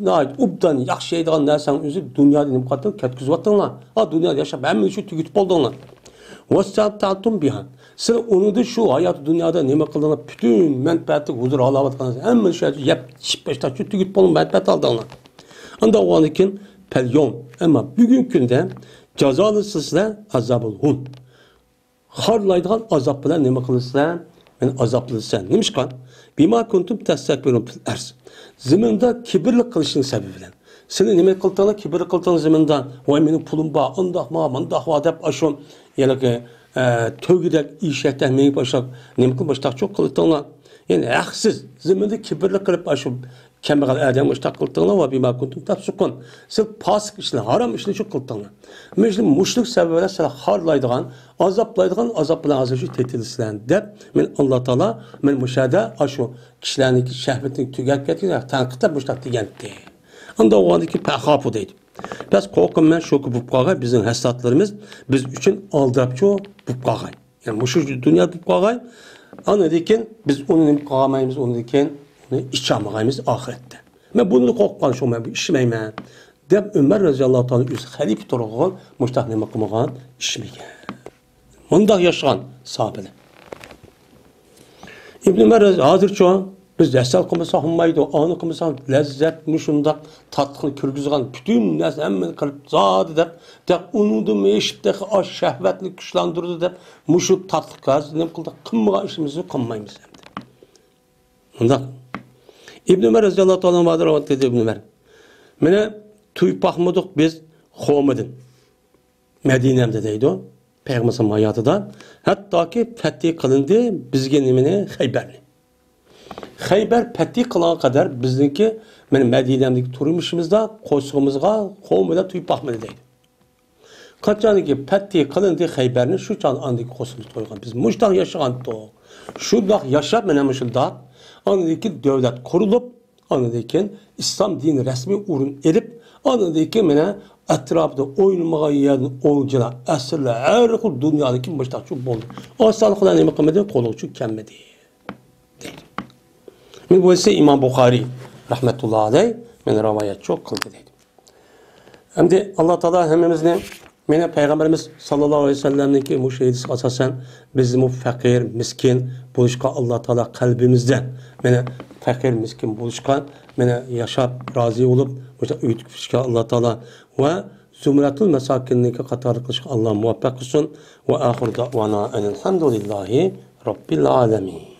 ناھايىتى ئوبدان ياخشى يەيدىغان نەرسەڭ ئۆزى دۇنيادا نېمە قىلىۋاتتىڭ؟ كەتكۈزۈۋاتتىڭلار. ھا، دۇنيادا ياشاپ ھەممە ئىشنى تۈگىتىپ بولدۇڭلار. وَاسْتَمْتَعْتُمْ بِهَا. سىلەر ئۇنىڭدا شۇ ھاياتى دۇنيادا نېمە قىلدىڭلار؟ پۈتۈن مەنپەئەتلىك ھۇزۇر ھالاۋەت قىلغان ھەممە شۇ يەردە يەپ ئىچىپ باشلاپ شۇ تۈگىتىپ بولدۇڭ، مەنپەئەت ئالدىڭلار. ئاندىن ئۇنىڭدىن كېيىن فَالْيَوْمَ. ئەمما بۈگۈنكى كۈندە جازالىنىسىلەر عَذَابَ الْهُونِ. خارلايدىغان ئازاب بىلەن نېمە قىلىسىلەر؟ مېنى ئازابلىسىلەر. نېمىشقا؟ بىما كۇنتۇم تەستەكبىرۇن فىل ئەرز. زېمىندا كىبىرلىك قىلىشنىڭ سەۋەبى بىلەن. سىلەر نېمە قىلدىڭلار؟ كىبىر قىلدىڭلار زېمىندا. ۋاي، مېنىڭ پۇلۇم بار، ئانداقما، مانداقما دەپ ئاشۇ، يەنى، ئە، تۆگىدەك، ئېشەكتەك مېڭىپ باشلاپ، نېمە قىلىپ باشلاقچۇ قىلدىڭلار؟ يەنى ھەقسىز زېمىندا كىبىرلىك قىلىپ ئاشۇ كەمبەغەل ئادەم مۇشتاق قىلدىڭلار ۋە بىما كۇنتۇم تەپسۇقۇن. سىز پاسىق ئىشلار، ھارام ئىشلار شۇ قىلدىڭلار. مەن شۇ مۇشۇلۇق سەۋەب بىلەن سىلەر خارلايدىغان، ئازابلايدىغان ئازاب بىلەن ھازىر شۇ تېتىلىسىلەر دەپ، مەن ئاللا تائالا، مەن مۇشۇ يەردە ئاشۇ كىشىلەرنىڭكى شەھۋىتىنى تۈگەتكەن، تەنقىدلەپ مۇشتاق دېگەنتى. ئاندىن ئۇنىڭدىن كېيىن فەخافۇ دەيدۇ. بەس قورقۇم مەن شۇكى بولۇپ قالغاي، بىزنىڭ ھەسساتلىرىمىز بىز ئۈچۈن ئالداپچۇ بولۇپ قالغاي. يەنى مۇشۇ دۇنيادا بولۇپ قالغاي. ئاندىن كېيىن بىز ئۇنى نېمە قىلالمايمىز، ئۇنىڭدىن كېيىن ئۇنى ئىچالمىغايمىز ئاخىرەتتە. مەن بۇنى قورققان شۇ، مەن بۇ ئىچمەيمەن دەپ ئۆمەر رەزىياللاھۇ تائالا ئۆزى خەلىپە تۇرغان مۇشتاق نېمە قىلمىغان، ئىچمىگەن. مۇنداق ياشىغان ساھابىلەر. ئىبن ئۆمەر ھازىرچۇ بىز ھەسەل قىلمىساق بولمايدۇ، ئانى قىلمىساق لەززەتنى شۇنداق تاتلىقنى كىرگۈزىدىغان پۈتۈن نەرسە ھەممىنى قىلىپ زادى دەپ، دەپ ئۇنىڭدىنمۇ ئېشىپ تېخى ئاش شەھۋەتنى كۈچلەندۈرىدۇ دەپ مۇشۇ تاتلىق ھازىر نېمە قىلدۇق، قىلمىغان ئىشىمىزنى قىلمايمىز ئەمدى. مۇنداق. ئىبن ئۆمەر رەزىياللاھۇ تائالا ئەنھۇدىن رىۋايەت قىلدى ئىبن ئۆمەر. مانا توي باقمىدۇق بىز خورمىدىن. مەدىنەمدە دەيدۇ، پەيغەمبەر ھاياتىدا. ھەتتاكى پەتھى قىلىندى بىزگە نېمىنى؟ خەيبەرنى. خەيبەر پەتھى قىلغان قەدەر بىزنىڭكى، مانا مەدىنەمدىكى تۇرمۇشىمىزدا قورسىقىمىزغا خورما بىلەن تويۇپ باقمىدى دەيدۇ. قاچانكى پەتھى قىلىندى خەيبەرنى، شۇ چاغدا ئاندىكى قورسىقىمىز تويغان. بىز مۇشۇنداق ياشىغانتۇق. شۇنداق ياشاپ، مانا مۇشۇنداق. ئاندىن كېيىن دۆلەت قۇرۇلۇپ، ئاندىن كېيىن ئىسلام دىنى رەسمىي ئورۇن ئېلىپ، ئاندىن كېيىن مانا ئەتراپىدا ئوينىمىغان يەردىن ئولجىلار، ئەسىرلەر، ھەر خىل دۇنيادىكى مۇشتاقچۇ بولدى. ئاسانلىق بىلەن نېمە قىلمىدى؟ قولغىچۇ كەلمىدى. دەيدۇ. مانا بۇ ئىسى ئىمام بۇخارىي رەھمەتۇللا ئەلەيھ مانا رىۋايەتچۇ قىلدى دەيدۇ. ئەمدى ئاللا تائالا ھەممىمىزنى مانا پەيغەمبىرىمىز ساللاللاھۇ ئەلەيھى ۋەسەللەمنىڭكى مۇشۇ ھەدىسىگە ئاساسەن بىزمۇ پەقىر، مىسكىن بولۇشقا ئاللا تائالا قەلبىمىزدە مانا پەقىر، مىسكىن بولۇشقا مانا ياشاپ رازى بولۇپ مۇشۇ ئۆيدە كۈتۈشكە ئاللا تائالا ۋە زۇمرەتۇل مەساكىننىڭكى قاتارىدا قىلىشقا ئاللا مۇۋەپپەق قىلسۇن. ۋە ئاخىر دەۋانا ئەنىل ھەمدۇلىللاھى رەببىل ئالەمىن.